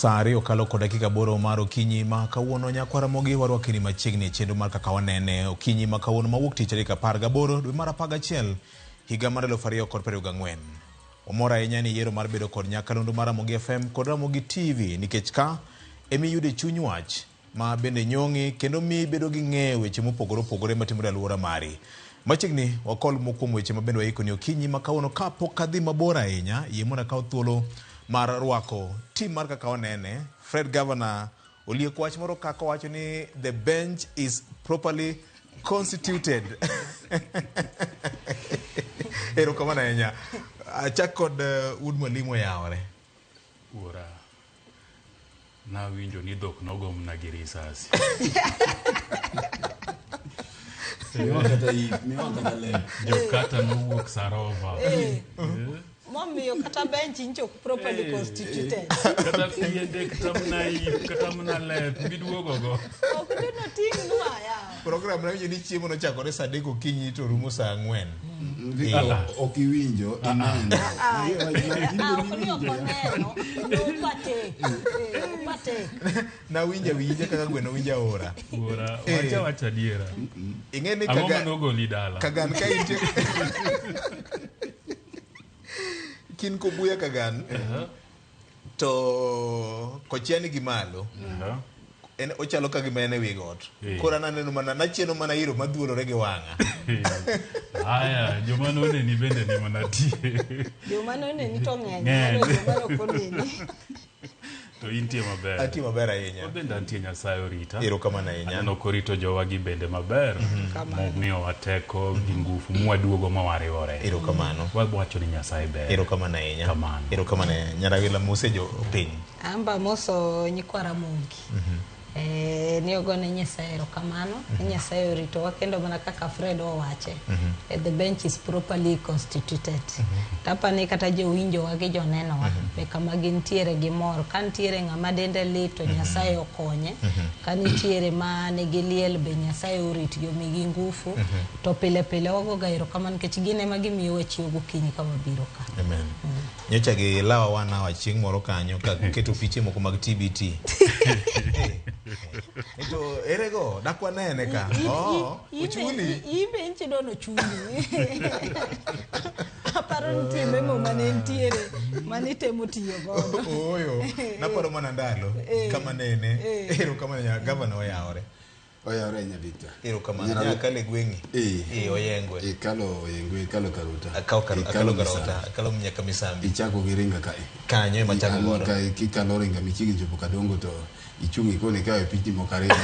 Saa ariyo kalo kod dakika aboro mar okinyi ma kawuono nyakwa Ramogi warwakini machiegni e chenro mar kaka wanene okinyi ma kawuono mawuok tich tarik 18 dwe mar 11 higa mar 2024. Wamor ahinya ni yiero mar bedo kod nyakalondo mar Ramogi FM kod Ramogi TV nikech ka emiyude chuny wach ma bende nyong'i kendo miyi ibedo gi ng'eyo weche mopogore opogore matimore e alwora mari. Machiegni wakol moko kuom weche ma bende waikoni okinyi ma kawuono ka pok adhi mabor ahinya, yie mondo akaw thuolo mar rwako tim mar kaka wanene. Fred Governor olieko wach moro kaka owacho ni the bench is properly constituted. Erokamano ahinya. Achak kod wuod mwalimu oyawore. Wuora. Nawinjo ni dhok nogomna gi risasi. Miwa kata ip, miwa kata lep. Jokata nowuok Sarova. Eh. Momiyo kata bench nyicha ok properly constituted. Kata piende, kata mana ip, kata mana lep, miduogogo. Ok dino ting'nwa yawa. Program nawinjo ni chiemo nochakore saa adek okinyi to rumo saa ang'wen. Victor, ok iwinjo, ineno. Ah, ok ni ok oneno, nopatek. Eh, opatek. Nawinjo awinja kaka gweno winjo aora. Wuora, Eh. wacha wacha adiera. Ing'e ni Ang'o kaga, manogoli dala? kagan ka intie kin kobuya kagan to kochia ni gi malo en ochalo ka gima en e wi got. Koro an aneno mana nachieno mana iro madhuolore gi wang'a. Haya, joma noneni bende ni mana tie. Joma noneni to ng'eny, Ng'eny. moloyo joma ne ok oneni. To intie maber. Antie maber ahinya. Wabende antie Nyasaye orita. Erokamano ahinya. Aneno korito jowagi bende maber. Kamano. Momiyowa teko gi ngufu mwaduogo ma wariwore. Erokamano. Wawacho ni Nyasaye ber. Erokamano ahinya. Kamano. Erokamano ahinya. Nyarawila mose jo piny. Amba moso nyikwa Ramogi. Eh, ni ogone Nyasaye erokamano. Ni Nyasaye oritowa kendo mana kaka Fred owache. The bench is properly constituted. Tapani kata jowinjowa gi jonenowa be kama gintiere gimor. Ka nitiere ng'ama dende lit to Nyasaye okonye. Ka nitiere ma nigi liel be Nyasaye oritgi omigi ngufu. To pile pile wagoga erokamano nikech gin ema gimiyowa chiewo gokinyi ka wabiro ka. Amen. Nyocha gi lawa one hour chieng' moro kanyo ka keto piche moko mag TBT. Eh, To ere go? Dak wanene ka. Oh, ochuli. Imbe inchido nochuli. Aparo nitie memo mane nitiere manitemo tiyo godo. Ooyo, naparo mana ndalo kama nene. Erokamano nyaka gavana oyawore. Oyawore ahinya Victor. Erokamano Nyara- nyaka kale gweng'i. Eh. Eh, oyengwe. Ikalo Oyengwe, ikalo Karota. Akaw kar, Ikalo akalo Misambi. Karota, akalo nyaka Misambi. Ichako gi ringa kae. Kanyo ema achako An godo. ka kikalo ringa michiegni chopo Kadongo to ichung' ikoni ikawe pichni moko ariyo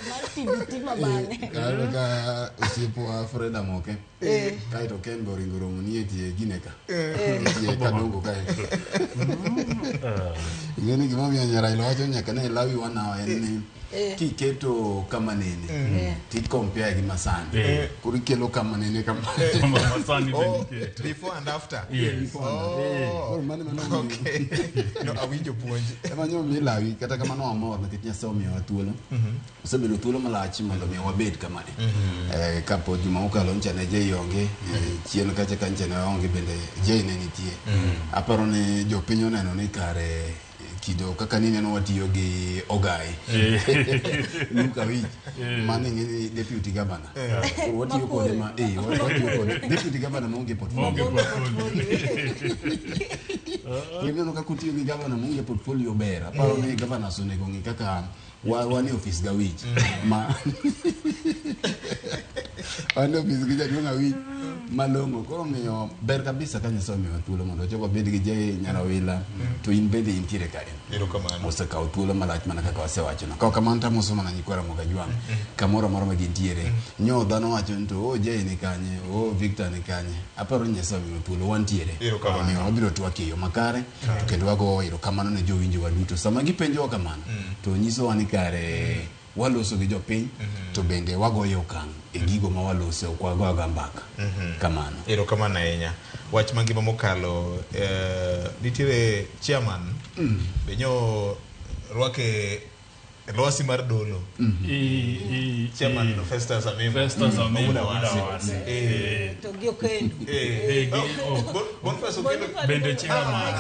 Mar TBT ma bang'e. Kayudo ka osiepwa Fred Amoke. Kaeto Ken be oringo romo ni e tie gine ka. E tie Kadongo kae. Ing'e ni gimomiyo Nyarailo wacho ni nyaka ne lawi one hour en ni kiketo kama nene ti compare gi masani. Koro ikelo kama nene kama. Masani be Oh, niketo. before and after. Yes. Oh. Koro mano ema nomiyo- Okay. No, awinjo puonj. ema nyo mi lawi kata kamano wamor nikech Nyasaye omiyowa thuolo. Osebedo thuolo malach mondo mi wabed kamae. Kapo juma mokalo ncha ne Jay onge, chien kacha ka ncha ne onge bende Jay ne nitie. Aparo ni jopiny oneno ni kare kido kaka nineno watiyo gi Ogai. Luke Awich, mano ing'e ni deputy governor. Koro watiyo kode ma, watiyo kode. Deputy governor maonge portfolio. Maonge portfolio. Ineno kaka utiyo gi governor maonge portfolio ber. Aparo ni governors onego ng'i kaka wan e ofis ga Awich. Ma wan e ofis gi jaduong' Awich malong'o. Koro miyo ber kabisa ka Nyasaye omiyowa thuolo mondo wachak wabed gi Jay Nyarawila to in bende intiere kae. Erokamano. Osekawo thuolo malach mana kaka wasewachono. Kaw kamano to amoso mana nyikwa Ramogi Ajwang' kamoro amora ma gintiere. Nyo dhano wacho ni to o Jay ni kanye, o Victor ni kanye. Aparo ni Nyasaye omiyowa thuolo wantiere. Erokamano. Omiyo wabiro twak e yo makare to kendo wago erokamano ne jowinjowa duto. Sama gipenjowa kamano to nyisowa ni kare waloso gi jopiny to bende wagoyo okang' e gigo ma waloso ok wago agoya mbaka. Kamano. Erokamano ahinya. Wach mangima mokalo nitiere chairman be nyo rwake Lwasi mar dolo. Chairman Festus Amimo. Festus Amimo Wuod Awasi. Awasi. To gi Okendo. Boniface Okendo Bende chairman.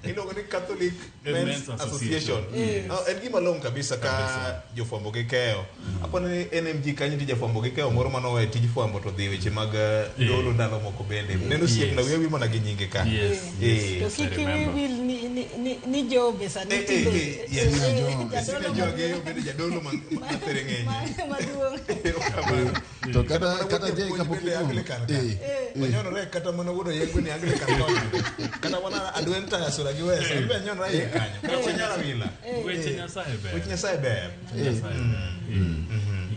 Iluongo ni Catholic Men's Men's Association. Association. No, en gima long'o kabisa ka jofwambo gi keyo. Aponi ni NMG kanyo nitie jafwambo gi keyo moro manoweyo tij fwambo to dhi e weche mag dolo ndalo moko bende. Neno osiepna wiya wi mana gi nyinge ka. Yes. Eh. To Yes, I kik wiyi remember. wil ni Jobe sani Eh, eh, tinde. eh, yes. Jadolo Sina Joge obedo jadolo ma Thereng'enye. maduong'. Erokamano. To kata Mana kata wuod je japuonj kapok bende Anglican ka. Wanyonore kata mana wuod Oyengo ni Anglican ka. Kata mana Adwenta Sura gi Wesa. An be anyonora iye kanyo. Kata Nyara Wila. Weche Nyasaye ber. Wech Nyasaye ber. Nyasaye ber.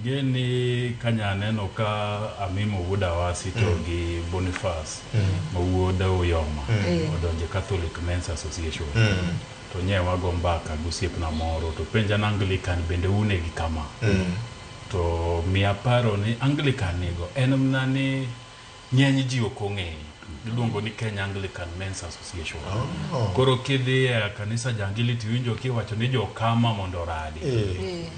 Igen ni kanya aneno ka Amimo wuod Awasi to gi Boniface ma wuod Uyoma odonje Catholic Men's Association. To nye wago mbaka gi osiepna moro to penja ni Anglican bende une gi kama. To miya paro ni Anglican nigo en mana ni ng'eny ji ok ong'eyo. Iluongo ni Kenya Anglican Men's Association. Koro kidhi e kanisa jangili tiwinjo kiwacho ni jokama mondo oradi.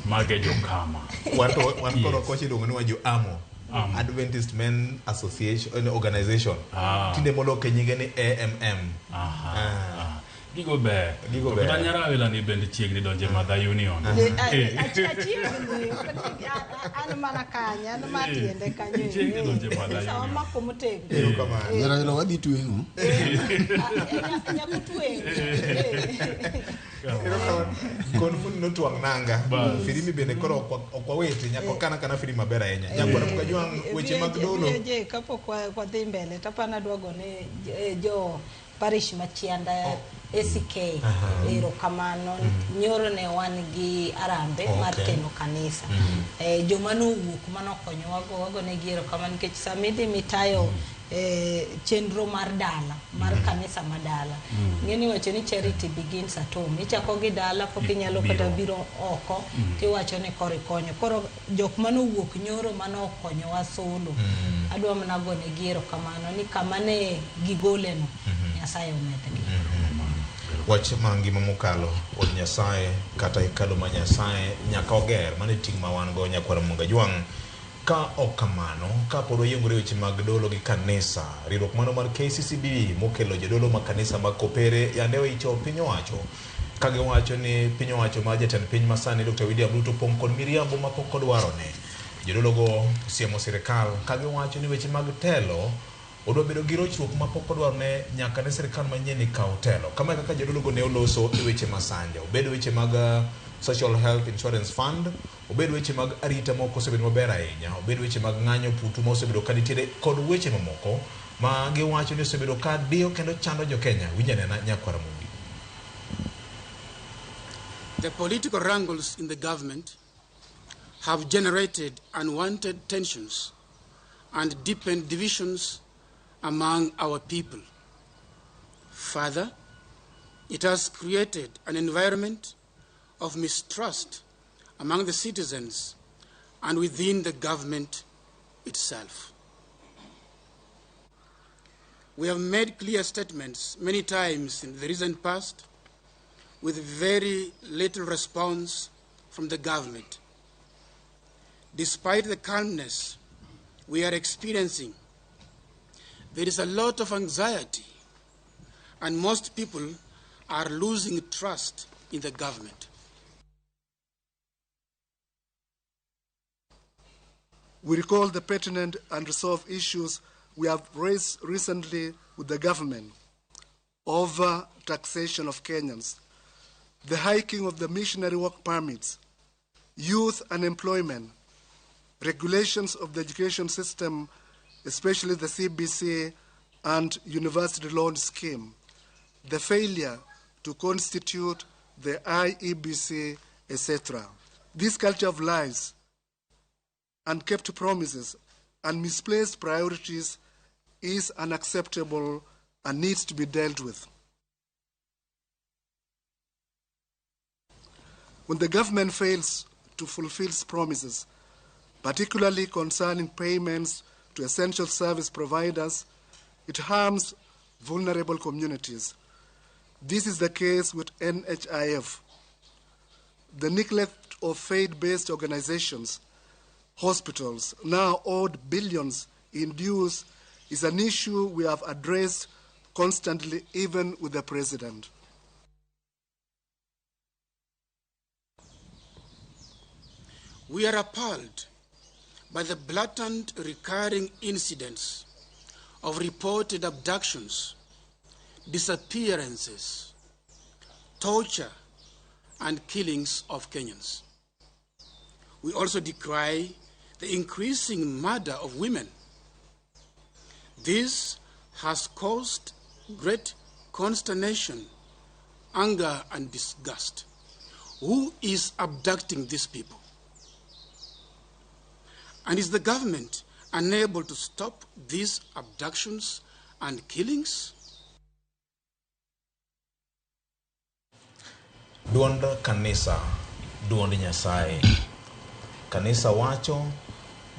Mage jokama. Wan to wan koro Yes. kocha iluongo ni wa jo AMO. AMO. Adventist Men Association Organization. Ah. Tinde moloke nyinge ni AMM. Aha. Ah. Ah. Gigo ber. Gigo To ber. Kata Nyarawila ni bende chiegni donje Mother Union. Achiegni, an mana kanyo, an ma tiende kanyo. Chiegni donje Mother Sama Union. mako motegno. Erokamano. Nyarawila wadhi tweng'o. Nyaka tweng'. Erokamano. Kon fundi notwang' nanga. Bas. Firimbi bende koro ok wawete nyaka wakan akana firimbi maber ahinya. Nyakwara Mkajwang' weche mag dolo. Je, kapok wadhi mbele tapana adwa gone jo parish machianda ACK erokamano. Nyoro ne wan gi arambe mar keno kanisa. Joma nowuok manokonyowa go wagonegi erokamano nikech sama idhi mitayo chenro mar dala mar kanisa ma dala ng'eni iwacho ni charity begins at home, ichako gi dala pok inyalo kata biro oko tiwacho ni koro ikonyo. Koro jok manowuok nyoro manokonyowa solo adwa mana gonegi erokamano ni kama ne gigoleno Nyasaye omedgi. Wach mangima mokalo od Nyasaye kata hekalu ma Nyasaye nyaka oger mano e ting' ma wan go nyakwar Mungajwang'. Ka ok kamano, ka pod wayiengore weche mag dolo gi kanisa, riwruok mano mar KCCB mokelo jodolo mag kanisa mag Kopere yande oicho piny owacho ka giwacho ni piny owacho mar jatend piny masani Dr. William Ruto pong' kod miriambo ma pok odwarone. Jodologo siemo sirikal ka giwacho ni weche mag telo odwa bedo gi rochruok ma pok odwarone nyaka ne sirikal manyien kaw telo. Kama e kaka jodologo ne oloso e weche masanja, obed weche mag Social Health Insurance Fund, obed weche mag arita ma ok osebedo maber ahinya, obed weche mag ng'anyo putu ma osebedo ka nitiere kod weche mamoko ma giwacho ni osebedo ka diyo kendo chando jo Kenya. Winj anena nyakwara Mumbi. The political wrangles in the government have generated unwanted tensions and deepened divisions among our people. Further, it has created an environment of mistrust among the citizens and within the government itself. We have made clear statements many times in the recent past with very little response from the government. Despite the calmness we are experiencing, there is a lot of anxiety, and most people are losing trust in the government. We recall the pertinent and resolved issues we have raised recently with the government over taxation of Kenyans, the hiking of the missionary work permits, youth unemployment, regulations of the education system, especially the CBC and university loan scheme, the failure to constitute the IEBC, etc. This culture of lies, unkept promises, and misplaced priorities is unacceptable and needs to be dealt with. When the government fails to fulfill its promises, particularly concerning payments to essential service providers, it harms vulnerable communities. This is the case with NHIF. The neglect of faith-based organizations, hospitals, now owed billions in dues, is an issue we have addressed constantly, even with the president. We are appalled by the blatant recurring incidents of reported abductions, disappearances, torture, and killings of Kenyans. We also decry the increasing murder of women. This has caused great consternation, anger, and disgust. Who is abducting these people? And is the government unable to stop these abductions and killings? Duond kanisa, duond Nyasaye. Kanisa wacho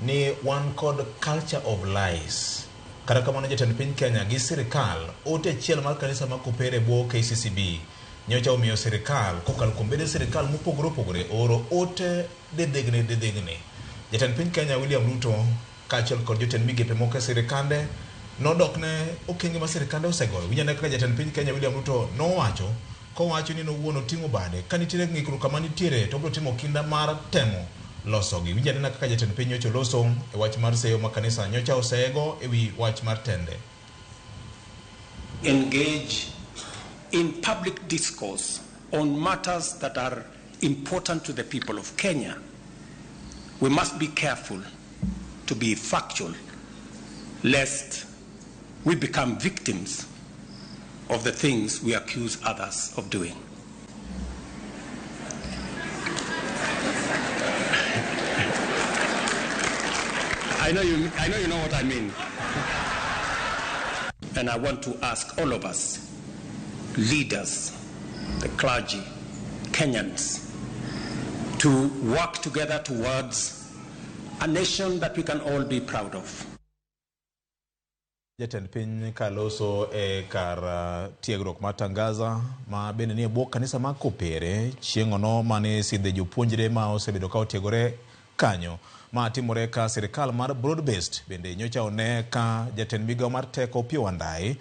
ni wan kod culture of lies. Kata kamano jatend piny Kenya gi sirikal ote achiel mar kanisa ma Kopere bwo KCCB nyocha omiyo sirikal kokalo kuom bede sirikal mopogore opogore ooro ote dedhegni dedhegni. Jatend piny Kenya William Ruto kaachiel kod jotend migepe moko e sirikande nodok ne okenge ma sirikande osegoyo. Winj ane kaka jatend piny Kenya William Ruto nowacho kowacho ni nowuon oting'o bade ka nitiere ng'ikruok kama nitiere to obiro timo kinda mar temo losogi. Winj anena kaka jatend piny nyocha oloso e wach mar seyo ma kanisa nyocha osego e wi wach mar tende. Engage in public discourse on matters that are important to the people of Kenya. We must be careful to be factual, lest we become victims of the things we accuse others of doing. I know you know what I mean. And I want to ask all of us, leaders, the clergy, Kenyans, to work together towards a nation that we can all be proud of. Jatend piny kaloso e kar tiegruok mar Tangaza ma bende nie bwo kanisa mar Kopere chieng'ono mane sidhe jopuonjre ma osebedo ka otiegore kanyo. Ma timore ka sirikal mar broad based bende nyocha one ka jatend migawo mar teko Opiyo Wandayi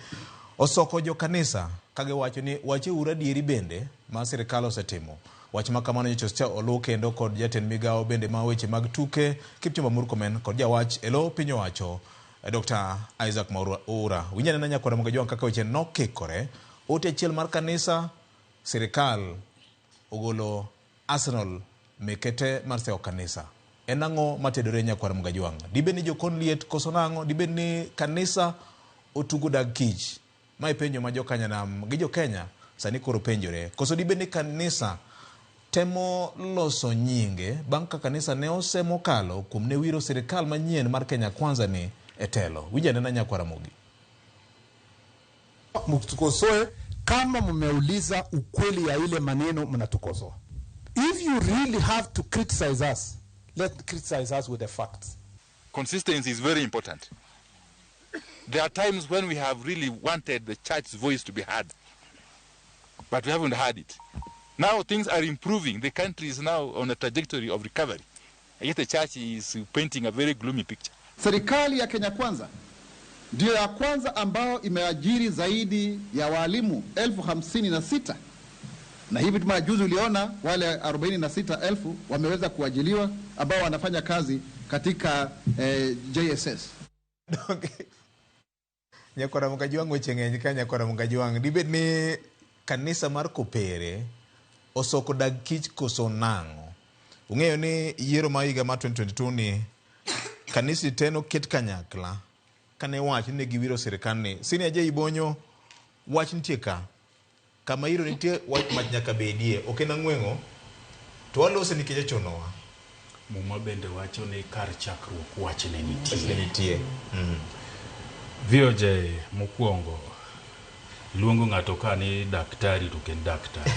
osoko jo kanisa kagiwacho ni wacheuru adieri bende ma sirikal osetimo. Wach ma kamano nyocha oluw kendo kod jatend migawo bende ma weche mag tuke Kipchumba Murkomen kod jawach e lo piny owacho Dr. Isaac Mwaura. Winj anena nyakwara Mugajwang' kaka weche nokikore. Ote achiel mar kanisa, sirikal ogolo Arsenal mekete mar sewo kanisa. En ang'o matedore nyakwara Mugajwang'? Dibed ni jokon liet koso nang'o? Dibed ni kanisa otugo dag kich? Mae penjo ma jokanyanam gi jokenya sani koro penjore. Koso dibed ni kanisa temo loso nyinge bang' ka kanisa ne osemokalo kuom ne wiro sirikal manyien mar Kenya Kwanza ni e telo. Winj anena nyakwara Mugi. Mtukosoe kama mmeuliza ukweli ya ile maneno mnatukosoa. If you really have to criticize us, let's criticize us with the facts. Consistency is very important. There are times when we have really wanted the church's voice to be heard, but we haven't heard it. Now things are improving. The country is now on a trajectory of recovery. Yet the church is painting a very gloomy picture. Serikali ya Kenya Kwanza ndiyo ya kwanza ambayo imeajiri zaidi ya walimu 56,000, na hivi majuzi uliona wale 46,000 wameweza kuajiliwa ambao wanafanya kazi katika JSS. Nyakwara Mugajwang' weche ng'eny ka nyakwara Mugajwang'. Dibed ni kanisa mar Kopere osoko dag kich koso nang'o? Ung'eyo ni yiero ma higa mar 2022 ni kanisni te noket kanyakla kane wach ni giwiro sirikal ni Senior J Bonyo wach nitie ka kama iro nitie wach mach nyaka bedie ok en ang'weng'o to walose nikech ochunowa. Muma bende wacho ni kar chakruok wach ne nitie. Wach ne nitie. VOJ mokwongo luongo ng'ato ka ni daktari to ok en daktari.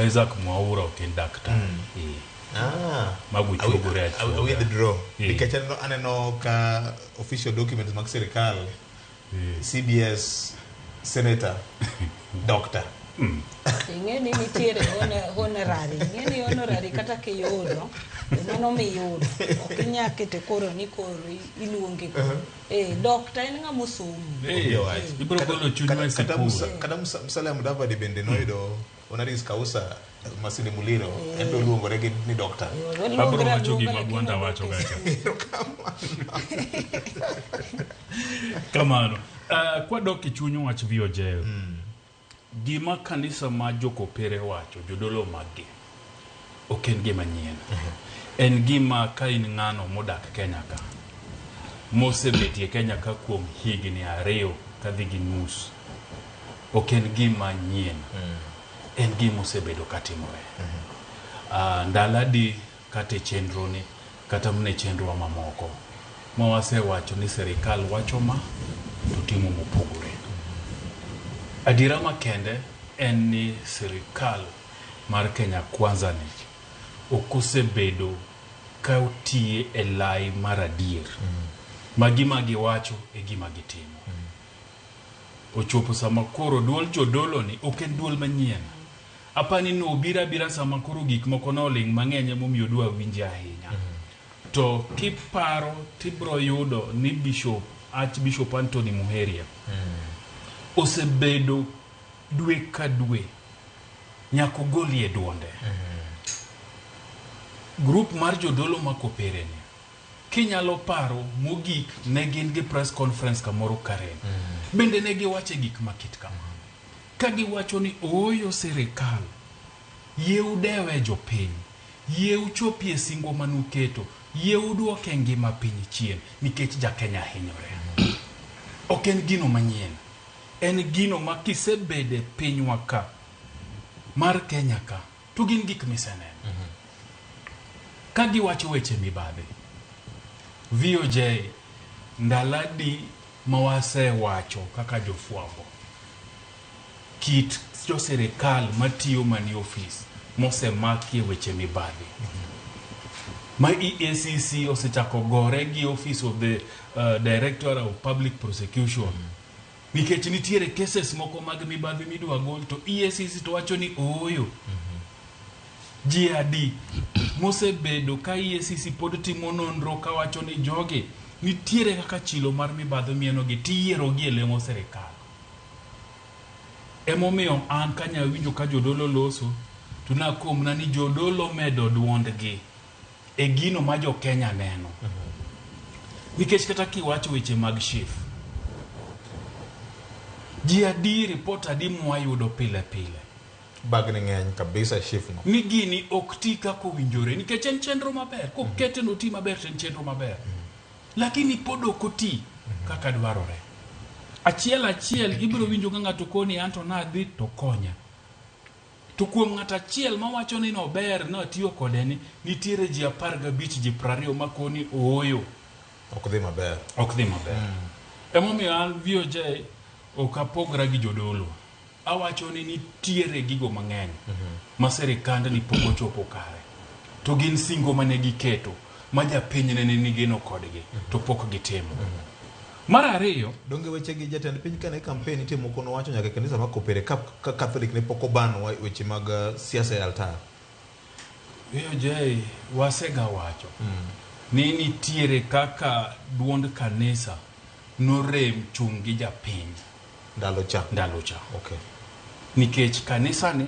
Isaac Mwaura ok en daktari. Mago chuogore achuoga. Withdraw. Nikech aneno ka official documents mag sirikal, CBS, senator, doctor. Ing'e ni nitiere honorary. Ing'e ni honorary kata kiyudo, to mano miyudo. Ok inyal kete koro ni koro iluonge. Doctor en ng'ama osomo. Ibiro golo chunywa e sikul. Kata Musalia Mudavadi bende noyudo honoris causa Masinde Muliro, en be oluongore gi ni doctor. Abiro wacho gima Gwanda wacho gacha. Kamano. Kwadok e chuny wach VOJ. Gima kanisa ma jokopere wacho, jodolo maggi, ok en gima nyien. En gima ka in ng'ano modak Kenya ka, mosebetie Kenya ka kuom higni 2 kadhi gi nus, ok en gima nyien. En gima osebedo katimore. Ndalo adi kata e chenro ni, kata mana e chenro mamoko, ma wasewacho ni sirikal wacho ma, to timo mopogore. Adiera makende en ni sirikal mar Kenya Kwanza ni ok osebedo ka otiye e lai mar adier. Ma gima giwacho e gima gitimo. Ochopo sama koro duol jodolo ni ok en duol manyien. Apani ni obiro abira sama koro gik moko noling' mang'eny emomiyo dwa winje ahinya. To kiparo tibro yudo ni Bishop, Archbishop Anthony Muheria osebedo dwe ka dwe nyaka ogolie duonde. Grup mar jodolo ma kopere ni, kinyalo paro mogik ne gin gi press conference kamoro Karen. Bende ne giwache gik makit kama. Ka giwacho ni ooyo sirikal, yie udewe jopiny, yie uchopie singo manuketo, yie uduoke ngima piny chien, nikech ja Kenya hinyore. Ok en gino manyien. En gino ma kisebede pinywa ka, mar Kenya ka, to gin gik miseneno. Ka giwacho weche mibadhi, VOJ ndaladi ma wasewacho kaka jofwambo, kit jo sirikal matiyo mani ofis mosemakie weche mibadhi, ma EACC osechako gore gi Office of the Director of Public Prosecution, nikech nitiere cases moko mag mibadhi midwa gol to EACC to wacho ni ooyo. Ji adi mosebedo ka EACC pod timo nonro kawacho ni jogi nitiere kaka chilo mar mibadhi mienogi tiyierogi e lemo sirikal. Emomiyo an kanya winjo ka jodolo loso to nakomna ni jodolo medo duondgi e gino ma jo Kenya neno. Nikech kata kiwacho weche mag SHIF, ji adi report adi mwayudo pile pile? Bagni ng'eny kabisa SHIF no. Ni gini ok ti kaka owinjore, nikech en chenro maber. Kokete no ti maber to en chenro maber. Lakini pod ok oti kaka dwarore. Achiel achiel ibiro winjo ka ng'ato koni anto nadhi to konya. To kuom ng'ato achiel mawacho ni nober natiyo kode ni, nitiere ji 15 ji 20 makoni ooyo. Ok dhi maber. Ok dhi maber. Emomiyo an VOJ ok apogra gi jodolo. Awacho ni nitiere gigo mang'eny ma sirikand ni pok ochopo kare. To gin singo mane giketo ma japiny ne nigi geno kodgi to pok gitimo. Mar ariyo, donge weche gi jatend piny kane campaign nitie moko nowacho nyaka e kanisa mar Kopere ka Catholic ne pok oban weche mag siasa e altar. VOJ wasega wacho ni nitiere kaka duond kanisa norem chung' gi japiny ndalo cha. Ndalo cha. Okay. Nikech kanisa ni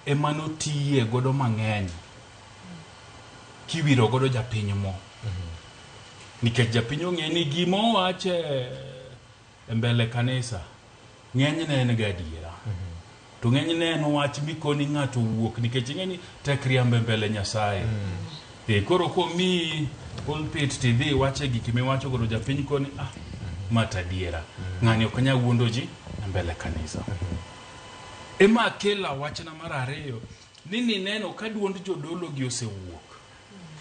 ema notiye godo mang'eny kiwiro godo japiny mo. Nikech japiny ong'e ni gima owache e mbele kanisa ng'enyne en ga adiera. To ng'enyne en wach mikoni ng'ato wuok nikech ing'e ni tek riambo e mbele Nyasaye. Koro komiyi pulpit tidhi iwache gik miwacho godo japiny koni ma to adiera. Ng'ani ok nyal wuondo ji e mbele kanisa. Ema kela wachna mar ariyo ni nineno ka duond jodolo gi osewuok.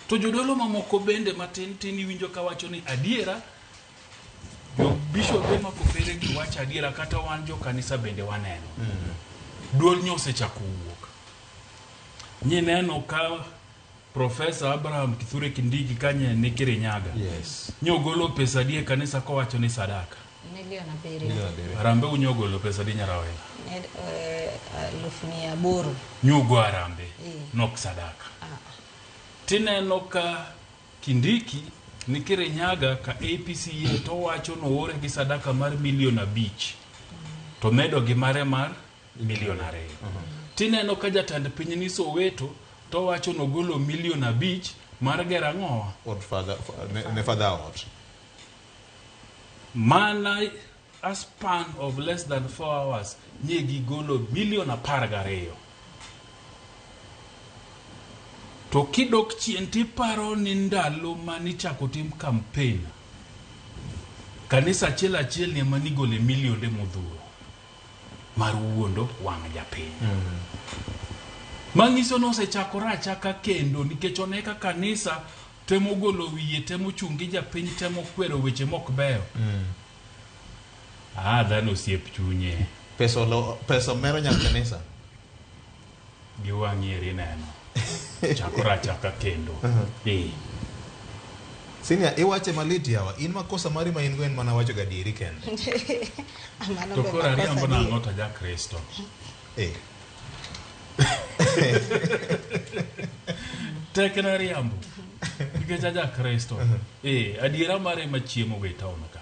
To jodolo mamoko bende matin tin iwinjo kawacho ni adiera jo bishope ma Kopere gi wacho adiera kata wan jo kanisa bende waneno. Duol nyo osechako wuok. Nyineno ka Professor Abraham Kithure Kindiki kanye ni Kirinyaga. Yes. Nyogolo pesa di e kanisa kowacho ni sadaka. Milion 7. Harambe unyogolo pesa di Nyarawera. 8,000. Nyugo arambe nok sadaka. Tineno ka Kindiki ni Kirinyaga ka APCA to wacho noore gi sadaka mar 5 million to medo gi mare mar 2 million. Tineno ka jatend piny ni Soweto to wacho nogolo 5 million mar gero ang'owa? Od father, ne father ot. Mana a span of less than 4 hours nye gigolo 12 million. To kidok chien tiparo ni ndalo manichako tim campaign, kanisa achiel achiel ni ema nigole milionde modhuro mar wuondo wang' japiny. Manyiso ni osechakore achaka kendo, nikech one ka kanisa temo golo wiye, temo chung' gi japiny, temo kwero weche mok beyo. Ah, dhano osiep chunye. Pesa olo, pesa mero nyar kanisa. Gi wang'i eri neno chakore achaka kendo. Eh. Senior, iwache malit yawa. In makosa mari ma in go en mana wacho gadieri kende. Mano To be koro makosa ariambo adier. nang'o to ja Kristo? Eh. Tekna riambo nikech aja Kristo. Eh, adiera mare machiemo go e town ka.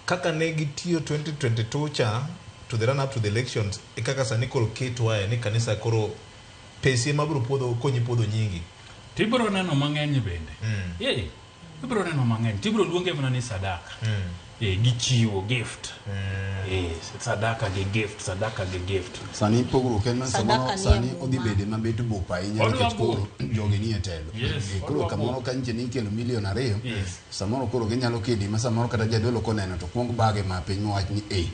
Kaka ne gitiyo 2022 cha to the run up to the elections, e kaka sani koro ketwae ni kanisa koro pesi ema biro puodho konyi puodho nyingi. Tibiro neno mang'eny bende. Eh, ibiro neno mang'eny. Tibiro luonge mana ni sadaka. Eh, gi chiwo gift. Eh, sadaka gi gift, sadaka gi gift. Sani pogruok en ma Sadaka samoro nie sani Muma. odhi bede mabet bup ahinya Odwa nikech koro jogi nie telo. Yes, Eh, koro odwa kamoro bup. ka nyiche ni ikelo 2 million, samoro koro ginyalo kedi ma samoro kata jadolo koneno to kuong bage ma piny mowach ni e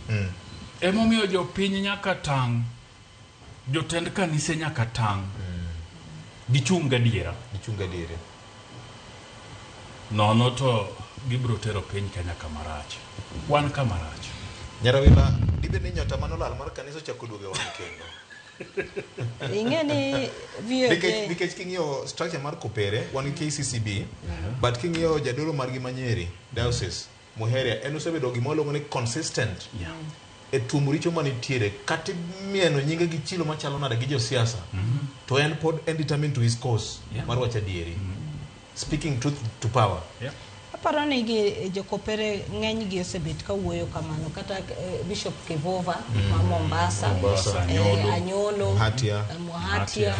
Emomiyo jopiny nyaka tang', jotend kanise nyaka tang', gichung' gadiera. Gichung' gadieri. Nono to gibiro tero piny Kenya kama rach. Wan kama rach. Nyarawila, dibed ni nyota manolal mar kanisa ochako duogo e wang' kendo. Ing'e ni Nikech, VOJ nikech king'iyo structure mar Kopere, wan gi KCCB, but king'iyo jadolo margi ma Nyeri, diocese, Muheria, en osebedo gima waluongo ni consistent e tuomo richo manitiere, kata imieno nyinge gi chilo machalo nade gi josiasa, to en pod en determined to his cause mar wacho adieri. Speaking truth to power. Aparo ni gi jokopere ng'eny gi osebet ka wuoyo kamano, kata Bishop Kivova ma Mombasa, Mombasa, Anyolo. Anyolo, Muhatia. Muhatia.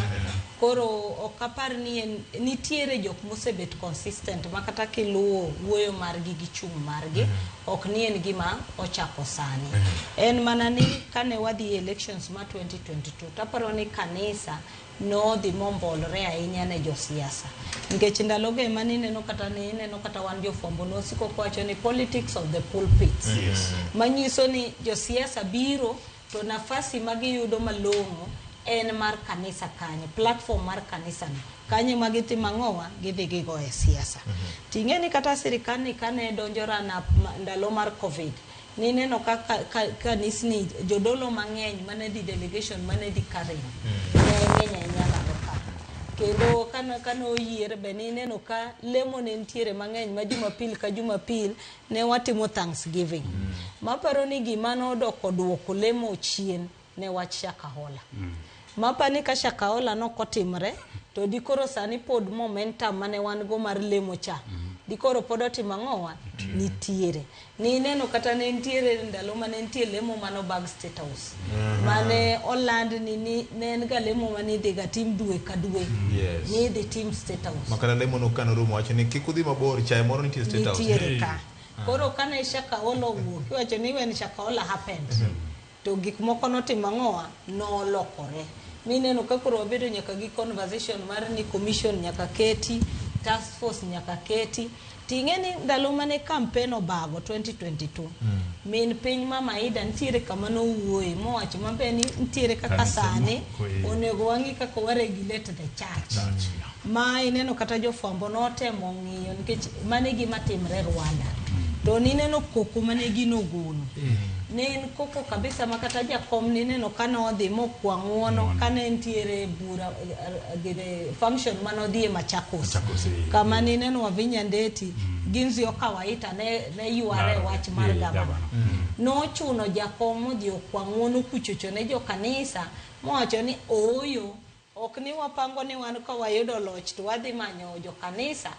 Koro ok apar ni en, nitiere jok mosebet consistent ma kata kiluwo wuoyo margi gi chung' margi, ok ni en gima ochako sani. En mana ni kane wadhi e elections ma 2022, taparo ni kanisa nodhi mombolore ahinya ne josiasa, nikech ndalogo ema nineno kata ni ineno kata wan jofwambo nosiko kowacho ni politics of the pulpits, manyiso ni josiasa biro to nafasi magiyudo malong'o en mar kanisa kanyo, platform mar kanisa no kanyo ema gitimo ang'owa, gidhi gigoye siasa. Ting'e ni kata sirikal ni kane donjo run up ndalo mar COVID, nineno ka kanisni jodolo mang'eny mane dhi delegation mane dhi Karen ne ng'eny ahinya laro ka, kendo kane oyier be nineno ka lemo ne nitiere mang'eny ma Jumapil ka Jumapil ne watimo thanksgiving. Maparo ni gima nodoko duoko lemo chien ne wach Shakahola. Mapani ka Shakahola nokotimre to dikoro sani pod momentum mane wan go mar lemo cha dikoro pod otimo ang'owa nitiere. Nineno kata ne nitiere ndalo mane nitie lemo manobag State House mane oland ni ne en ga lemo mane idhi ga tim dwe ka dwe, ni idhi tim State House. Makata lemo no kanorumo wacho ni kik udhi mabor, chae moro nitie State House. Nitiere ka. Koro kane Shakahola owuok, iwacho ni when Shakahola happened to gik moko notimo ang'owa, nolokore mineno ka koro wabedo nyaka gi conversation mar ni commission nyaka keti, task force nyaka keti. Ting'e ni ndalo mane campaign obago 2022, min piny Mama Ida nitiere kama nowuoye mowacho maber ni nitiere kaka Kanisa sani moko, eh. onego wang'i kaka wa regulate the church. Ma ineno kata jofwambo notemo ng'iyo, nikech mano e gima timre Rwanda, to nineno koko mane gino ogolo ne en koko kabisa, ma kata jakom nineno ka nodhi mokwa ng'uono kane nitiere bura, gine function manodhi e Machakos, Machakos, eh. kama nineno Wavinya Ndeti. Gi Nzioka Waita ne yware wach mar gavana. Nochuno jakom modhi okwa ng'uono kuchocho ne jokanisa mowacho ni ooyo, ok ni wapango ni wan ka wayudo loch to wadhi manyo jokanisa.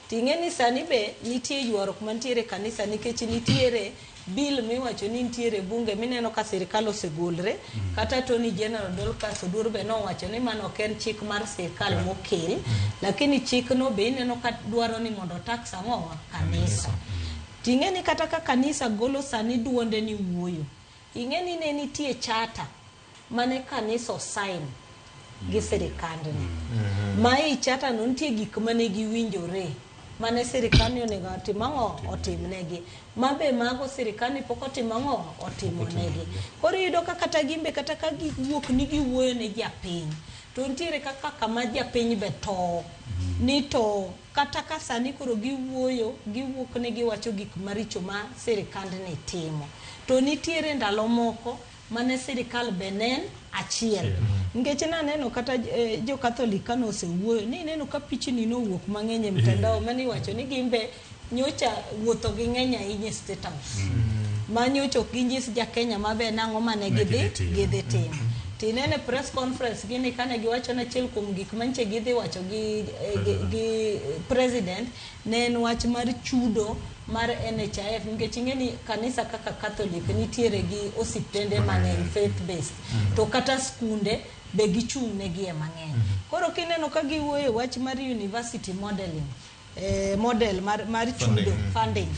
Ting'e ni sani be nitie ywaruok mantiere e kanisa nikech nitiere bill miwacho ni nitiere bunge mineno ka sirikal osegolre. Kata Attorney General Dorcas Oduor be nowacho ni mano ok en chik mar sirikal mokel, lakini chikno be ineno ka dwaro ni mondo tax ang'owa kanisa. Ting'e ni kata ka kanisa golo sani duonde ni wuoyo, ing'e ni ne nitie charter mane kanisa osign gi sirikandni. Ma ei charter no nitie gik mane giwinjore mane sirikandni onego otim ang'o otimnegi, ma be mago sirikandni pok otimo ang'o otimonegi. Koro iyudo ka kata gimbe kata ka giwuok ni giwuoyo ne japiny, to nitiere kaka kama japiny be towo ni to kata ka sani koro giwuoyo giwuok ni giwacho gik maricho ma sirikandni timo, to nitiere ndalo moko mane sirikal be nen achiel. Nikech naneno kata jo Catholic kane osewuoyo ni ineno ka pichni nowuok mang'eny e mtandao mane iwacho ni gimbe nyocha wuotho gi ng'eny ahinya e State House. Ma nyocha ok ginyis ja Kenya maber nang'o mane gidhi timo. Tinene press conference gini kane giwacho ni achiel kuom gik manche gidhi wacho gi president ne en wach mar chudo mar NHIF, nikech ing'e ni kanisa kaka Catholic nitiere gi osiptende mang'eny faith based, to kata skunde be gichung' negi e mang'eny. Koro kineno ka giwuoyo e wach mar university modeling, model mar chudo funding,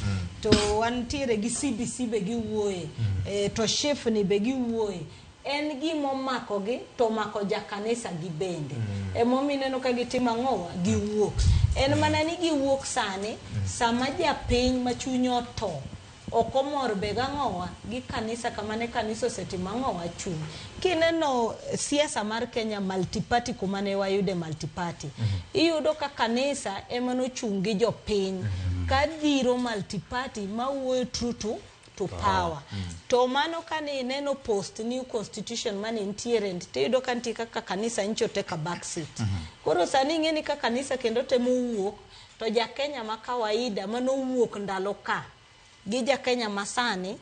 to wantiere gi CBC be giwuoye, to SHIF ni be giwuoye. En gima omakogi to omako jakanisa gi bende. Emomiyo ineno ka gitimo ang'owa giwuok. En mana ni giwuok sani sama japiny ma chunye oto ok omor be gang'owa gi kanisa kama ne kanisa osetimo ang'owa chung'. Kineno siasa mar Kenya multiparty, kuma ne wayude multiparty, iyudo ka kanisa ema nochung' gi jopiny ka dhiro multiparty mawuoyo true to power. To mano kane ineno post new constitution mane nitiere, tiyudo ka nitie kaka kanisa nyicho take a back seat. Koro sani ing'e ni ka kanisa kendo temo wuok, to ja Kenya ma kawaida manowuok ndalo ka gi ja Kenya masani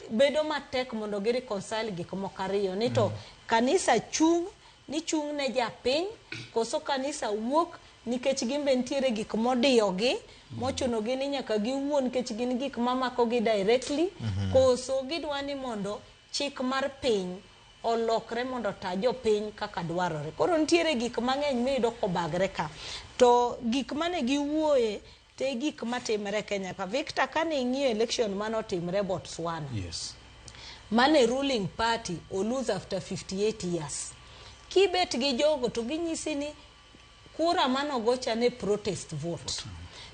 bedo matek mondo gi reconcile gik moko ariyo ni to kanisa chung' ni chung' ne japiny koso kanisa wuok nikech gin be nitiere gik modiyogi mochunogi ni nyaka giwuo nikech gin gik mamakogi directly, koso gidwa ni mondo chik mar piny olokre mondo ota jopiny kaka dwarore. Koro nitiere gik mang'eny miyudo kobagre ka. To gik mane giwuoye te gik matimre Kenya ka. Victor, kane ing'iyo election manotimre Botswana, mane ruling party o lose after 58 years. Kibet gi jogo to ginyisi ni kura manogocha ne protest vote.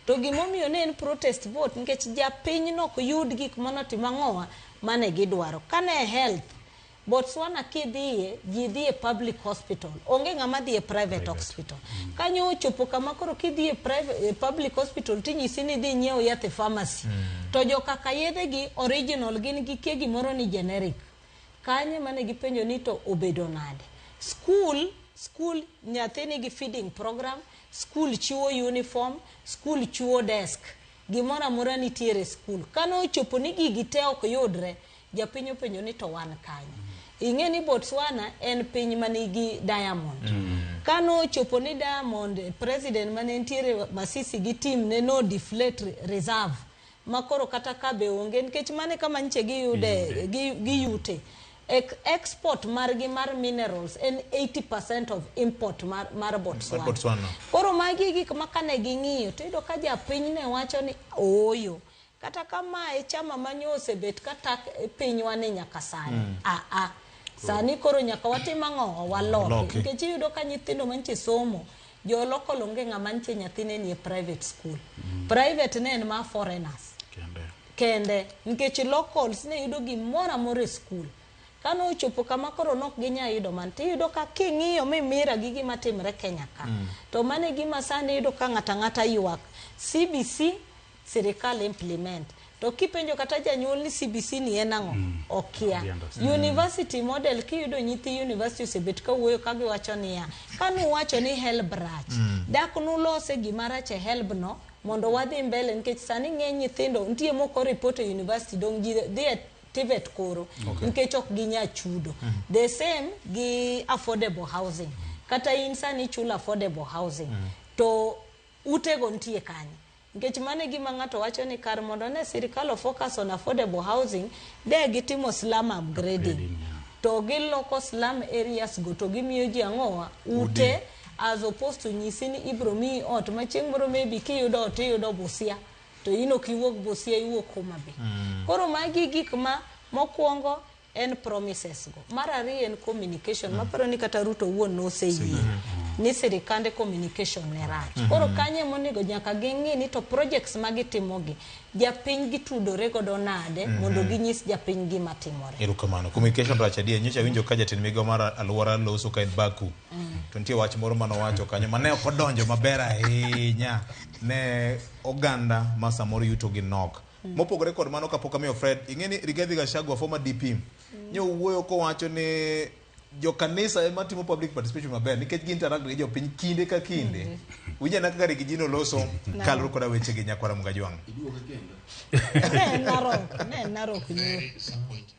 To gimomiyo ne en protest vote nikech japiny nok yud gik manotimo ang'owa mane gidwaro. Kane health, Botswana kidhiye, ji dhi e public hospital. Onge ng'ama dhi e private hospital. Kanyo ochopo kama koro kidhi e public hospital tinyisi ni idhi nyiew yath e pharmacy. To jokaka yedhe gi original gin gikia gimoro ni generic. Kanyo mane gipenjo ni to obedo nade. School nyathi nigi feeding program, school chiwo uniform, school chiwo desk. Gimoro amora nitiere e school. Kane ochopo ni gigi te ok yudre, japiny openjo ni to wan kanye. Ing'e ni Botswana en piny manigi diamond. Kane ochopo ni diamond, president mane nitiere Masisi gi team ne no deflate reserve. Ma koro kata ka be onge nikech mane kama nyiche giyude giyute. Export margi mar minerals en 80% of import mar Botswana. Botswana. Koro magi gik ma kane ging'iyo to iyudo ka japiny ne wacho ni ooyo. Kata kama e chama manyo osebet ka tak pinywa ni nyaka sani. Sani koro nyaka watim ang'o? Waloki. Nikech iyudo ka nyithindo mantie somo, jo local onge ng'ama nitie nyathine ni e private school. Private ne en ma foreigners. Kende. Nikech locals ne yudo gimoro amora e school. Kane ochopo kama koro nok ginyal yudo man, tiyudo ka king'iyo mimira gi gima timre Kenya ka. To mano e gima sani iyudo ka ng'ato ang'ata ywak. CBC sirikal implement. To kipenjo kata janyuol ni CBC ni en ang'o? Okia. University model kiyudo nyithi university osebet ka wuoyo ka giwacho niya, kanuwacho ni HELB rach, dak nulose gima rach e HELB no. Mondo wadhi mbele nikech sani ng'eny nyithindo nitie moko report e university dong ji dhi e TVET koro nikech ok ginya chudo. The same gi affordable housing. Kata in sani ichulo affordable housing to utego nitie kanye? Nikech mano e gima ng'ato wacho ni kar mondo ne sirikal o focus on affordable housing, de gitimo slum upgrading. To giloko slum areas go to gimiyo ji ang'owa ute as opposed to nyisi ni ibro miyi ot ma chieng' moro maybe kiyudo ot iyudo Busia to in ok iwuok Busia iwuok Homa Bay. Koro magi gik ma mokwongo en promises go. Mar ariyo en communication. Maparo ni kata Ruto owuon noseyie ni sirikande communication ne rach. Koro kanyo emonego nyaka ging'i ni to projects ma gitimogi japiny gitudore godo nade mondo ginyis japiny gima timore. Erokamano. Communication rach adier. Nyocha awinjo ka jatend migao mar alwora loso ka en Baku. To nitie wach moro manowacho kanyo mane ok odonjo maber ahinya ne oganda ma samoro yuto gi nok. Mopogore kod mano kapok amiyo Fred, ing'e ni Rigathi Gachagua former DP nyo wuoyo kowacho ni jokanisa ema timo public participation maber nikech gi interact gi jopiny kinde ka kinde. Winj ane kaka Riggy Ji noloso kaluwore koda weche gi nyakwara Mugajwang'. Ne en Narok, ne en Narok nyoro. Very disappointed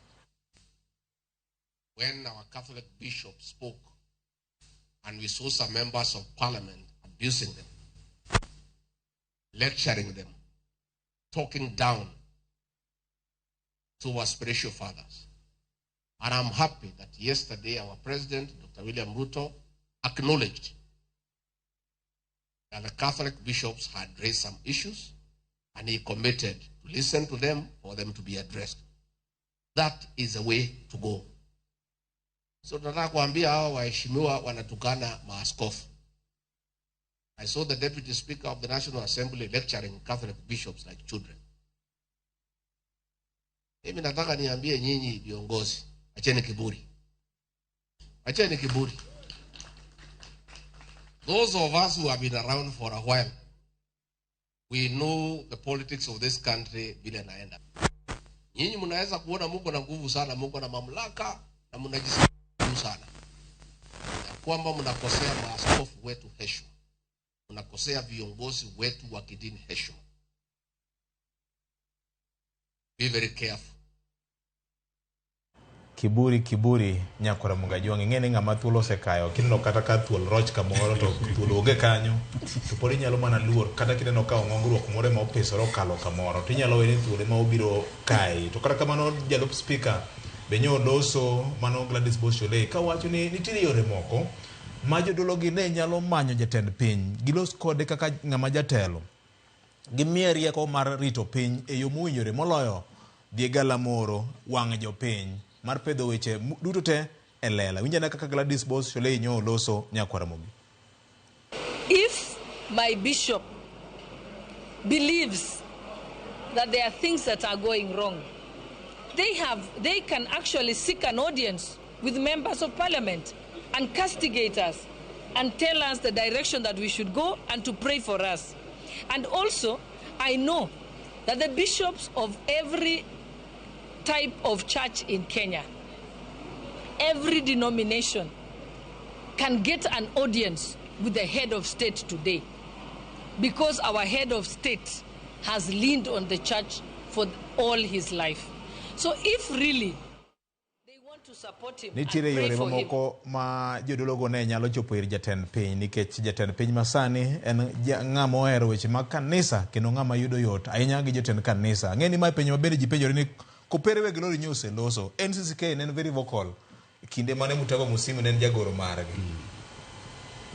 when our Catholic bishop spoke and we saw some members of parliament abusing them, lecturing them, talking down to our spiritual fathers. And I'm happy that yesterday our president, Dr. William Ruto, acknowledged that the Catholic bishops had raised some issues and he committed to listen to them for them to be addressed. That is the way to go. So tunataka kuambia hawa waheshimiwa wanatukana maaskofu. I saw the deputy speaker of the National Assembly lecturing Catholic bishops like children. Mimi nataka niambie nyinyi viongozi, acheni kiburi. Acheni kiburi. Those of us who have been around for a while, we know the politics of this country vile naenda. Nyinyi mnaweza kuona muko na nguvu sana, muko na mamlaka na mnajisikia sana ya kwamba mnakosea maaskofu wetu heshima, mnakosea viongozi wetu wa kidini heshima. Be very careful. Kiburi kiburi nyakwara Mugajwang' ing'e ni ng'ama thuol osekayo kineno kata ka thuol roch kamoro to thuol onge kanyo to pod inyalo mana luor kata kineno ka ong'ongruok moro ema opisore okalo kamoro to inyalo wene thuol ema obiro kayi to kata kamano jalup spika be nyo oloso mano Gladys Boss Shollei kawacho ni nitiere yore moko ma jodolo gi ne nyalo manyo jatend piny gilos kode kaka ng'ama jatelo gimiye rieko mar rito piny e yo mowinjore moloyo dhi e galamoro wang' jopiny mar pedho weche duto te e lela. Winj ane kaka Gladys Boss Shollei nyo oloso nyakwara Ramogi. If my bishop believes that there are things that are going wrong, they can actually seek an audience with members of parliament and castigate us and tell us the direction that we should go and to pray for us. And also, I know that the bishops of every type of church in Kenya, every denomination, can get an audience with the head of state today, because our head of state has leaned on the church for all his life. So if really they want to support him and Nitiere pray yore for him, mamoko ma jodologo ne nyalo chopo ir jatend piny nikech jatend piny masani en ng'ama ohero weche mag kanisa kendo ng'ama yudo yot ahinya gi jotend kanisa. Ang'e ni mae penjo ma bende ji penjore ni kopere weg lori nyo oseloso. NCCK ne en very vocal kinde mane Mutago Musimi ne en jagoro margi.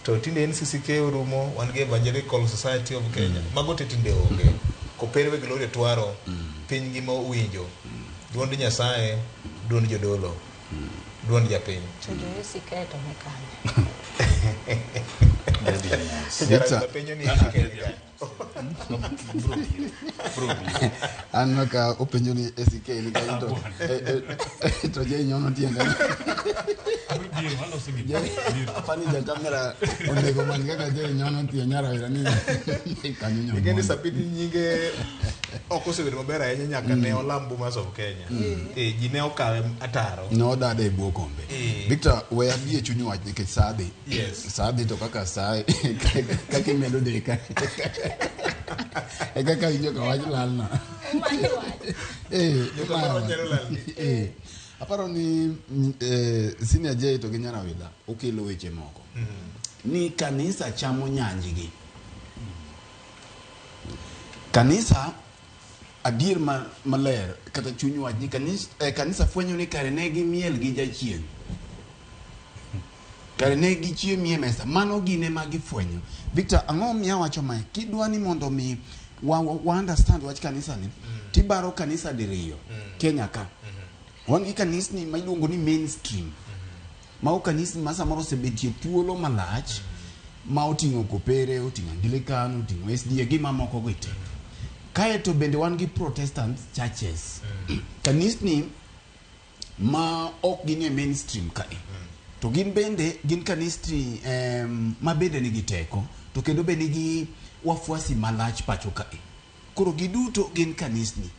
To tinde NCCK orumo, wan gi Evangelical Society of Kenya. Mago te tinde onge. Kopere weg lori twaro piny ngima owinjo. Duond Nyasaye, duond jodolo, duond japiny. To jo ACK to ni kanye? Victor. Penjo ni ACK ni kanye? An ka openjo ni ACK ni kanye to to je nyono tiende. Apani ja kamera onego man kaka je nyono tie nyara ni kanyo nyono. Ing'e ni Sapiti nyinge ok osebedo maber ahinya nyaka ne olam Bomas of Kenya. Ji ne okawe ataro. Nodade e bwo kombe. Victor, we abi e chuny wach nikech sa dhi. Yes. Sa dhi to kaka sa kaka imedo dhi ka. E kaka winjo ka wach lalna. Omayi wach. Eh, Joka moro omayo nyalo wach. lalni. Eh, aparo ni senior J to gi Nyarawila okelo weche moko ni kanisa chamo nyanjgi. Kanisa adier maler kata chuny wach ni kanisa fwenyo ni kare ne gimiel gi jachien. Kare ne gichiemo e mesa. Mano gine ma gifwenyo. Victor, ang'o miyo awacho mae? Kidwa ni mondo mi wa understand wach kanisa ni, tibaro kanisa diriyo Kenya ka. Wan gi kanisni ma iluongo ni mainstream. Mago kanisni ma samoro osebetie thuolo malach ma oting'o Kopere, oting'o Anglican, oting'o SDA gi mamoko go te. Kaeto bende wan gi Protestant churches. Kanisni ma ok gin e mainstream kae. To gin bende gin kanisni ma bende nigi teko to kendo be nigi wafuasi malach pacho kae. Koro giduto gin kanisni.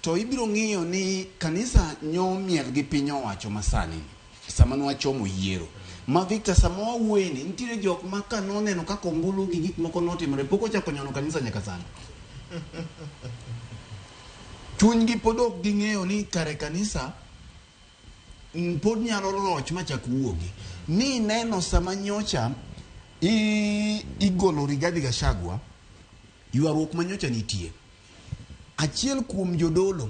To ibiro ng'iyo ni kanisa nyomiel gi piny owacho masani sama nwachomo yiero. Ma Victor, sama wawuoye ni nitiere jok ma ka noneno kaka ombulu gi gik moko notimore pok ochako nyono kanisa nyaka sani. Chunygi pod ok ging'eyo ni kare kanisa pod nyalo loch machak wuogi. Ni neno sama nyocha igolo Rigathi Gachagua, ywaruok ma nyocha nitie. Achiel kuom jodolo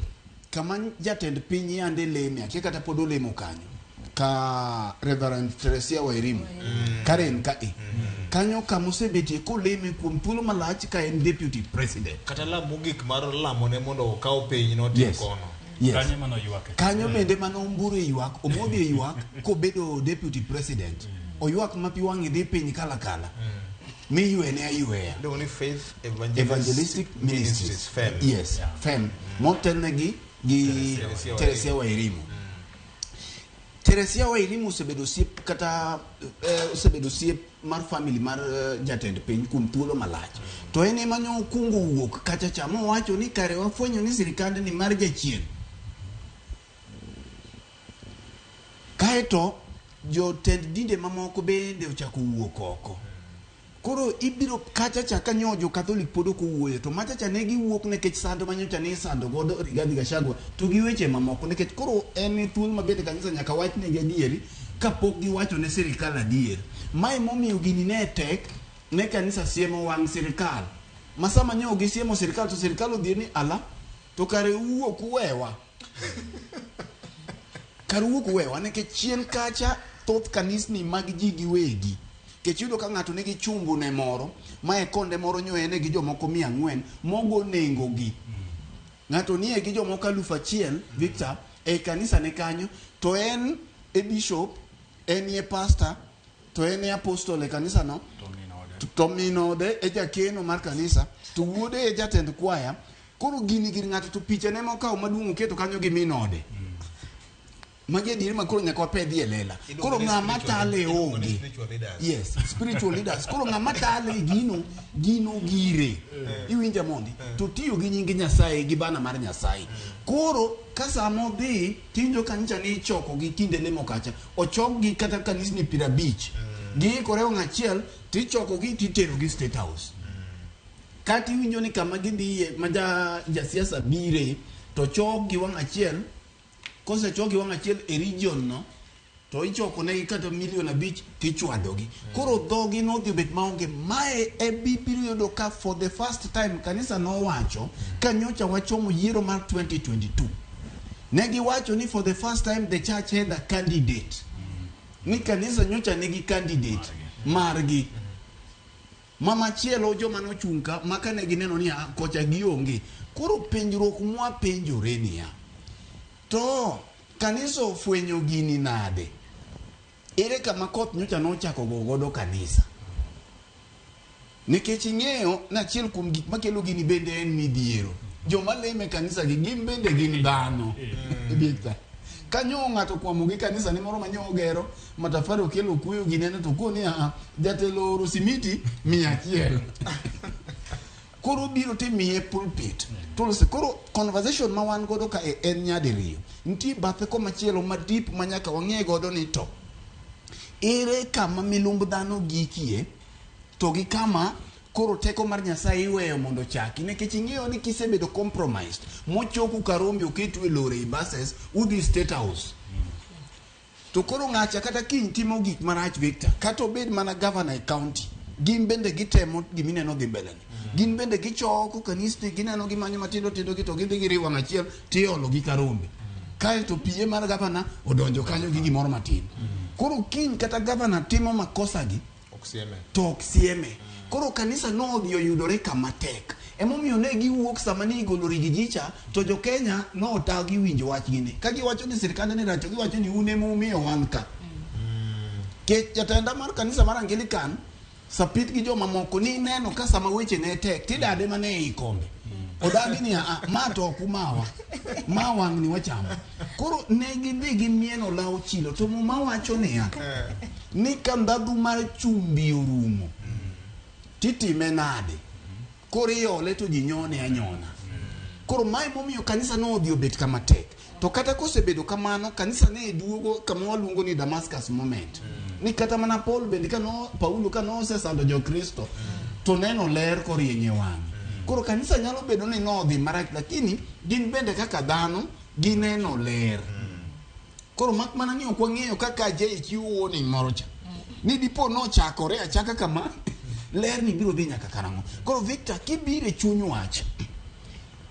kama jatend piny yande leme, akia kata pod olemo kanyo, ka Reverend Teresia Wairimu, Karen kae. Kanyo kama osebetie koleme kuom thuolo malach ka en deputy president. Kata lam mogik mar lamone mondo okaw piny notim Yes. kono. Yes. Kanyo mano ywak. Kanyo bende mane Omburu e ywak, Omodhi e ywak kobedo deputy president. Oywak ma pi wang'e dhi piny kala kala. Mi ywene ayweya. Iluongo ni Faith Evangelistic, Evangelistic Ministries. FEM. Yes, FEM. Motelnegi gi Teresia Teresia Wairimu. Teresia Wairimu osebedo osiep kata osebedo osiep mar family mar jatend piny kuom thuolo malach. To en ema ne okwongo wuok kacha cha mowacho ni kare wafwenyo ni sirikandni mar jachien. Kaeto jotend dinde mamoko bende ochako wuok oko. Koro ibiro kacha cha ka nyo jo Catholic pod ok owuoyo to macha cha ne giwuok nikech sand ma nyocha ne isando godo Rigathi Gachagua to gi weche mamoko nikech koro en thuolo ma bende kanisa nyaka wach negi adieri kapok giwacho ne sirikal adier. Mae momiyo gini ne tek ne kanisa siemo wang' sirikal. Ma sama nyo gisiemo sirikal to sirikal odhier ni ala to kare uwuok uwewa. Kare uwuok uwewa nikech chien kacha thoth kanisni mag ji giwegi. Kech iyudo ka ng'ato nigi chumbu ne moro, ma e konde moro nyo ene gi jomoko 400, mogo nengo gi. Ng'ato nie gi jomoko 1000, Victor, e kanisa ne kanyo, to en e bishop, en e pastor, to en e apostle e kanisa no, to minode e jakeno mar kanisa, to wuode e jatend kwaya. Koro gini gir ng'ato to picha ne mokawo maduong' oketo kanyo gi minode. Magi adieri ma koro nyaka wapedhi e lela. Koro ng'ama tale onge. Yes, spiritual leaders. Koro ng'ama tale gino, gino gire. Iwinja mondi? To tiyo gi nying Nyasaye gi bana mar Nyasaye. Koro ka sama odhi tinjo kanisa ni ichoko gi kinde lemo kacha, ochok gi kata kanisni 50. Giikore wang' achiel tichoko gi titero gi State House. Kata iwinjo ni kama gidhiye ma jasiasa bire to chok gi wang' achiel. Kosechoki wang' achiel e region no, to ichoko negi kata milion 5 tichwadogi. Koro dhogi nodhi obet maonge. Mae e bibiro yudo ka for the first time kanisa nowacho ka nyocha wachomo yiero mar 2022. Ne giwacho ni for the first time the church had a candidate. Ni kanisa nyocha nigi candidate margi. Mama chielo joma nochung' ka ma kane gineno ni kocha gionge. Koro penjruok mwapenjore niya, to kanisa ofwenyo gini nade? Ere kama koth nyocha nochako go godo kanisa? Nikech ing'eyo ni achiel kuom gik makelo gini bende en midhiero. Joma leme kanisa gi gin bende gin dhano. Victor. Kanyo ng'ato kwamo gi kanisa ni moro manyo ogero, matafari okelo kuyo ginene to koni a jatelo oro simiti 100. Koro biro timiye pulpit. Tulse koro conversation ma wan godo ka en nyadiriyo. Nitie bathe komachielo ma deep ma nyaka wang'e godo ni to ere kama milumb dhano gikie to gi kama Koro teko mar Nyasaye iweyo mondo ochaki nikech ing'eyo ni kisebedo compromised mochoku karombe oketu e lori e buses udhi State House. To koro ng'acha kata kiny timo gik marach Victor, kata obed mana governor e county, gin bende gitemo gimineno dhi mbele ni. Gin bende gichoko kanisni, gineno gimanyo matindo tindo gi to gidhi giriwo wang' achiel tiolo gi karombe. Kae to PA mar governor odonjo kanyo gi gimoro matin. Koro kiny kata governor timo makosa gi, Ok sieme. To ok sieme. Koro kanisa nodhi oyudore kama tek. Emomiyo ne giwuok sama ne igolo Riggy cha to jo Kenya notagi winjo wachgi ni. Ka giwacho ni sirkande ni rach to giwacho ni un ema umiyo wan ka. Kech jatenda mar kanisa mar Anglican Sapit gi jomamoko ni neno ka sama weche ne tek tidade mane ei kombe. Odagi ni a ma to ok umawa. Ma wang' ni wachamo. Koro ne gidhi gimieno law chilo to Muma wacho niya ni ka ndhadhu mar chumbi orumo titime nade? Koro iole to ji nyone anyona. Koro mae momiyo kanisa nodhi obet kama tek. To kata kosebedo kamano, kanisa ne duogo kama waluongo ni Damascus moment. Ni kata mana Paul bende kano Paulo kano osesando jo-Kristo to neno ler korieny e wang'e. Koro kanisa nyalo bedo ni nodhi marach lakini gin bende kaka dhano gineno ler. Koro mak mana ni ok wang'eyo kaka Jay chiwo warning moro cha. Ni dipo nochakore achaka kama ler ni biro dhi nyaka karang'o. Koro Victor kibiro e chuny wach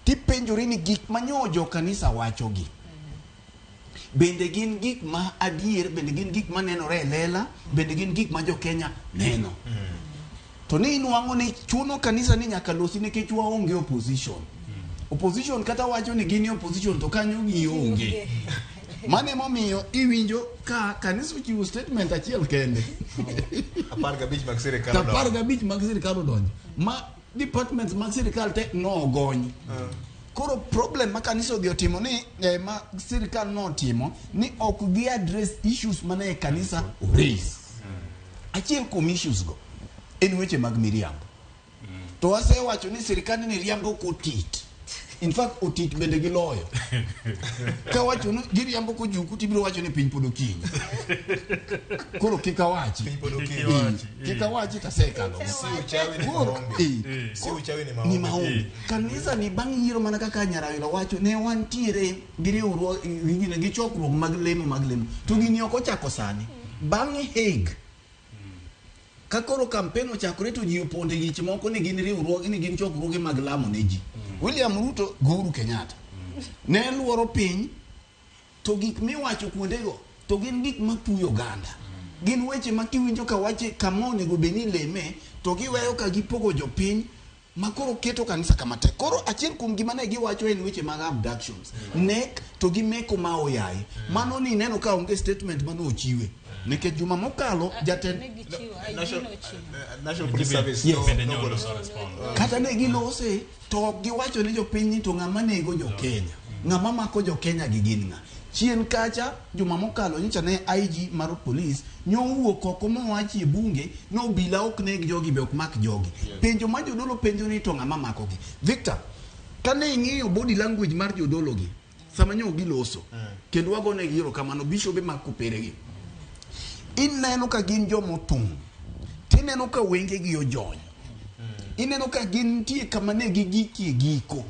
tipenjori ni gik manyo jo kanisa wachogi bende gin gik ma adier, bende gin gik ma nenore e lela, bende gin gik ma jo Kenya neno. To ni inwang'o ni chuno kanisa ni nyaka losi nikech waonge opposition. Opposition kata wacho ni gin e opposition to kanyo gionge. Mano emomiyo iwinjo ka kanisa ochiwo statement achiel kende. 15 mag sirikal To odonjo. 15 mag sirikal odonjo. Ma departments mag sirikal te nogony. Koro problem ma kanisa odhi otimo ni ma sirikal notimo ni ok gi address issues mane e kanisa raise. Achiel kuom issues go en weche mag miriambo. To wasewacho ni sirikal ni riambo kotit. In fact otit bende giloyo. Kawacho ni giriambo kojuku tibiro wacho ni piny pod okinyi. Koro kik awachi. Piny pod okinyi. Kik awachi tasekalo. Si uchawi ni Koro, maombi. Si uchawi ni ni maombi. maombi. Kanisa ni bang' yiero mana kaka Nyarawila wacho ne wantiere gi riwruok gi chokruok mag lemo mag lemo. To gini ok ochako sani. Bang' Hague ka koro campaign ochakore to ji opondo e gich moko ni gin riwruoge ni gin chokruoge mag lamo ne ji. William Ruto gi Uhuru Kenyatta ne luoro piny to gik miwacho kuondego to gin gik matuyo oganda. Gin weche ma kiwinjo ka wache kama onego bed ni ileme to giweyo ka gipogo jopiny ma koro keto kanisa kama tek. Koro achiel kuom gima ne giwacho en weche mag abductions. Nek to gi meko ma oyaye. Mano ni neno ka onge statement mane ochiwe. Nikech juma mokalo jatend Ne gichiwo, IG National, nochiwo. National Police Service Yes. Bende nogolo- nyoro respond. Kata ne gilose to ok giwacho ne jopiny ni to ng'ama nego jo Kenya. Ng'ama mako jo Kenya gi gin ng'a. Chien kacha juma mokalo nyocha ne IG mar polis nyowuok oko mowachi e bunge ni obila ok neg jogi be ok mak jogi. Penjo ma jodolo penjo ni to ng'ama makogi. Victor, kane ing'iyo body language mar jodolo gi sama nyo giloso kendo wagonegi erokamano bishobe mag koperegi ineno ka gin jomotung' tineno ka wengegi ojony ineno ka gintie kama ne gigikie giko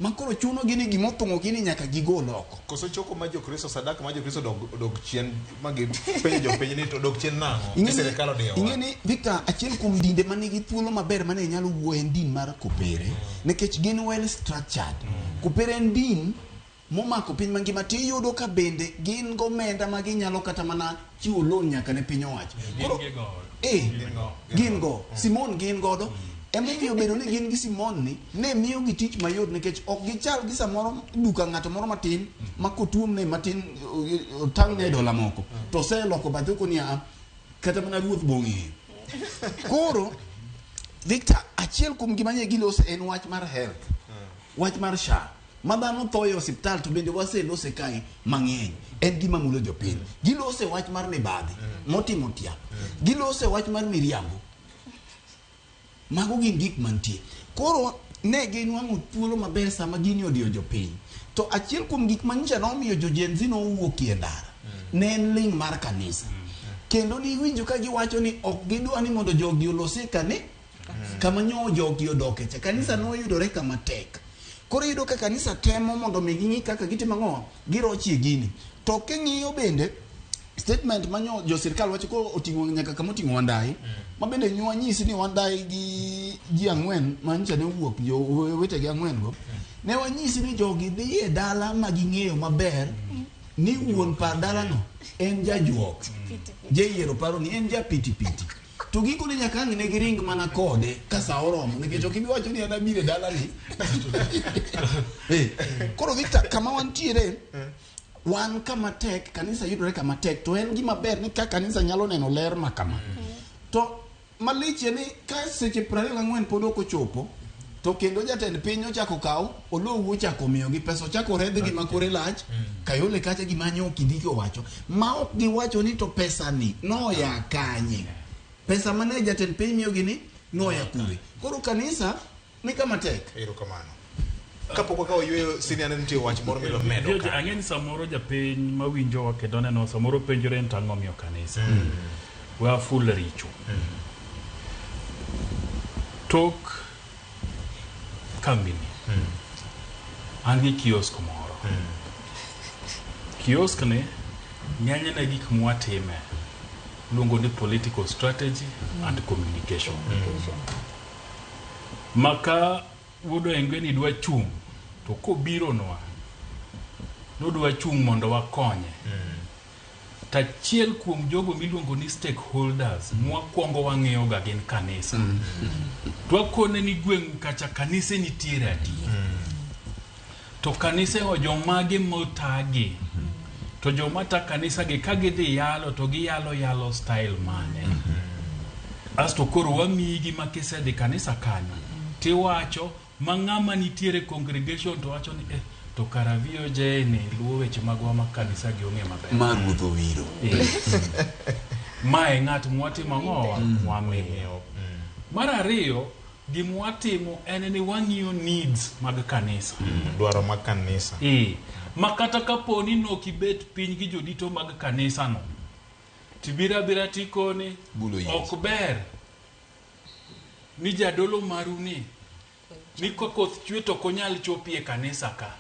ma koro chunogi ni gimothung'ogi ni nyaka gigol oko. Koso choko ma Jokristo sadaka ma Jokristo dog chien ma gipenjo jopiny ni to dog chien nang'o? Ni sirikal odiyowa. Ing'e ni Victor, achiel kuom dinde manigi thuolo maber mane nyalo wuoyo en din mar kopere nikech gin well structured. Kopere en din momako piny mangima tiyudo ka bende gin gomenda ma ginyalo kata mana chiwo loan nyaka ne piny owacho. Koro, Gin gi go. Gin go. Simon gin godo. Emomiyo bedo ni gin gi Simon ni ne miyo gi tich mayot nikech ok gichal gi samoro duka ng'ato moro matin ma kotuom ne matin otang' ne dola moko to oseloko bathe koni a kata mana ruoth bong'eyo. Koro Victor, achiel kuom gima nye giloso en wach mar health, wach mar SHA ma dhano tho e osiptal to bende waselose kae mang'eny en gima mulo jopiny. Gilose wach mar mibadhi motimo tiap, gilose wach mar miriambo. Mago gin gik mantie. Koro ne ginwang'o thuolo maber sama gini odiyo jopiny. To achiel kuom gik manyicha nomiyo jo Gen Z nowuokie e ndara ne en ling' mar kanisa. Kendo niwinjo ka giwacho ni ok gidwa ni mondo jogi olose kani Kama nyo jogi odoke cha kanisa noyudore kama tek. Koro iyudo ka kanisa temo mondo mi ging'i kaka gitimo ang'o, girochie gini. To king'iyo bende statement ma nyo jo sirkal wacho ko oting'o nyaka kama oting'o Wandayi, ma bende nyo wanyisi ni Wandayi gi ji ang'wen ma nyocha ne owuok jo wetegi ang'wen go, ne wanyisi ni jogi dhi e dala ma ging'eyo maber ni wuon par dalano en jajuok. Jayiero paro ni en ja pitipiti. To gikone nyaka ang' ne giring mana kode ka sa oromo nikech ok ibi wacho ni an abiro e dalani. Koro Victor, kama wantiere wan kama tek, kanisa yudore kama tek, to en gima ber ni ka kanisa nyalo neno ler ma kama. To malich en ni ka seche 24 pod ok ochopo, to kendo jatend piny ochako kaw, Oloo ochako miyogi pesa, ochako redhgi ma kore lach, Kayole kacha gima nyo Kindiki owacho, ma ok giwacho ni to pesa ni noya kanye. Pesa mane jatend piny miyogi ni noya kure. Koro kanisa ni kama tek. Erokamano. Kapok wakawo yueyo, Sini aneno nitie wach moro midwa medo ka. Ang'e ni samoro japiny mawinjowa kendo neno samoro penjore ni to ang'o miyo kanisa. We aful richo. Tok kambini. An gi kiosk moro. Kiosk ni ng'enyne gik mwatime luongo ni political strategy and communication. Maka wuod Oengwe ni dwa chung' to kobironwa nodwa chung' mondo wakonye. Tachiel kuom jogo miluongo ni stakeholders mwakwongo wang'iyo ga gin kanisa. To wakone ni gweng'u kacha kanise nitiere adi. To kanise go jomage motagi. To joma ta kanisa gi ka gidhi yalo to giyalo yalo style mane. Asto koro wamiyi gi ma kisedhi kanisa kanyo tiwacho ma ng'ama nitiere congregation to wacho ni to kara VOJ ni luwo weche magwa ma kanisa gi ong'e maber. Ma ruoth owiro. Ma e ng'at mwatimo ang'owa mwamiyo. Mar ariyo, gima watimo en ni wang'iyo needs mag kanisa. Dwaro mag kanisa. Ma kata kapo ni nok ibet piny gi jodito mag kanisa no, tibiro abira tikoni ok ber ni jadolo maru ni ni ka koth chwe to ok onyal chopi e kanisa ka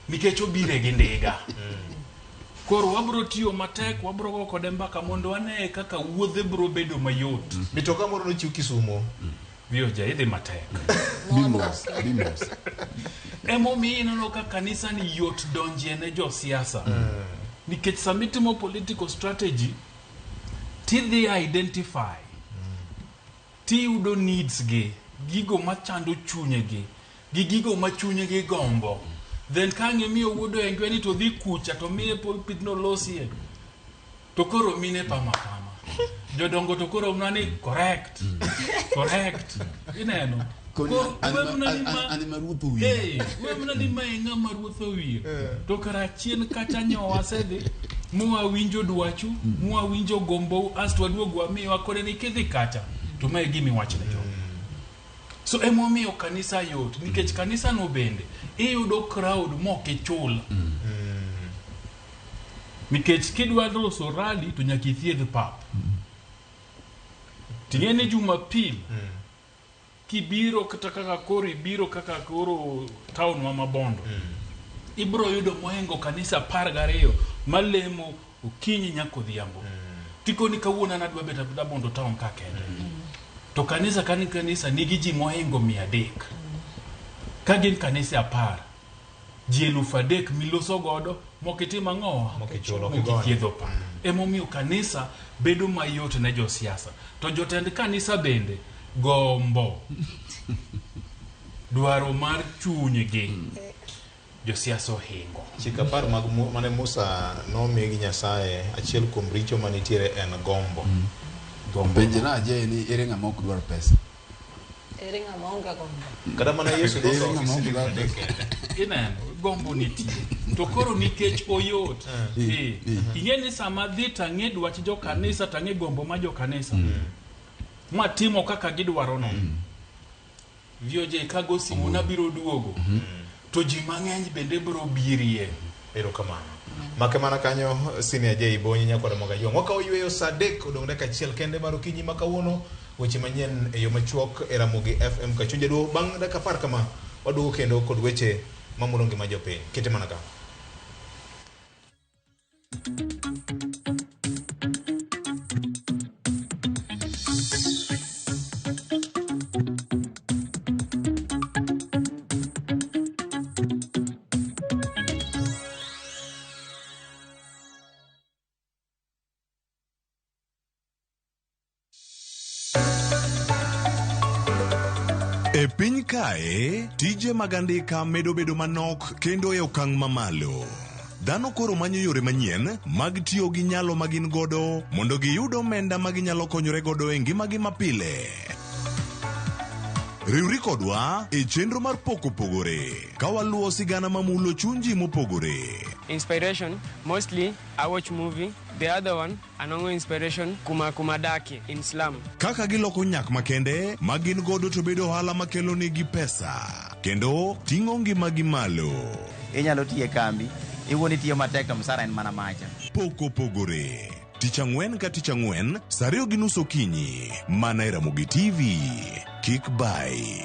nikech obire gi ndiga. Koro wabro tiyo matek, wabro go kode mbaka mondo wane kaka wuodhe bro bedo mayot. Mitoka moro nochiw Kisumo. VOJ idhi matek. Bimos, bimos. Emomiyo ineno ka kanisa ni yot donjie ne josiasa. Nikech sama itimo political strategy, tidhi identify, tiyudo needs gi, gigo machando chunyegi, gi gigo ma chunygi gombo. Then ka ang' imiyo wuod Oengwe ni to dhi kucha to miye pulpit no losie. To koro mine pama pama. Jodongo to koro mna ni correct. Correct. Ineno. Koro we mana ni ma An ema ruoth owiro. We mana ni ma e ng'ama ruoth owiro. To kara chien kacha nyo wasedhi mwawinjo dwachu, mwawinjo gombou, asto waduog wamiwa kore ni kidhi kacha to ma e gima iwacho ne jogi. So emomiyo kanisa yot nikech kanisa no bende iyudo crowd mok ichul. Nikech kidwa loso rally to nyaka ithiedh pap. Ting'e ni Jumapil kibiro kata kaka koro ibiro kaka koro town wa Mabondo ibro yudo mohingo kanisa 12 malemo okinyi nyaka odhiambo. Tikoni kawuono an adwa bet abeda Bondo town ka kende. To kanisa ka kanisa nigi ji mohingo 300. Ka gin kanisa 10, ji 3,000 miloso godo mokitimo ang'owa Mokichulo, okigonyo. mokithiedho pa. Emomiyo kanisa bedo mayot ne josiasa. To jotend kanisa bende gombo dwaro mar chunygi josiasa ohingo. Chik 10 mag mane Musa nomi gi Nyasaye, achiel kuom richo manitiere en gombo. Penje na ajaye ni ere ng'ama ok dwar pesa. Ere ng'ama onge gombo. Kata mana Yesu Ere notho ng'ama gi ok siling' dwar 30 pesa. kende. Ineno, gombo nitie. To koro nikech oyot. Ing'e ni sama dhi tang'e dwach jokanisa, tang'e gombo ma jokanisa. Matimo kaka gidwaro no. VOJ kago simu na biro duogo. To ji mang'eny bende biro birie. Erokamano. Make mana kanyo Senior J Bonyi nyakwara Moga Jwang'. Wakawo yueyo saa 3 odong' dakika 1 kende mar okinyi ma kawuono. Weche manyien e yo machuok e Ramogi FM Kachuny Jaduo. Bang' dakika 10 kama waduogo kendo kod weche mamulo ngima jopiny. Kete mana ka. E piny kae, tije mag andika medo bedo manok kendo e okang' mamalo. Dhano koro manyo yore manyien mag tiyo gi nyalo ma gin godo mondo giyud omenda ma ginyalo konyore godo e ngimagi mapile. Riwri kodwa e chenro mar Pok Opogore ka waluwo sigana mamulo chuny ji mopogore. Inspiration, mostly I watch movie. The other one, anongo inspiration kuma kuma dake in slum. Kaka giloko nyak makende ma gin godo to bedo ohala makelo negi pesa kendo ting'o ngimagi malo. Inyalo tiyo e kambi, iwuon itiyo matek to msara en mana macha. Pok Opogore. Tich ang'wen ka tich ang'wen, saa 2:30 okinyi, mana e Ramogi TV. Kik bai.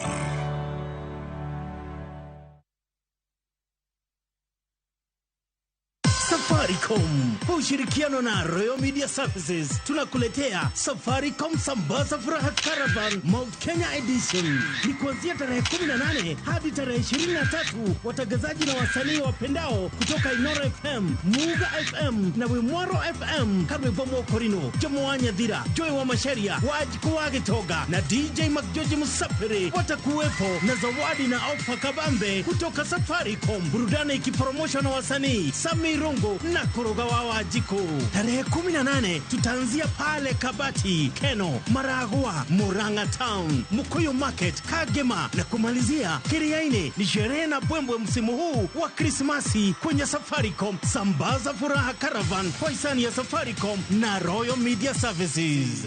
Safaricom kwa ushirikiano na Royal Media Services tunakuletea Safaricom Sambaza Furaha Caravan Mount Kenya Edition. Ni kuanzia tarehe 18 hadi tarehe 23, watangazaji na wasanii wapendao kutoka Inoro FM, Muga FM na Wimwaro FM, Karwebo Mokorino, Jomo wa Nyathira, Joy wa Masharia, Wajiko wa Gitoga na DJ McGeorge Musafiri watakuwepo na zawadi na ofa kabambe kutoka Safaricom, burudani ikiporomoshwa na wasanii Sami Rungu na Kuruga wa Wajiko. Tarehe 18 tutaanzia pale Kabati, Keno, Maragua, Murang'a Town, Mukuyu Market, Kagema na kumalizia Kiriaini. Ni sherehe na bwembwe msimu huu wa Krismasi kwenye Safaricom Sambaza Furaha Caravan kwa hisani ya Safaricom na Royal Media Services.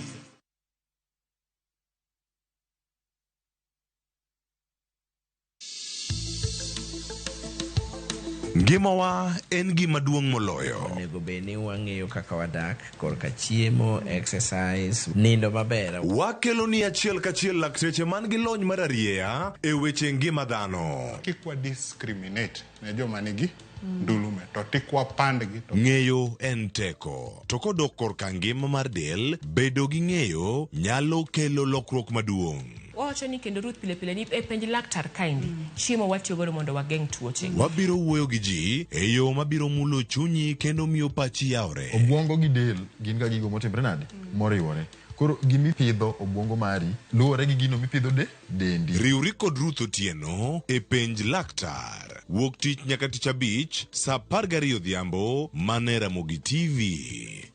Ngimawa en gima duong' moloyo. Onego bed ni wang'eyo kaka wadak korka chiemo, exercise, nindo maber. Wakelo ni achiel kachiel lakteche man gi lony mar arieya e weche ngima dhano. Kik wa discriminate ne joma nigi ndulume to tik wapandgi to Ng'eyo en teko. To kodok korka ngima mar del, bedo gi ng'eyo nyalo kelo lokruok maduong'. Wawacho ni kendo Ruth pile pile ni e penj laktar kaendi chiemo watiyo godo mondo wageng' tuoche. Wabiro wuoyo gi ji e yo mabiro mulo chunyi kendo miyo pachi yawre. Obwongo gi del gin ga gigo motimre nade? Moriwore. Koro gimipidho obwongo mari luwore gi gino mipidho de dendi. Riwri kod Ruth Otieno e penj laktar. Wuok tich nyaka tich abich saa 12 odhiambo mana e Ramogi TV.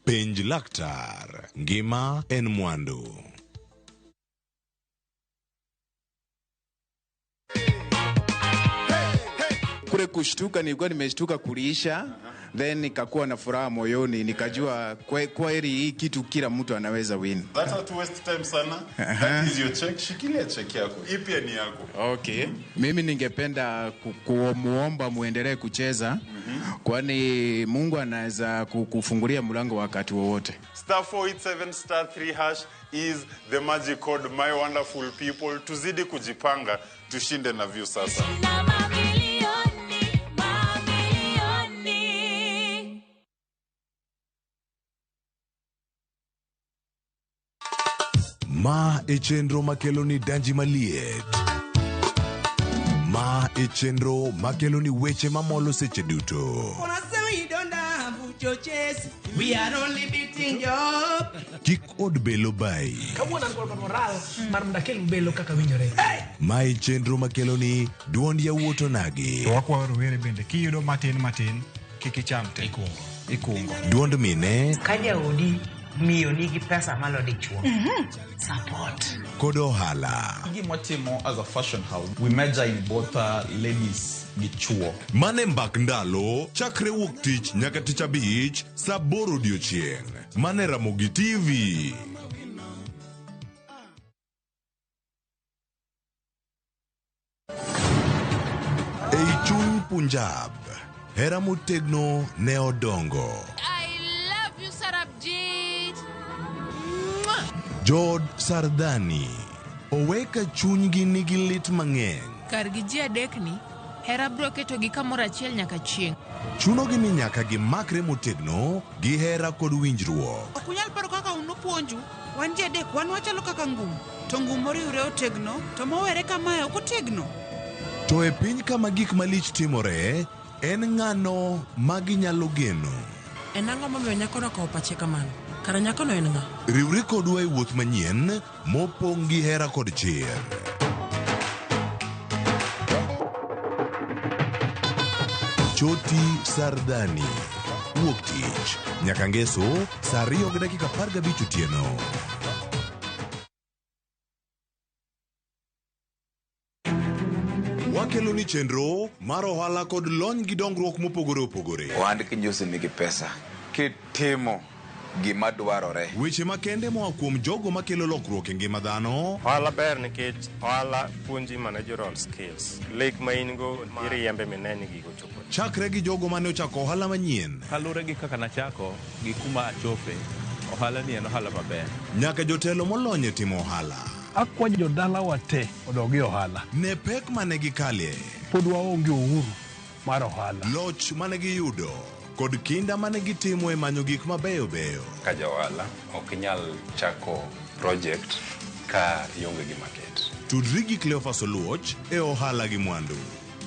Penj laktar. Ngima en mwandu. Kule kushtuka, nilikuwa nimeshtuka kuliisha, then nikakuwa na furaha moyoni, nikajua kweli hii kitu kila mtu anaweza win. That's not waste time sana. That is your check. Shikilia check yako. Hii pia ni yako. Okay. Mimi ningependa kumuomba muendelee kucheza, kwani Mungu anaweza kufungulia mlango wakati wowote. Star 487 star 3 hash is the magic code, my wonderful people. Tuzidi kujipanga, tushinde na view sasa. Ma e chenro makelo ni danji maliet. Ma e chenro makelo ni weche mamolo seche duto. We are only beating job. Kik od belo bai. Kawuono an kod moral mar mondo akel belo kaka winjore. Ma e chenro makelo ni duond yawuot onagi. To wakwayo rowere bende kiyudo matin matin kik icham te. Ikungo. Duond mine Ka jaodi miyo nigi pesa malo dichuo. Support. Kod ohala. Gima watimo as a fashion house, we major in both ladies gi chuo. Mane mbak ndalo chakre wuok tich nyaka tich abich saa 8 odiochieng'. Mane Ramogi TV. Ei chuny Punjab, hera motegno ne odongo. I love you, Sarabjit. Jood Sardhani owe ka chunygi nigi lit mang'eny. Kargi ji adekni, hera biro ketogi kamoro achiel nyaka chieng'. Chunogi ni nyaka gimakre motegno gi hera kod winjruok. Ok unyal paro kaka un upuonju. Wan ji adek wan wachalo kaka ngum. To ngum moriwre otegno, to mowere kamae ok otegno. To e piny kama gik malich timore, en ng'ano ma ginyalo geno? En ang'o momiyo nyakono okawo pache kamano? Kara nyakono en ng'a? Riwri kodwa e wuoth manyien mopong' gi hera kod chir. Choti Sardhani. Wuok tich nyaka ngeso saa 2:15 otieno. Wakelo ni chenro mar ohala kod lony gi dongruok mopogore opogore. Ohand kinjusi nigi pesa kitimo gima dwarore. Weche makende moa kuom jogo makelo lokruok e ngima dhano. Ohala ber nikech ohala puonji managerial skills. Lek ma in go iriembe mine ni gigo chopo. Chakre gi jogo mane ochako ohala manyien. Kaluwore gi kaka nachako gi kuma achope, ohala ni en ohala maber. Nyaka jotelo molony e timo ohala. Akwayo jodalawa te odog e ohala. Ne pek mane gikalie. Pod waonge uhuru mar ohala. Loch mane giyudo kod kinda mane gitimo e manyo gik mabeyo beyo. Ka ja ohala ok inyal chako project ka ionge gi market. Tudri gi Cleophas Oluoch e ohala gi mwandu.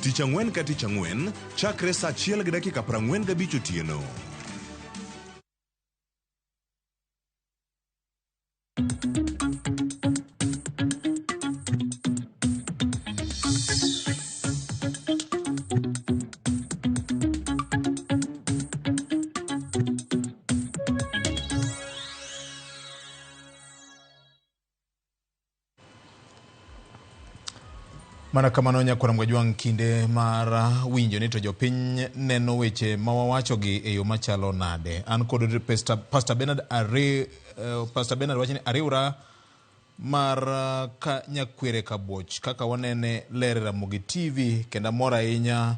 Tich ang'wen ka tich ang'wen chakre saa 1:45 otieno. Mana kamano nyakwar Mgajwang' kinde mar winjo ni to jopiny neno weche ma wawachogi e yo machalo nade. An kod Pastor Bernard Pastor Bernard wacho ni ariwra mar ka nyakwere Kabuoch kaka wanene ler Ramogi TV kendo amor ahinya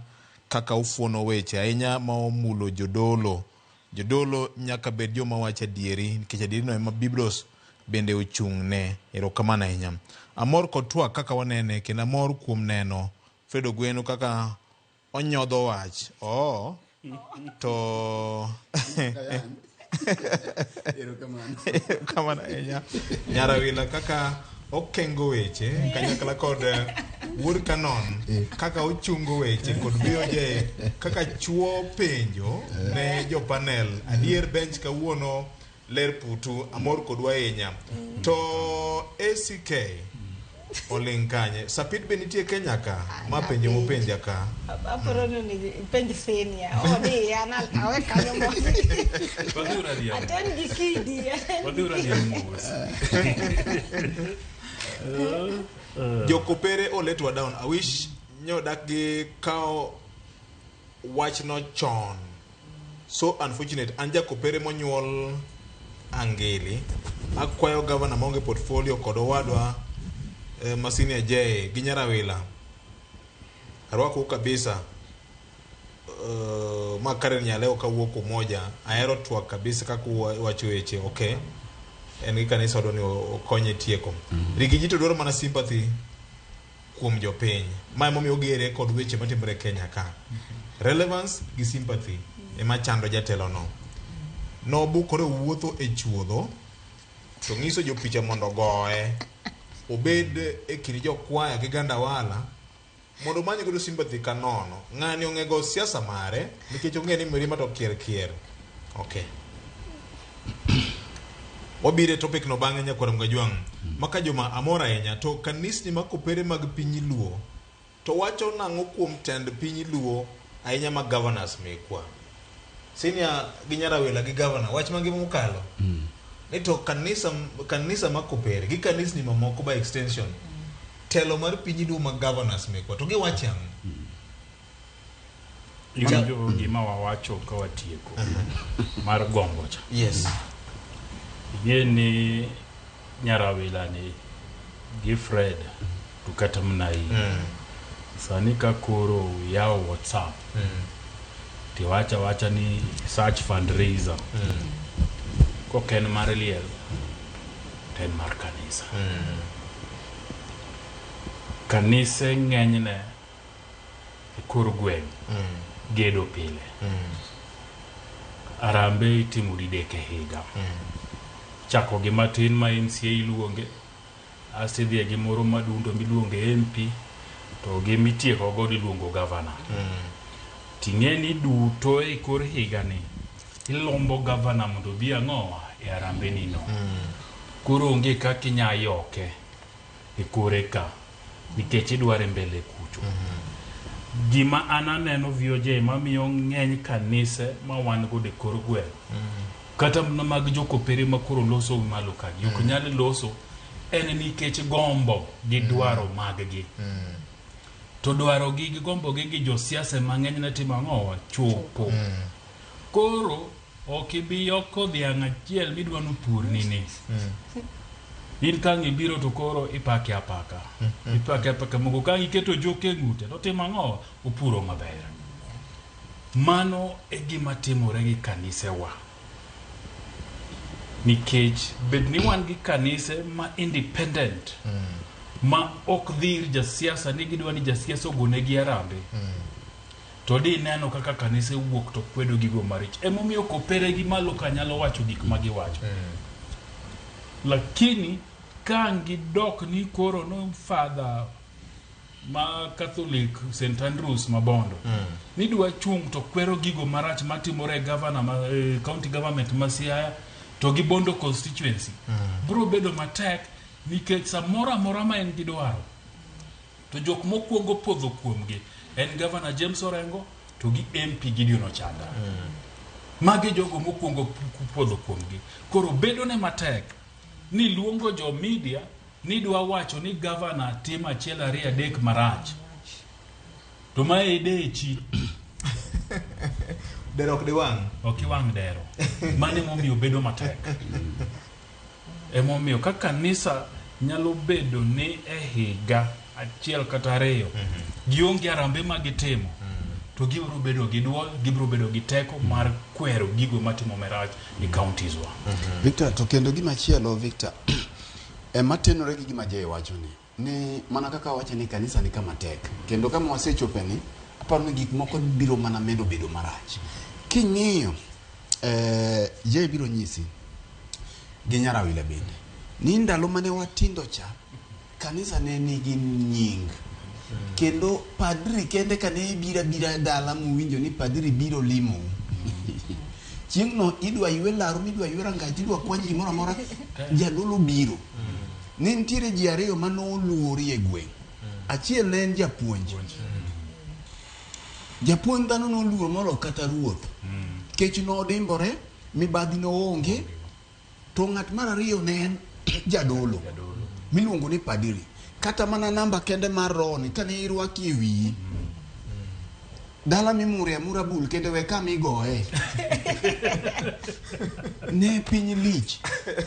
kaka ufuono weche ahinya ma omulo jodolo. Jodolo nyaka bed joma wacho adieri nikech adieri no ema Biblos bende ochung'ne. Erokamano ahinya. Amor kod twak kaka wanene kendo amor kuom neno Fred Ogweno kaka onyodho wach. Oo to erokamano ahinya. Nyarawila kaka okengo weche kanyakla kod wuod Kanon kaka ochungo weche kod BOJ kaka chuo penjo ne jopanel. Adier bench kawuono ler putu amor kodwa ahinya. To ACK oling' kanye? Sapit be nitie Kenya ka? Ma penjo mopenja ka. Aparo ni onego ipenj senior. Odi an awe kanyo mondo. Aten gi kidi. Wadhi mos. Jokopere oletwa down. I wish nyodak gi kawo wachno chon. So unfortunate. An jakopere monyuol Angili. Akwayo gavana maonge portfolio kod owadwa Masini J gi Nyarawila. Arwakou kabisa. Ma Karen Nyaleo kawuok Umoja. Ahero twak kabisa kaka uwacho weche. Okay. En gi kanisa odwa ni okonye tieko. Rigiji to dwaro mana sympathy kuom jopiny. Ma emomiyo ogere kod weche matimore Kenya ka. Relevance gi sympathy ema chando jatelo no. Nobukore owuotho e chuodho to ng'iso jopicha mondo ogoye. Obed e kind jokwaya gi gandawala mondo omany godo sympathy ka nono. Ng'ani ong'e go siasa mare nikech ong'e ni mirima to kier kier. Okay. Wabiro e topic no bang'e nyakwar Mgajwang'. Maka joma amor ahinya to kanisni ma kopere mag piny Luo to wacho nang'o kuom tend piny Luo ahinya ma governors mekwa. Senior gi Nyarawila gi governor wach mangima mokalo. Ni to kanisa ma kopere gi kanisni mamoko by extension telo mar piny Luo ma governors mekwa to giwacho ang'o? Iwinjo gima wawacho ka watieko mar gombo cha. Yes. Ing'e ni Nyarawila ni gi Fred to kata mana in. Sani ka koro yawo WhatsApp tiwacho awacha ni search fundraiser. Kok en mar liel To en mar kanisa. Kanise ng'enyne e kor gweng' gedo pile. Arambe itimo didek e higa. Chako gi matin ma MCA iluonge, asto idhiye gi moro madundo miluonge MP, to gi mitieko godo iluongo gavana. Ting'e ni duto e kor higani ilombo gavana mondo obi ang'owa e arambe ni no. Koro onge kaka inya yoke e kore ka nikech idware mbele kucho. Gima an aneno VOJ mamiyo ng'eny kanise ma wan godo e kor gweng' kata mana mag jokopere ma koro loso malo kagi ok nyal loso en nikech gombo gi dwaro maggi. To dwaro gi gi gombo gi gi josiasa mang'eny ne timo ang'owa chopo. Koro ok ibi yoko dhiang' achiel midwa nopurni ni. In kang' ibiro to koro ipake apaka. Ipake apaka mogo kang' iketo joka e ng'ute to timo ang'owa opuro maber. Mano e gima timore gi kanisewa. Nikech bed ni wan gi kanise ma independent ma ok dhi ir jasiasa ni gidwa ni jasiasa ogonegi arambe. To di neno kaka kanise wuok to kwedo gigo maricho. Emomiyo kopere gi malo ka nyalo wacho gik ma giwacho. Lakini ka gidok ni koro no father ma Catholic St Andrews Mabondo ni dwa chung' to kwero gigo marach matimore e governor ma, county government ma Siaya to gi Bondo constituency biro bedo matek nikech samoro amora ma en gi dwaro to jok mokwongo podho kuomgi en Governor James Orengo to gi MP Gideon Ochanda. Magi jogo mokwongo podho kuomgi. Koro bedo ne matek ni luongo jo media ni dwa wacho ni governor timo achiel ariyo adek marach. To mae e dechi. Dero ok diwang'. Ok iwang' dero. Mano emomiyo bedo matek. Emomiyo ka kanisa nyalo bedo ni e higa achiel kata ariyo gionge arambe ma gitimo to gibiro bedo gi duol, gibiro bedo gi teko mar kwero gigo matimo marach e counties wa. Victor, to kendo gima chielo Victor, ema tenore gi gima Jay wacho ni, ni mana kaka wacho ni kanisa ni kama tek, kendo kama wasechope ni, aparo ni gik moko biro mana medo bedo marach. King'iyo, Jay biro nyisi, gi Nyarawila bende, ni ndalo mane watindo cha, kanisa ne nigi nying. Kendo padri kende kane ibiro abira dala mowinjo ni padri biro limou. Chieng'no idwa ywe laro, midwa ywe rangach, idwa kwany gimoro amora, jadolo biro. Ne nitiere ji ariyo manoluori e gweng'. Achiel ne en japuonj. Japuonj dhano noluoro molo kata ruoth. Kech nodimbore, mibadhi noonge, to ng'at mar ariyo ne en jadolo miluongo ni padiri. Kata mana namba kende mar roho ni kane irwaki e wiyi, dala mimure amura bul kende we kama igoye. Ne piny lich.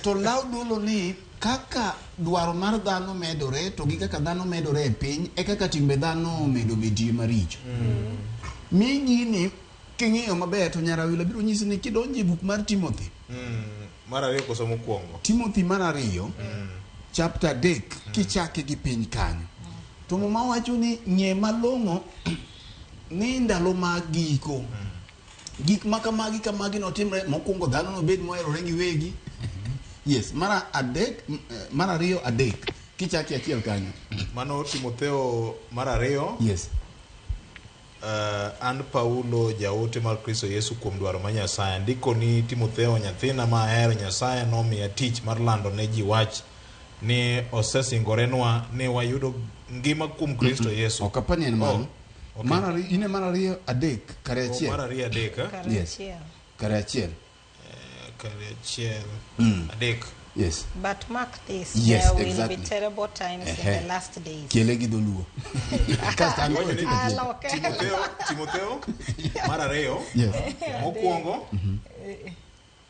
To law dolo ni kaka dwaro mar dhano medore to gi kaka dhano medore e piny e kaka timbe dhano omedo betie maricho. Mi gini king'iyo maber to Nyarawila biro nyisi ni kidonjo e buk mar Timothy. Mar ariyo koso mokwongo? Timothy mar ariyo, chapter 3, kichake gi piny kanyo. To Muma wacho ni ng'e malong'o ni ndalo mag giko. Gik ma kamagi kamagi notimre, mokwongo dhano nobed moherore giwegi. Yes, mar adek, mar ariyo adek, kichake achiel kanyo. Mano Timotheo mar ariyo. Yes. An Paulo jaote mar Kristo Yesu kuom dwaro mar Nyasaye. Andiko ni Timotheo nyathina ma ahero, Nyasaye nomiya tich mar lando ne ji wach ni osesingorenwa ni wayudo ngima kuom Kristo Yesu. Ok apani en mano. Oh, okay. Mar ariyo, ine mar ariyo adek, kare achiel. Oh, mar ariyo adek, eh? Kare Yes. achiel. Kare achiel. Kare achiel. Adek. Yes. But mark this, Yes, there will exactly. be terrible times in the last days. Kiele gi dholuo. Kasto an kod Ah, Timotheo. loke. Timotheo mar ariyo. Yes. Mokwongo.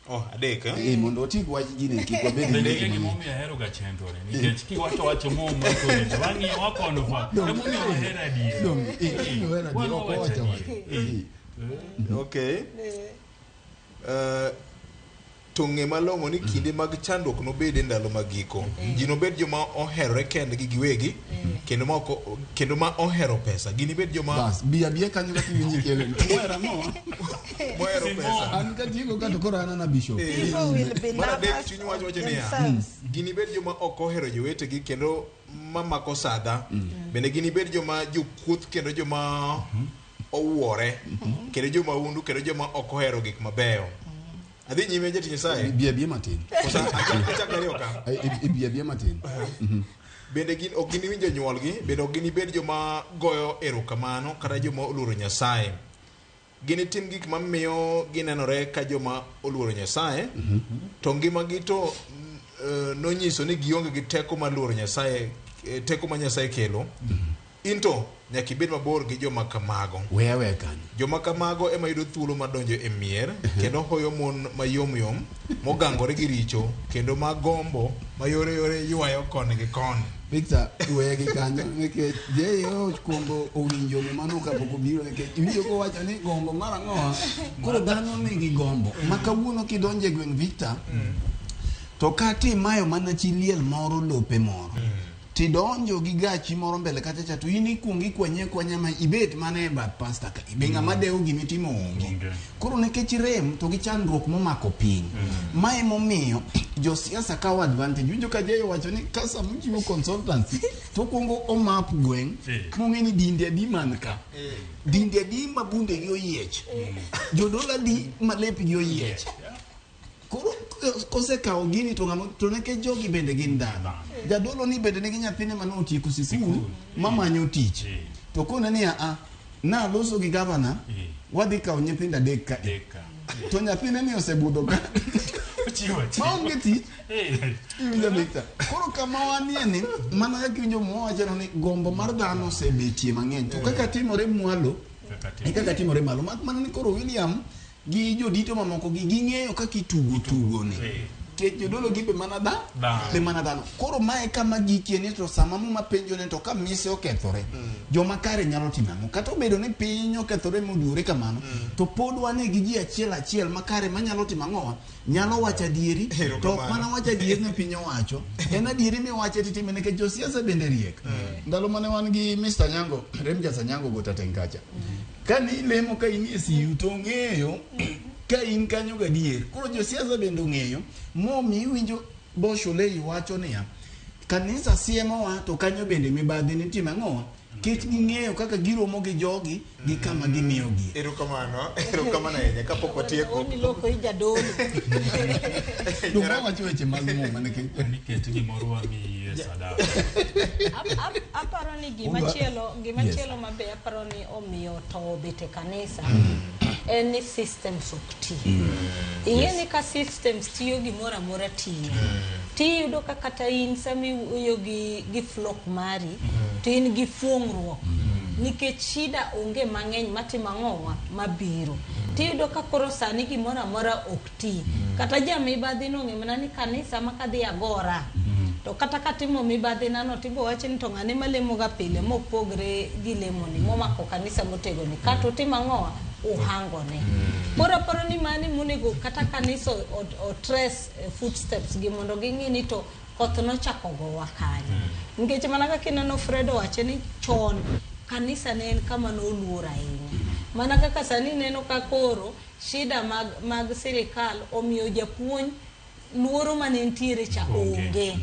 Oh, adek, eh? Mondo otiek wach gini kik wabed gi Bende gik nitie mang'eny. gimomiyo ahero ga chenro ni nikech kiwacho wacho muma to winjo wang'iyo wakono fa emomiyo wahero adier. Donge, emomiyo wahero adier, Wan ok wawacho wawacho adier. wach. Okay. To ng'e malong'o ni kinde mag chandruok nobed e ndalo mag giko. Ji nobed joma oherore kendgi giwegi, kendo ma ohero pesa. Ginibed joma Bas, bi abiya kanyo kaka iwinji kele. Mohero ang'o? Mohero pesa. An katieko ka to koro an ana bishop. Mar adek chuny wach wacho niya, ginibed joma ok ohero jowetegi kendo mamako sadha. Bende ginibed joma jokuoth kendo joma owuore kendo joma undu kendo joma ok ohero gik mabeyo. Adhi nyime jatich Nyasaye. Bi abiya matin. Kosa achak ariyo ka. Bi abiya matin. Bende gin ok giniwinj jonyuolgi, bende ok ginibed joma goyo erokamano kata joma oluoro Nyasaye. Ginitim gik mamiyo ginenore ka joma oluoro Nyasaye, to ngimagi to nonyiso ni gionge gi teko mar luoro Nyasaye, teko ma Nyasaye kelo. In to nyaka ibed mabor gi joma kamago. Weya weya kanyo. Joma kamago ema yudo thuolo mar donjo e mier kendo hoyo mon mayom yom mogangore gi richo kendo ma gombo ma yore yore ywayo koni gi koni. Victor, weye gi kanyo nikech Jeyo kuongo owinjo mano kapok obiro nikech iwinjo kowacho ni gombo mar ang'owa. Koro dhano nigi gombo ma kawuono kidonjo e gweng' Victor to kata imayo mana chi liel moro lope moro tidonjo gi gachi moro mbele kacha cha to in ikuongo ikwanye akwanya ma ibet mana e bath pasta ka be ng'ama dewo gimitimo onge. Koro nikech rem to gi chandruok momako piny ma emomiyo josiasa kawo advantage. Winjo ka Jeyo wacho ni ka sama ochiwo consultancy to okuongo omap gweng' mong'e ni dinde adi man ka, dinde adi ma bundegi oyiech, jodolo adi ma lepgi oyiech. Koro kosekawo gini to ng'ama to nikech jogi bende gin dhano. Jadolo ni bende nigi nyathine mane otieko sikul mamanyo tich. To kone niya a naloso gi gavana wadhi kawo nyithindo adek ka. To nyathine ni osebudho ka. Maonge tich. Iwinjo Victor. Koro kama wanie ni mana kaka iwinjo mwawacho ni gombo mar dhano osebetie mang'eny. To kaka timore mwalo e kaka timore malo. Mak mana ni koro William gi jodito mamoko gi ging'eyo kaka itugo tugo ni. Nikech jodolo gi be mana be mana dhano. Koro mae kama gikie ni to sama muma penjo ni to ka mise okethore, joma kare nyalo timo ang'o? Kata obedo ni piny okethore moduore kamano, to pod wane gi ji achiel achiel makare manyalo timo ang'owa? Nyalo wacho adieri, to ok mana wacho adieri ne piny owacho. En adieri miwache titime nikech josiasa bende riek. Ndalo mane wan gi Mr. Nyango, Remjas Anyango go Tateng kacha. Kane ilemo ka in e CU to ong'eyo ka in kanyo gadier. Koro josiasa bende ong'eyo momiyo iwinjo Bosch Olei wacho niya, kanisa siemowa to kanyo bende mibadhi nitie ang'owa? Kech ging'eyo kaka giromo gi jogi gi kama gimiyogi. Erokamano, erokamano ahinya kapok watieko. Niloko i jadolo. Donge wawacho weche mag muma nikech Nikech gimoro wamiyi sadaka. Aparo ni gimachielo mabe aparo ni omiyo to bet e kanisa en ni systems ok ti. Ing'e ni ka systems tiyo gimoro amora tiyo. Tiyudo ka kata in sama iwuoyo gi flock mari to in gi fuong'ruok nikech shida onge mang'eny matimo ang'owa mabiro. Tiyudo ka koro sani gimoro amora ok ti. Kata jamibadhi no ong'e mana ni kanisa ma kadhi agora. To kata katimo mibadhi nano tibo wacho ni to ng'ane malemo ga pile mopogre gi lemoni momako kanisa motegoni kata otimo ang'owa uhangone. Koro aparo ni mane monego kata kanisa o trace footsteps gi mondo ging'i ni to koth nochako gowa kanyo. Nikech mana kaka ineno Fred owacho ni chon kanisa ne en kama noluor ahinya. Mana kaka sani ineno ka koro shida mag sirikal omiyo japuonj luoro mane nitiere cha onge.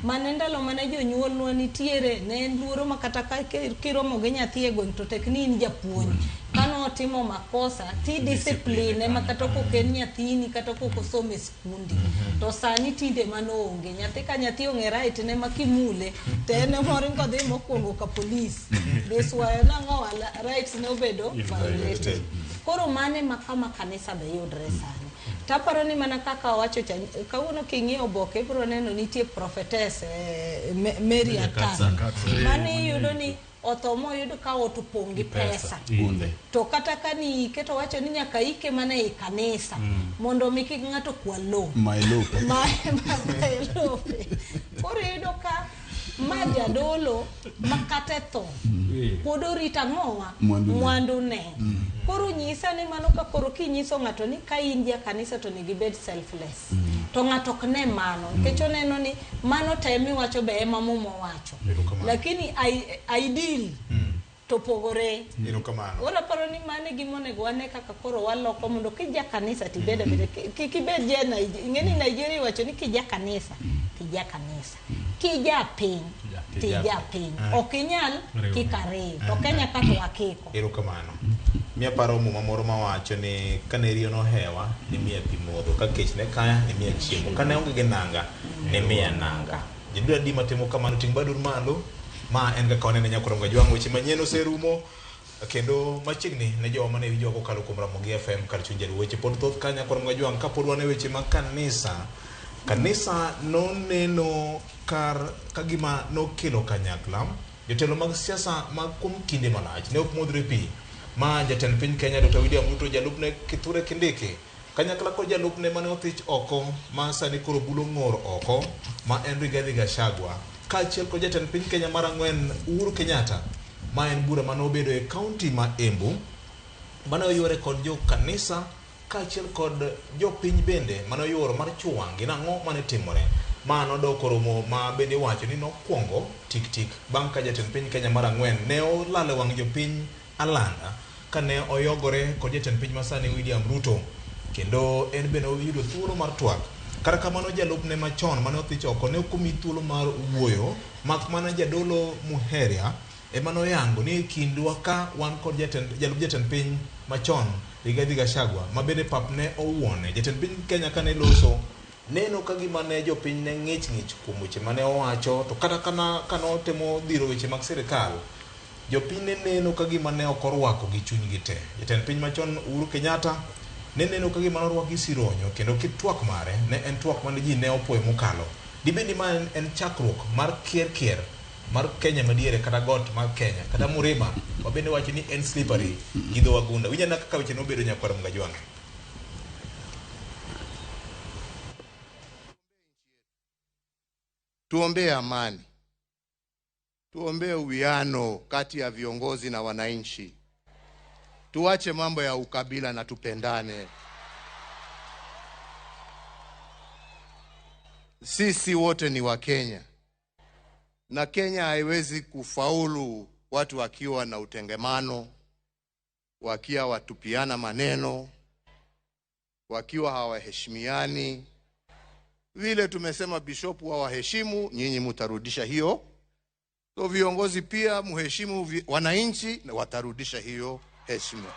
Mane ndalo mane jonyuolnwa nitiere ne en luoro ma kata ka kiromo gi nyathi e gweng' to tek ni in japuonj. Kane otimo makosa ti discipline ma kata ok en nyathini kata ok osomo e skundi. To sani tinde mano onge. Nyathi ka nyathi ong'e right ne ma kimule to en emoringo dhi mokwongo ka polis. Dhi swayo nang'o rights ne obedo violated. Koro mane ma kama kanisa be yudre sani. Taparo ni mana kaka owacho cha, kawuono king'iyo oboke ibiro neno nitie prophetess Mary Atang. Mane iyudo ni otho moyud ka ot opong' gi pesa. To kata ka ni ike to wacho ni nyaka ike mana ei kanisa mondo mi kik ng'ato kwal lowo. Mae lope. Mae lope. Koro iyudo ka Ma jadolo ma kata e tho pod orito ang'owa? Mwandune. Mwandune. Koro nyisa ni mano ka koro kinyiso ng'ato ni ka in ja kanisa to onego ibed selfless. To ng'ato ok ne mano nikech oneno ni mano te miwacho be ema Muma owacho. Erokamano. Lakini ideal to pogore. Erokamano. Koro aparo ni mano e gima onego wane kaka koro waloko mondo kija kanisa tibed abeda kik ibed ja Nigeria. Ing'e ni Nigeria iwacho ni kija kanisa tija kanisa. Kija piny tija piny. Ok inyal kik ariyo. To Kenya ka to wakiko. Erokamano. Miya paro muma moro mawacho ni kane riyo nohewa, nimiya pi modho, ka kech ne kaya, nimiya chiemo, kane aonge gi nanga, nimiya nanga. Jodolo adi matimo kamano, ting' badu malo. Ma en kaka wanene Nyakwar Mgajwang', weche manyien oserumo kendo machiegni ne jowa mane winjowa kokalo kuom Ramogi FM kar chuny Jaluo. Weche pod thoth ka Nyakwar Mgajwang', kapod wan e weche mag kanisa. Kanisa noneno kar kagima nokelo kanyakla. Jotelo mag siasa mag kuom kinde malach ne ok modhre pi. Ma jatend piny Kenya Dr. William Ruto jalupne Kithure Kindiki kanyakla kod jalupne mane othich oko ma sani koro bulo ng'or oko ma en Rigathi Gachagua kaachiel kod jatend piny Kenya mar ang'wen Uhuru Kenyatta ma en bura mane obedo e kaunti ma Embu mane oyuore kod jo kanisa kaachiel kod jopiny bende mane oyuoro mar chuo wang' gi nang'o mane timore. Ma nodoko romo ma bende iwacho ni nokwongo tik tik bang' ka jatend piny Kenya mar ang'wen ne olalo e wang' jopiny alanda kane oyogore kod jatend piny masani William Ruto kendo en bende oyudo thuolo mar twak. Kata kamano jalupne machon mane othich oko ne ok omi thuolo mar wuoyo mak mana jadolo Muheria ema noyango ni e kindwa ka wan kod jalup jatend piny machon Rigathi Gachagua ma bende pap ne owuone. Jatend piny Kenya kane loso neno ka gima ne jopiny ne ng'ich ng'ich kuom weche mane owacho to kata kana otemo dhiro weche mag sirikal jopiny ne neno ka gima ne ok orwako gi chunygi te. Jatend piny machon Uhuru Kenyatta ne neno ka gima norwak gi sironyo kendo kit twak mare ne en twak mane ji ne opuoyo mokalo. Dibed ni ma en chakruok mar kier kier mar Kenya madiere kata got mar Kenya kata Murima ma bende wacho ni en slippery gi dho wagunda. Winj anena kaka weche nobedo Nyakwar Mgajwang'. Tuombee amani, tuombee uwiano kati ya viongozi na wananchi, tuache mambo ya ukabila na tupendane. Sisi wote ni Wakenya, na Kenya haiwezi kufaulu watu wakiwa na utengemano, wakiwa watupiana maneno, wakiwa hawaheshimiani. Vile tumesema bishopu hawaheshimu, nyinyi mutarudisha hiyo. So viongozi pia muheshimu wananchi na watarudisha hiyo heshima.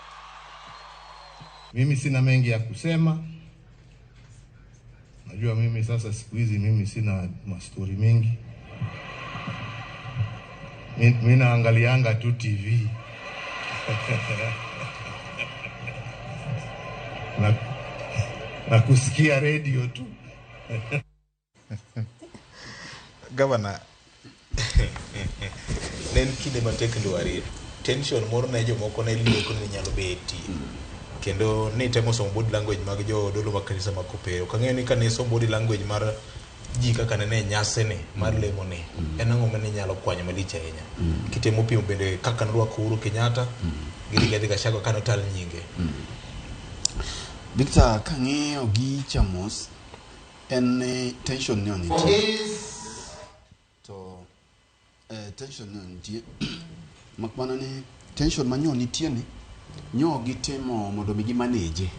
Mimi sina mengi ya kusema. Najua mimi sasa siku hizi mimi sina mastori mengi. Mimi naangalianga tu TV. Na kusikia radio tu. Governor, ne en kinde matek dwari. Tension moro ne jomoko ne lieko ni nyalo betie. Kendo ni temo somo body language mag jodolo mag kanisa mag Kopere. Ok ang'eyo ni kane isomo body language mar ji kaka nene nyasini mar lemo ni, en ang'o mane inyalo kwanyo malich ahinya? Kitemo pimo bende kaka norwako Uhuru Kenyatta gi Rigathi Gachagua kane otal nyinge. Victor, kang'iyo gicha mos, en ni tension ni nitie. To tension ni nitie. Mak mana ni tension manyo nitie ni nyo gitimo mondo mi gimaneje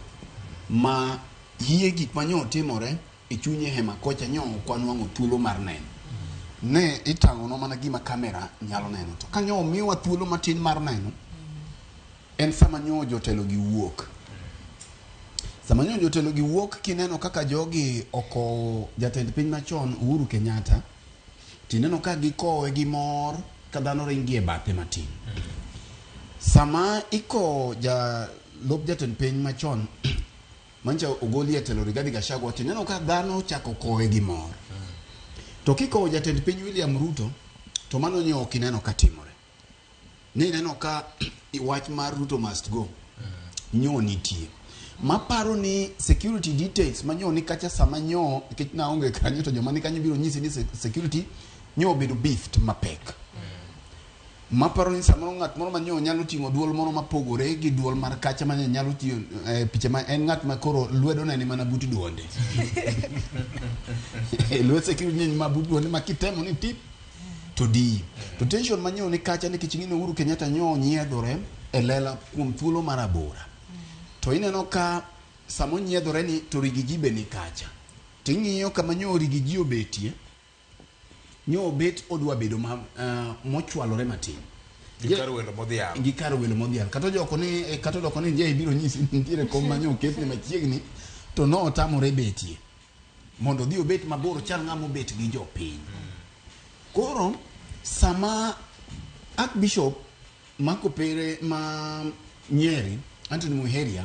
ma yie gik manyo timore e chunye hema kocha nyo ok wanwang'o thuolo mar neno. Ne itang'onwa mana gima kamera nyalo neno. To ka nyo omiwa thuolo matin mar neno, en sama nyo jotelo gi wuok. Sama nyo jotelo gi wuok kineno kaka jogi okowo jatend piny machon Uhuru Kenyatta, tineno ka gikowe gi mor ka dhano ringi e bathe matin. Sama ikowo jalup jatend piny machon mancha ogoli e telo Rigathi Gachagua, tineno ka dhano ochako kowe gi mor. To kikowo jatend piny William Ruto, to mano nyo ok ineno ka timore. Ni ineno ka wach mar Ruto must go nyo nitie. Maparo ni security details manyo ni kacha sama nyo, nikech naonge kanyo to joma ni kanyo biro nyisi ni security Nyo obedo beefed mapek. Maparo ni samoro ng'at moro ma nyo nyalo ting'o duol moro mapogore gi duol mar kacha ma nyalo tiyo eh, picha ma en ng'at ma koro lwedo ne ni mana but duonde. Lwet security ni ma but duonde ma kitemo ni tip to diyi. To tension ma nyo ni kacha nikech ing'e ni Uhuru Kenyatta nyo onyiedhore e lela kuom thuolo mar abora. To ineno ka sama onyiedhore ni to Rigiji be ni kacha. To ing'iyo kama nyo Rigiji obetie, nyo obet odwa bedo ma, mochwalore matin. Gi kar welo modhial. Gi kar welo modhial. Kata ojoko ni eh, kata odoko ni je ibiro nyisi ni nitiere kom ma nyo oketne machiegni to no otamore betie. Mondo odhi obet mabor ochal ng'ama obet gi jopiny. Koro sama Archbishop Makopere ma Nyeri, Anthony Muheria,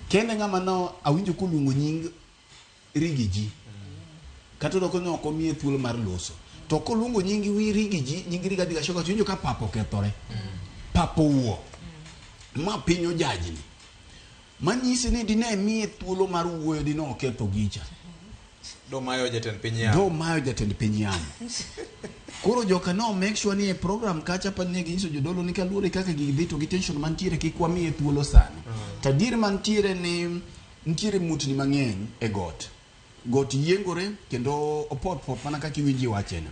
kende ng'ama no awinjo koluongo nying Rigiji. Kata odoko ni ok omiye thuolo mar loso. To koluongo nying wi Rigiji, nying Rigathi Gachagua, to iwinjo ka pap okethore. Pap owuo. Ma piny ojajni. Manyisi ni dine miye thuolo mar wuoyo dine oketho gicha. Domayo jatend piny yamo. Domayo jatend piny yamo. Koro joka no make sure ni e program kacha pa ne ginyiso jodolo ni kaluwore kaka gigi dhi to gi tension mantiere kik wamiye thuolo sani. To adier mantiere ni nitiere mutni mang'eny e got. Got yiengore kendo opot pot mana kaka iwinjo iwacheno.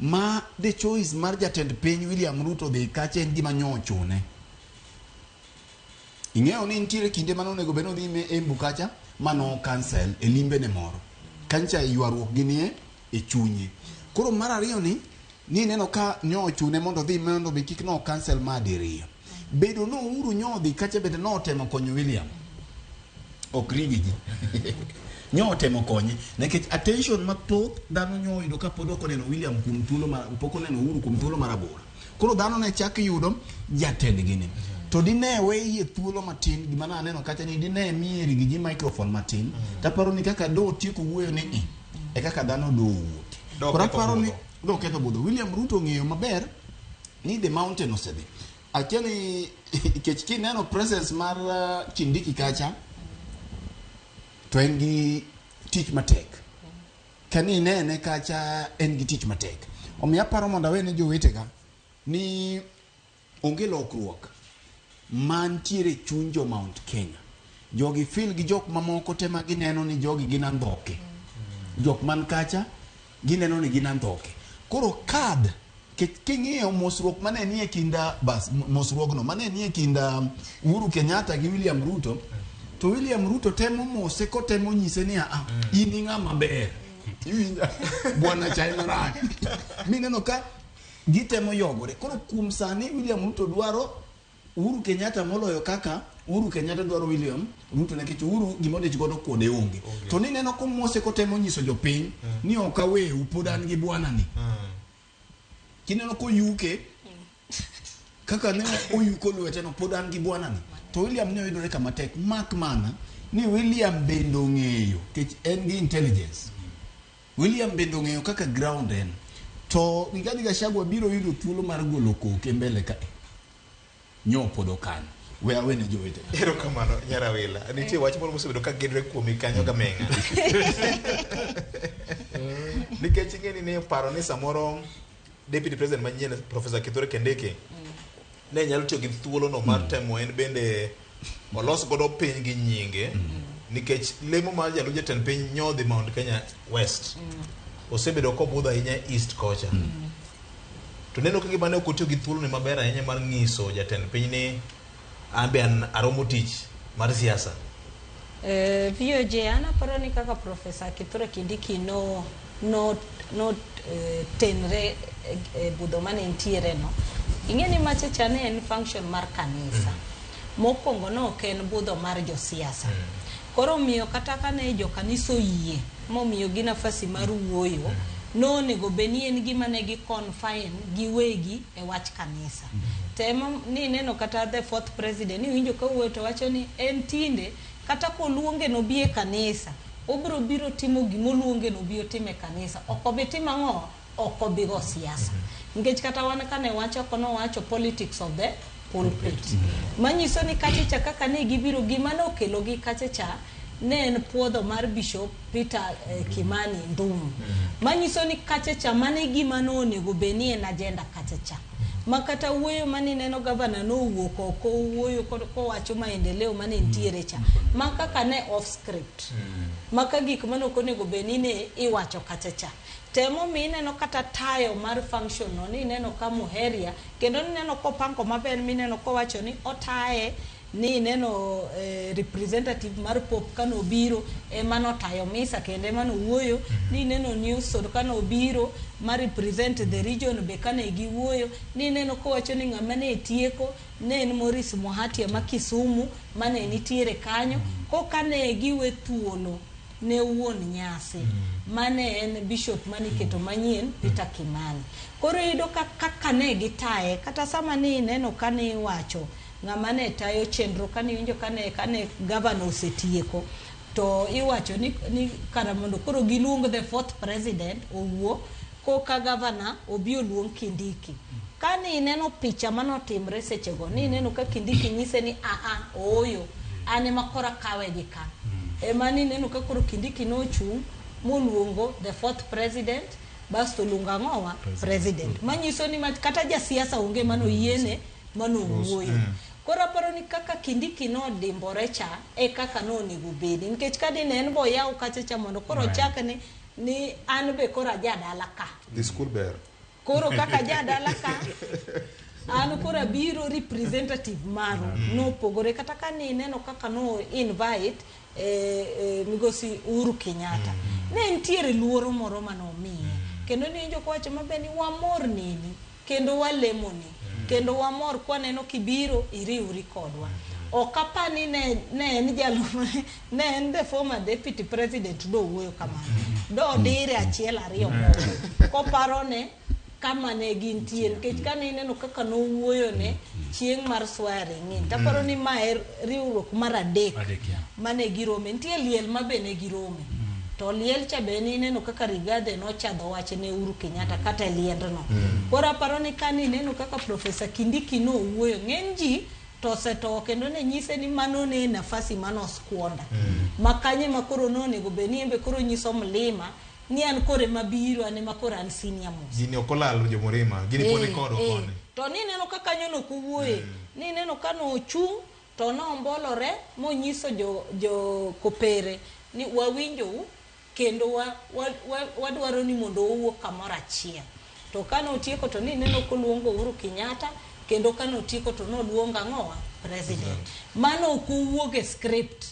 Ma the choice mar jatend piny William Ruto dhi kacha en gima nyo ochune. Ing'eyo ni nitiere kinde mane onego bed ni odhi Embu kacha mano cancel e limbe ne moro. Kancha ywaruok gi nie e chunye. Koro mar ariyo ni ni neno ka nyo ochune mondo odhi mondo be kik no cancel ma diriyo. Bedo no Uhuru nyo odhi kacha bende no otemo konyo William. Ok Rigiji. Nyo otemo konye nikech attention mathoth dhano nyo oyudo kapod ok oneno William kuom thuolo mar pok oneno Uhuru kuom thuolo mar aboro. Koro dhano ne chak yudo jatendgi ni. To dine weye thuolo matin gima ne aneno kacha ni dine miye Rigiji microphone matin taparo ni kaka do otieko wuoyo ni i e kaka dhano do owuok. Do Koro ketho aparo ni budho. do ketho budho. William Ruto ong'eyo maber ni the mountain osedhi. Akia ni nikech kineno presence mar Kindiki kacha to en gi tich matek. Kani inene kacha en gi tich matek. Omiyo aparo mondo awene jowetega ni onge lokruok mantiere e chuny jo Mount Kenya. Jogi feel gi jok mamoko te ma gineno ni jogi gin andhoke. Jok man kacha gineno ni gin andhoke. Koro kad king'iyo mosruok mane nie kind bas mosruogno mane nie kind Uhuru Kenyatta gi William Ruto to William Ruto temo mose kotemo nyise ni ah in ing'ama ber. Iwinja bwana cha en rach. Mineno ka gitemo yogore. Koro kuom sani William Ruto dwaro Uhuru Kenyatta moloyo kaka Uhuru Kenyatta dwaro William Ruto nikech Uhuru gima odich godo kode onge. To nineno komose kotemo nyiso jopiny ni ok aweu pod an gi bwana ni. Kineno koyuke kaka ne oyuko lwete no pod an gi bwana ni. To William ne oyudore kama tek mak mana ni William bende ong'eyo nikech en gi intelligence. William bende ong'eyo kaka ground en. To Rigathi Gachagua biro yudo thuolo mar golo koke mbele ka nyo pod okan. We awene jowetena. Erokamano Nyarawila. Nitie wach moro mosebedo ka gedre kuomi kanyo gaming'a. Nikech ing'e ni ne paro ni samoro Deputy President manyien Professor Kithure Kindiki ne nyalo tiyo gi thuolono mar temo en bende olos godo piny gi nyinge nikech lemo mar jalup jatend piny nyodhi Mount Kenya West osebedo kobudho ahinya East kocha. To neno ka gima ne ok otiyo gi thuoloni maber ahinya mar nyiso jatend piny ni an be an aromo tich mar siasa. VOJ, an aparo ni kaka Professor Kithure Kindiki no no no tenre e budho mane entiere no, ing'e ni macha cha ne en function mar kanisa. Mokwongo ne ok en budho mar josiasa. Koro omiyo kata kane jokanisa oyie momiyogi nafasi mar wuoyo, nonego bed ni en gima ne gi confine giwegi e wach kanisa. To ema ni neno kata the fourth president ni winjo ka wuoyo to wacho ni en tinde kata koluonge nobi e kanisa, obiro biro timo gimoluonge nobi otim e kanisa. Ok obi timo ang'o? Ok obi go siasa. Nikech kata wan kane wachoko nowacho politics of the pulpit. Manyiso ni kacha cha kaka ne gibiro gima nokelo gi kacha cha ne en puodho mar Bishop Peter Kimani Ndung'u. Manyiso ni kacha cha mano e gima nonego bed ni en agenda kacha cha. Ma kata wuoyo mane ineno gavana nowuok oko owuoyo kowacho maendeleo mane nitiere cha. Ma kaka ne off script. Ma ka gik mane ok onego bed ni ne iwacho kacha cha. Temo mi ineno kata tayo mar function no ni ineno ka Muheria kendo nineno kopango maber mineno kowacho ni otaye ni ineno representative mar Pope kanobiro ema notayo misa kendo ema nowuoyo. Ni ineno Newson kanobiro ma represent the region be kane giwuoyo. Ni ineno kowacho ni ng'ama ne tieko ne en Maurice Muhatia ma Kisumu mane nitiere kanyo. Koka ne giwe thuolo ne wuon nyasi mane en bishop maniketo manyien Peter Kimani. Koro iyudo ka kaka ne gitaye kata sama ni ineno kane iwacho ng'ama ne tayo chenro kane iwinjo kane gavana osetieko to iwacho ni kara mondo koro giluong the fourth president owuo koka gavana obi oluong Kindiki. Kane ineno picha manotimre sechego ni ineno ka Kindiki nyise ni aa ooyo an ema koro akawe gi ka. Ema ni ineno ka koro Kindiki nochung' moluongo the fourth president basto oluongo ang'owa president. Manyiso ni kata jasiasa onge manoyiene manowuoyo. Koro aparo ni kaka Kindiki nodimbore cha e kaka nonego bedi nikech ka dine en boyaw kacha cha mondo koro chak ni an be koro ajadala ka. Dhi skul ber. Koro kaka jadala ka an koro abiro representative maru nopogore kata ka ni ineno kaka no invite migosi Uhuru Kenyatta. Ne nitiere luoro moro manomiye. Kendo niwinjo kowacho maber ni wamor neni kendo walemoni. Kendo wamor kwaneno kibiro iriwri kodwa. Ok apar ni ne en jalo ne en the former deputy president dowuoyo kamano. Dodire achiel ariyo moko. Koparo ne kama ne gintie nikech kane ineno kaka nowuoyo ne chieng' mar swearing in. Taparo ni ma e riwruok mar adek mane girome. Nitie liel ma be ne girome. To liel cha be nineno kaka Rigathi nochadho wach ne Uhuru Kenyatta kata e liendno. Koro aparo ni kane ineno kaka Professor Kindiki nowuoyo, ng'eny ji to osetowo kendo ne nyise ni mano ne nafasi mano squander. Ma kanye ma koro nonego bed ni en be koro nyiso mlima ni an koro ema biro an ema koro an senior most. Gini ok olal jomorima, gini pod ni kodwa koni. To nineno ka kanyo nok owuoye. Nineno ka nochung' to nombolore monyiso jo kopere ni wawinjou kendo wadwaro ni mondo owuo kamoro achiel. To kane otieko to nineno koluongo Uhuru Kenyatta kendo kane otieko to noluongo ang'owa president. Mano ok owuok e script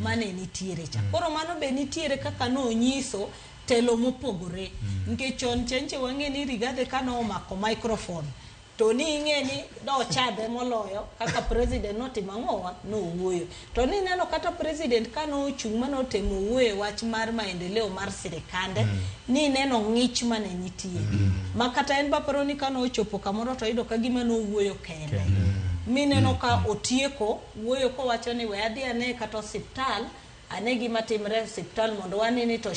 mane nitiere cha. Koro mano be nitiere kaka nonyiso telo mopogore. Nikech chon chenche wang'e ni Rigathi kane omako microphone to ni ing'e ni dochadhe moloyo kaka president notimo ang'owa nowuoyo. To ni ineno kata president kane ochung' manotemo wuoyo e wach mar maendeleo mar sirikande ni ineno ng'ich mane nitie. Ma kata en baparo ni kane ochopo kamoro to oyudo ka gima nowuoyo kende. Mineno ka otieko wuoyo kowacho ni we adhi ane kata osiptal ane gima timre e osiptal mondo wane ni to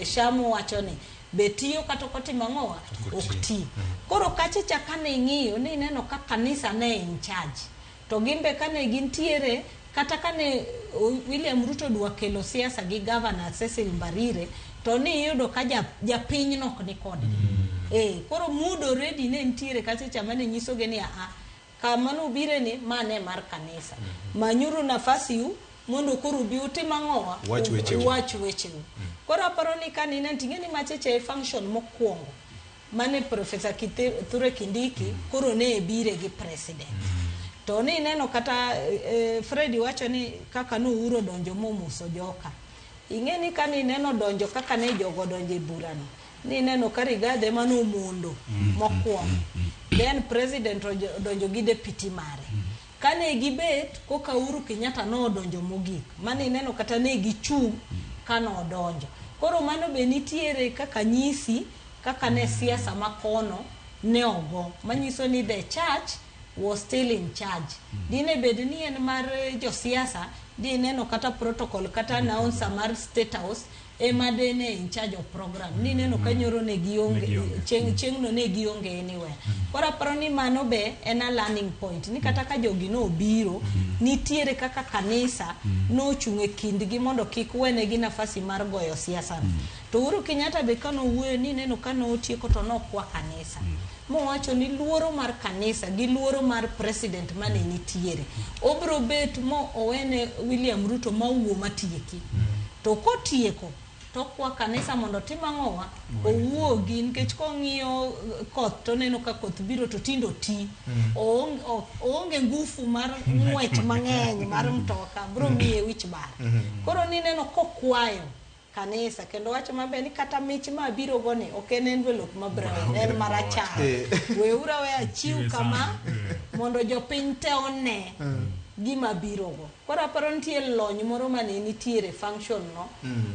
Shamu wacho ni be tiyo kata ok otimo ang'owa ok ti. Koro kacha cha kane ing'iyo ni ineno ka kanisa ne in charge. To gin be kane gintiere kata kane William Ruto dwa kelo siasa gi governor Cecil Mbarire to ni iyudo ka japiny nok ni kodgi. Koro mood already ne nitiere kacha cha mane nyisogi ni aa kama nubire ni mane mar kanisa. Manyuru nafasi u mondo koro ubi utim ang'owa Wach wecheu. Wach wecheu. Koro aparo ni kane ineno ting'e ni macheche e function mokwongo mane Professor Kithure Kindiki koro ne bire gi president. To ni ineno kata Freddy wacho ni kaka no Uhuru odonjo momoso joka. Ing'e ni kane ineno donjo kaka ne jogo donjo e burano. Ni ineno ka Rigathi ema nomondo mokwongo. Then president odonjo gi deputy mare. Kane gibet koka Uhuru Kenyatta nodonjo mogik. Mane ineno kata ne gichung' kane odonjo. Koro mano be nitiere kaka nyisi kaka ne siasa makono ne ogo. Manyiso ni the church was still in charge. Dine bed ni en mar josiasa, di neno kata protocol kata announcer mar State House ema dene in charge of program nineno ka nyoro ne gionge Ne gionge. chieng' chieng'no ne gionge anywhere. Koro aparo ni mano be en a learning point ni kata ka jogi nobiro nitiere kaka kanisa nochung' e kindgi mondo kik wenegi nafasi mar goyo siasa. To Uhuru Kenyatta be kanowuoyo nineno ka notieko to nokwa kanisa mowacho ni luoro mar kanisa gi luoro mar president mane nitiere obro bet mo owene William Ruto mawuo matieki. To kotieko to kwa kanisa mondo otim ang'owa owuogi nikech kong'iyo koth toneno ka koth biro to tindo ti. Oonge ngufu mar ng'wech mang'eny mar mtoka bro miye wich bar. Koro nineno kokwayo kanisa kendo wacho maber ni kata mich ma abiro go ni ok en envelope ma brown, en marachar. Weuru aweya achiw kama mondo jopiny te one gima biro go. Koro aparo nitie lony moro mane nitiere function no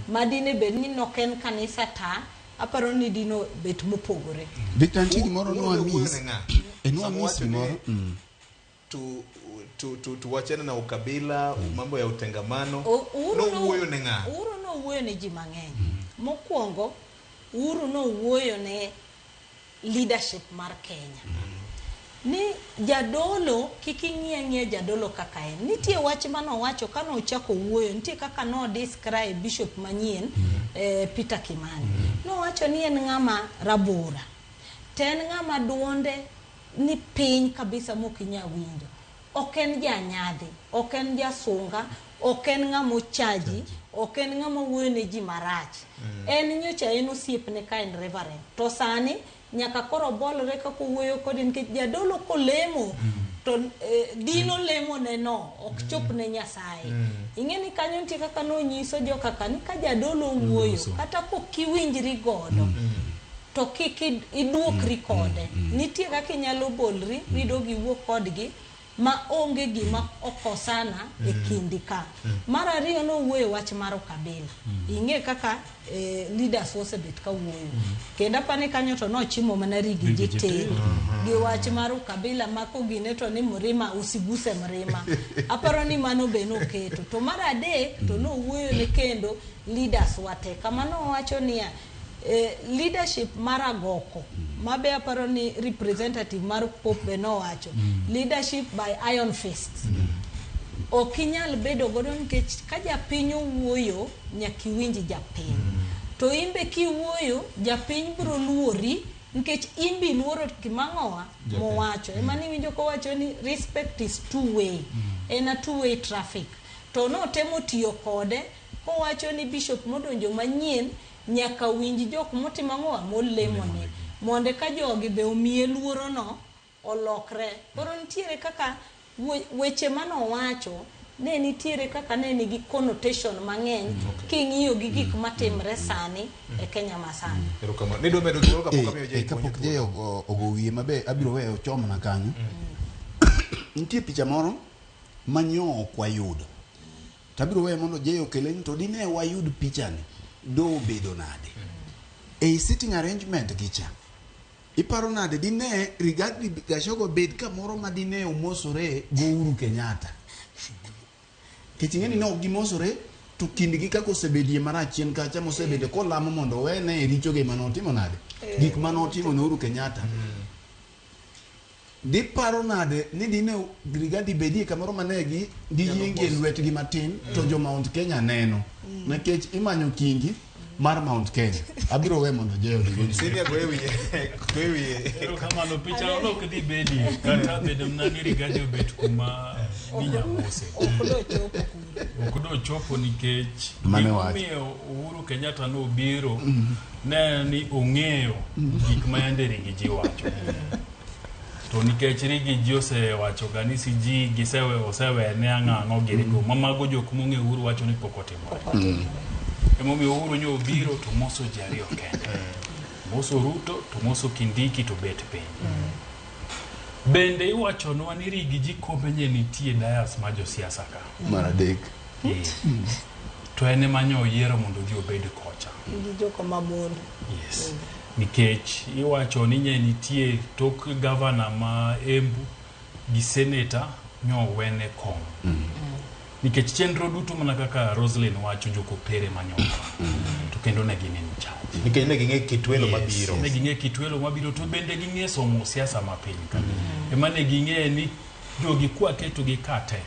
ma dine bed ni nok en kanisa ta aparo ni dino bet mopogore. Victor, nitie gimoro Uhuru nwa ne wuoyo miss. ne ng'a? E nwa Sama miss wacho ni gimoro. Tuwachane na ukabila, mambo ya utengamano. Uhuru Nowuoyo ne ng'a? Uhuru nowuoyo ne ji mang'eny. Mokwongo, Uhuru nowuoyo ne leadership mar Kenya. Ni jadolo kik ing'i ang'iya jadolo kaka en. Nitie wach manowacho kanochako wuoyo, nitie kaka no describe bishop manyien Peter Kimani. Nowacho ni en ng'ama rabora. To en ng'ama duonde ni piny kabisa mok inyal winjo. Ok en janyadhi, ok en jasunga, ok en ng'ama ochaji, ok en ng'ama wuoyo ne ji marach. En nyocha en osiepne ka en reverend. To sani nyaka koro bolre kaka owuoyo kode nikech jadolo kolemo to dino lemo ne no ok chop ne Nyasaye. Ing'e ni kanyo nitie kaka nonyiso jokaka ni ka jadolo wuoyo kata kok iwinjri godo to kik iduokri kode. Nitie kaka inyalo bolri midog iwuo kodgi ma onge gima okosana e kindi ka. Mar ariyo nowuoyo wach mar ukabila. Ing'e kaka leaders osebet ka wuoyo. Kendo apani kanyo to nochimo mana Riggy Riggy G G tir gi wach mar ukabila ma kogine to ni mrima usiguse mrima. Aparo ni mano be noketo. To mar adek to nowuoyo ne kendo leaders wate. Kama nowacho niya leadership mar agoko mabe aparo ni representative mar Pope be nowacho leadership by iron fist ok inyal bedo godo nikech ka japiny owuoyo nyaka iwinj japiny to imbe kiwuoyo japiny biro luori nikech imbe iluoro gimang'owa Japiny. mowacho ema niwinjo kowacho ni respect is two way en a two way traffic to notemo tiyo kode kowacho ni bishop modonjo manyien nyaka winj jok motimo ang'owa molemone mondo ka jogi be omiye luoro no olokre. Koro nitiere kaka weche manowacho ne nitiere kaka ne nigi connotation mang'eny king'iyo gi gik matimre sani e Kenya masani. Erokamano. Nidwa medo gimoro kapok amiyo Jay Kapok Jay ogo wiye maber abiro weyo chomna kanyo. Nitie picha moro manyo ok wayudo. To abiro weyo mondo Jay okele ni to dine wayud pichani do obedo nade. Ei sitting arrangement gicha iparo nade dine Rigathi Gachagua bed kamoro ma dine omosore go Uhuru Kenyatta. Nikech ing'e ni ne ok gimosore to kindgi kaka osebedie marach chien kacha mosebede kolamo mondo owene e richoge manotimo nade gik manotimo ne Uhuru Kenyatta. Diparo nade ni dine Rigathi bedie kamoro mane gi giyienge lwetgi matin to jo Mount Kenya neno nikech imanyo kingi mar Mount Kenya. Abiro we mondo Jay odhi. Senior goye wiye. Goye wiye. Erokamano picha no ok dhi bedie kata bedo mana ni Rigathi obet kuma ninyamose. Ok dochopo nikech Mano wach. gimomiyo Uhuru Kenyatta nobiro ne en ni ong'eyo gik ma yande Riggy G wacho. To nikech Riggy G osewacho ga ni CG gisewe osewene ang'ang'o girigo ma mago jok mong'eyo Uhuru wacho ni pok otimore. Emomiyo Uhuru nyo obiro to moso ji ariyo kende. Moso Ruto to moso Kindiki to bet piny. Bende iwachonwa ni Riggy G kombe nye nitie dayas mar josiasa ka. Mar adek. To en ema nyo oyiero mondo odhi obed kocha. Gi joko mamon. Yes. Nikech iwacho ni nye nitie tok gavana ma Embu gi seneta nyo owene kom. Nikech chenro duto mana kaka Roslyn wacho jokopere manyoka to kendo ne gin in charge. Nikech ne ging'e kit welo Yes, mabiro. Ne ging'e kit welo mabiro to bende ging'e somo siasa ma piny ka. Ema ne ging'e ni jogi kwaketogi ka te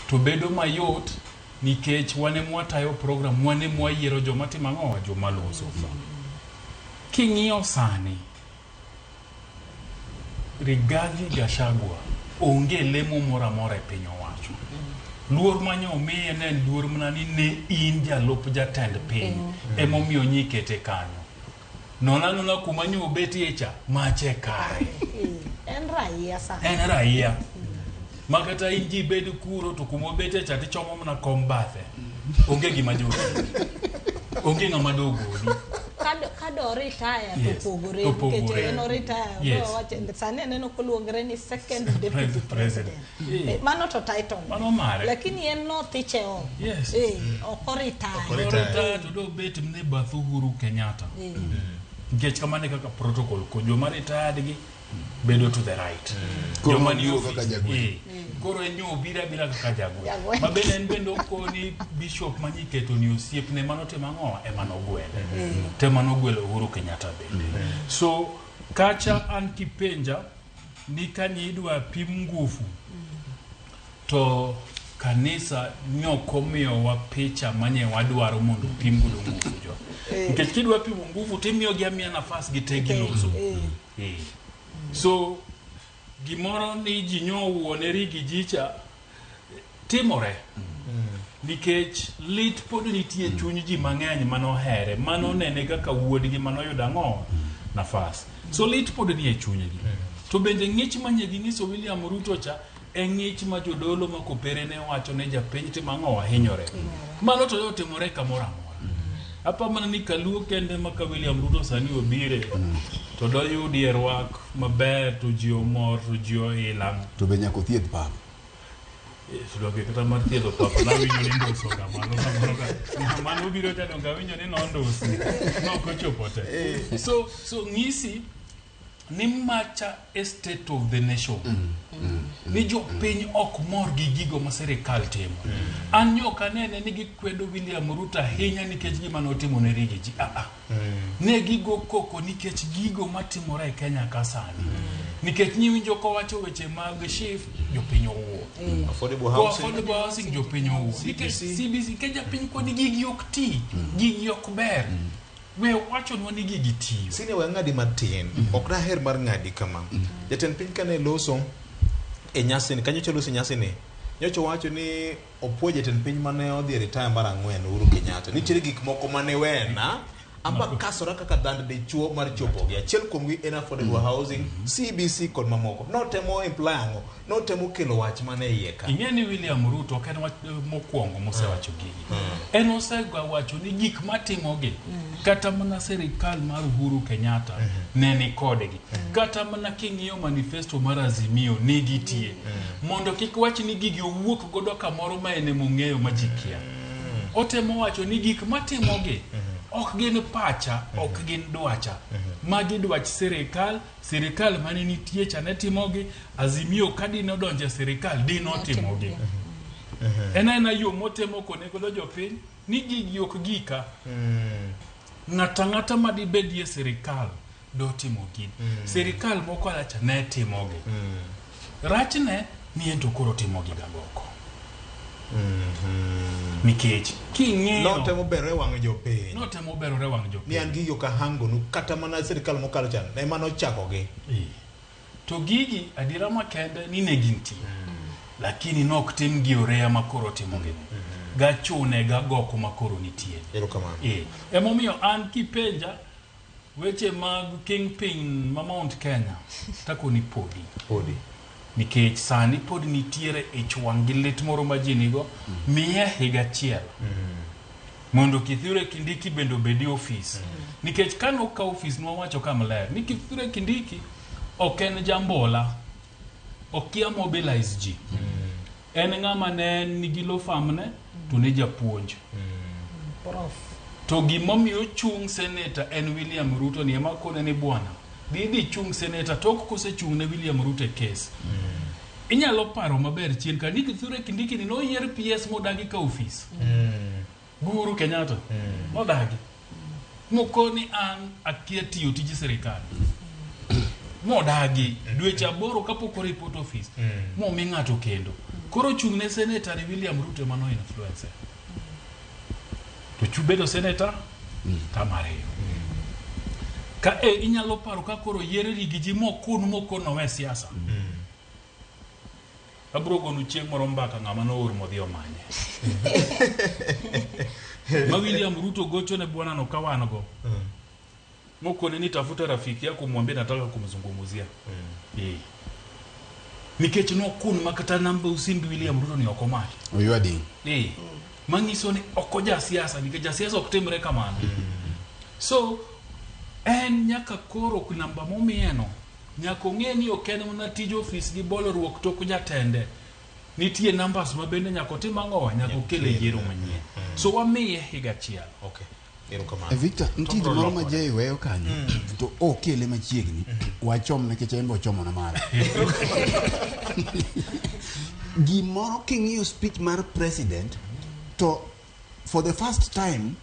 to bedo mayot nikech wan ema watayo program, wan ema wayiero joma timo ang'o, joma loso. King'iyo sani, Rigathi Gachagua onge lemo moro amora e piny owacho. Luor manye omiye ne en luor mana ni ne in jalup jatend piny emomiyo nyikete kanyo. Nona nona kuma nyo obetie cha, mache kare. En raia sani. En raia. Ma kata in ji bed kuro to kuma obetie cha tichomo mana kom bathe. Onge gima jogi. Onge ng'ama dogoli. Kado retire to Yes, opogore to nikech opogore. en oretire Yes. sani aneno koluongre ni second deputy President. president. Mano to title. Mano mare. Lakini en nothiche oko. Yes. Ok oretire. Oretire to dobet mana e bath Uhuru Kenyatta. Nikech kamano e kaka protocol ko joma retired gi bedo to the right. Koro Joma ni obiro office, kaka jagweng'. Koro en nyo obiro abira kaka jagweng'. Jagweng'. Ma bende en bende okoni bishop manyiketo ni osiepne manotimo ang'o ema nogwele. To ema nogwelo Uhuru Kenyatta bende. So kacha an kipenja ni kanye idwa pim nguvu to kanisa nyok omiyowa picha manye wadwaro mondo pim godo nguvu jo. Nikech kidwa pimo nguvu timiyogi amiya nafas gite giloso. So gimoro ni ji nyowuone rigi jicha timore nikech lit pod nitie chuny ji mang'eny manohere manonene kaka wuodgi manoyudo ang'o nafas. So lit pod nie chunygi. To bende ng'ich manye ging'iso William Ruto cha e ng'ich ma jodolo ma kopere ne wacho ne japiny timo ang'o wahinyore. Mano to yotimore kamoro amora. Apa mana ni kaluo kende ma ka William Ruto sani obire to doyudie rwak maber to ji omor to ji oilang'. To be nyaka othiedh papa. To donge kata mar thiedho papa nawinjo ni nduso kamano samoro ka mano obiro cha donge awinjo ni nondusi nok ochopo te. So ng'isi ni macha e state of the nation ni jopiny ok mor gi gigo ma sirikal timo. An nyok anene ni gikwedo William Ruto ahinya nikech gima notimo ne Riggy G. Ne gigo koko nikech gigo matimore e Kenya ka sani. Nikech nyiwinjo kowacho weche mag SHIF, jopiny owuo. Affordable Ko housing. affordable housing jopiny owuo. Nikech CBC, nikech japiny koni gigi ok ti, gigi ok ber. We wachonwa ni gigi tiyo. Sine we ng'adi matin. Ok daher mar ng'adi kama. Jatend piny kane loso e nyasini, kanyocha loso e nyasini, nyocha owacho ni opuo jatend piny mane odhi e retire mar ang'wen Uhuru Kenyatta. Nitiere gik moko mane wena amba kasora kaka dhand dichuo mar chopogi. Achiel kuomgi en affordable housing, CBC kod mamoko. Notemo imply ang'o? Notemo kelo wach mane iye ka. Ing'e ni William Ruto ok en wach mokwongo mosewacho gigi. En osega wacho ni gik matimogi kata mana sirikal mar Uhuru Kenyatta ne ni kodgi. Kata mana king'iyo manifesto mar Azimio ne gitie. Mondo kik wach ni gigi owuok godo kamoro ma en emong'eyo ma ji kia. Otemo wacho ni gik matimogi ok gin pacha, ok gin dwacha. Magi dwach sirikal, sirikal mane nitie cha ne timogi, Azimio ka dine odonjo e sirikal dinotimogi. En aena yo motemo kone godo jopiny ni gigi ok gika. Ng'ato ang'ata madibedie sirikal dotimo gini. Sirikal mokalo cha ne timogi. Rachne ni en to koro timogi gagoko. Nikech king'iyo Notemo berore wang' jopiny. Notemo berore wang' jopiny. Ni an gigi ok ahangonu kata mana sirikal mokalo cha ema nochakogi. To gigi adiera makende ni ne gintie. Lakini nok tim gi oreya ma koro timogi ni. Gachune gagoko ma koro nitie. Erokamano. Emomiyo an kipenja weche mag kingpin ma Mount Kenya takoni podi. Podi. Nikech sani pod nitiere ich wang' gi lit moro ma ji nigo, miye higa achiel. Mondo Kithure Kindiki bende obed e ofis. Nikech kane okawo ofis nwawacho ka maler ni Kithure Kindiki ok en jambola, okia mobilize ji. En ng'ama ne nigi law firm ne to ne japuonj. Prof. To gimomiyo ochung' seneta en William Ruto ni ema kone ni bwana dhi dhi chung' seneta tok kosechung' ne William Ruto e kes. Inyalo paro maber chien ka ni Kithure Kindiki ni noyier PS modagi ka ofis. Gi Uhuru Kenyatta. Modagi. Mokoni an akia tiyo tij sirikal. Modagi dweche 8 kapok oreport office. Momi ng'ato kendo. Koro chung' ne senator ni William Ruto ema no influence. To chu bedo senator tam ariyo. Ka e inyalo paro ka koro yier Rigiji mokun mokon owe siasa. Abro gonu chieng' moro mbaka ng'ama noor modhi omanye. Ma William Ruto gocho ne bwana no ka wan go. Mokone ni tafuta rafiki yako mwambie nataka kumzungumzia. Nikech nokun makata namba usimbi William Ruto ni ok omaki. Oywa ding. Manyiso ni ok oja siasa nikech jasiasa ok timre kamano. So en nyaka koro namba momiyeno nyaka ong'e ni ok en mana tij ofis gi bolruok tok jatende. Nitie numbers ma bende nyaka otim ang'owa nyaka okel e yiero manyien. So wamiye higa achiel. Okay. Erokamano. Victor, nitie To bro gimoro ma lokore. Jay weyo kanyo to okele machiegni wachom nikech en be ochomo na mara. Gimoro king'iyo speech mar president to for the first time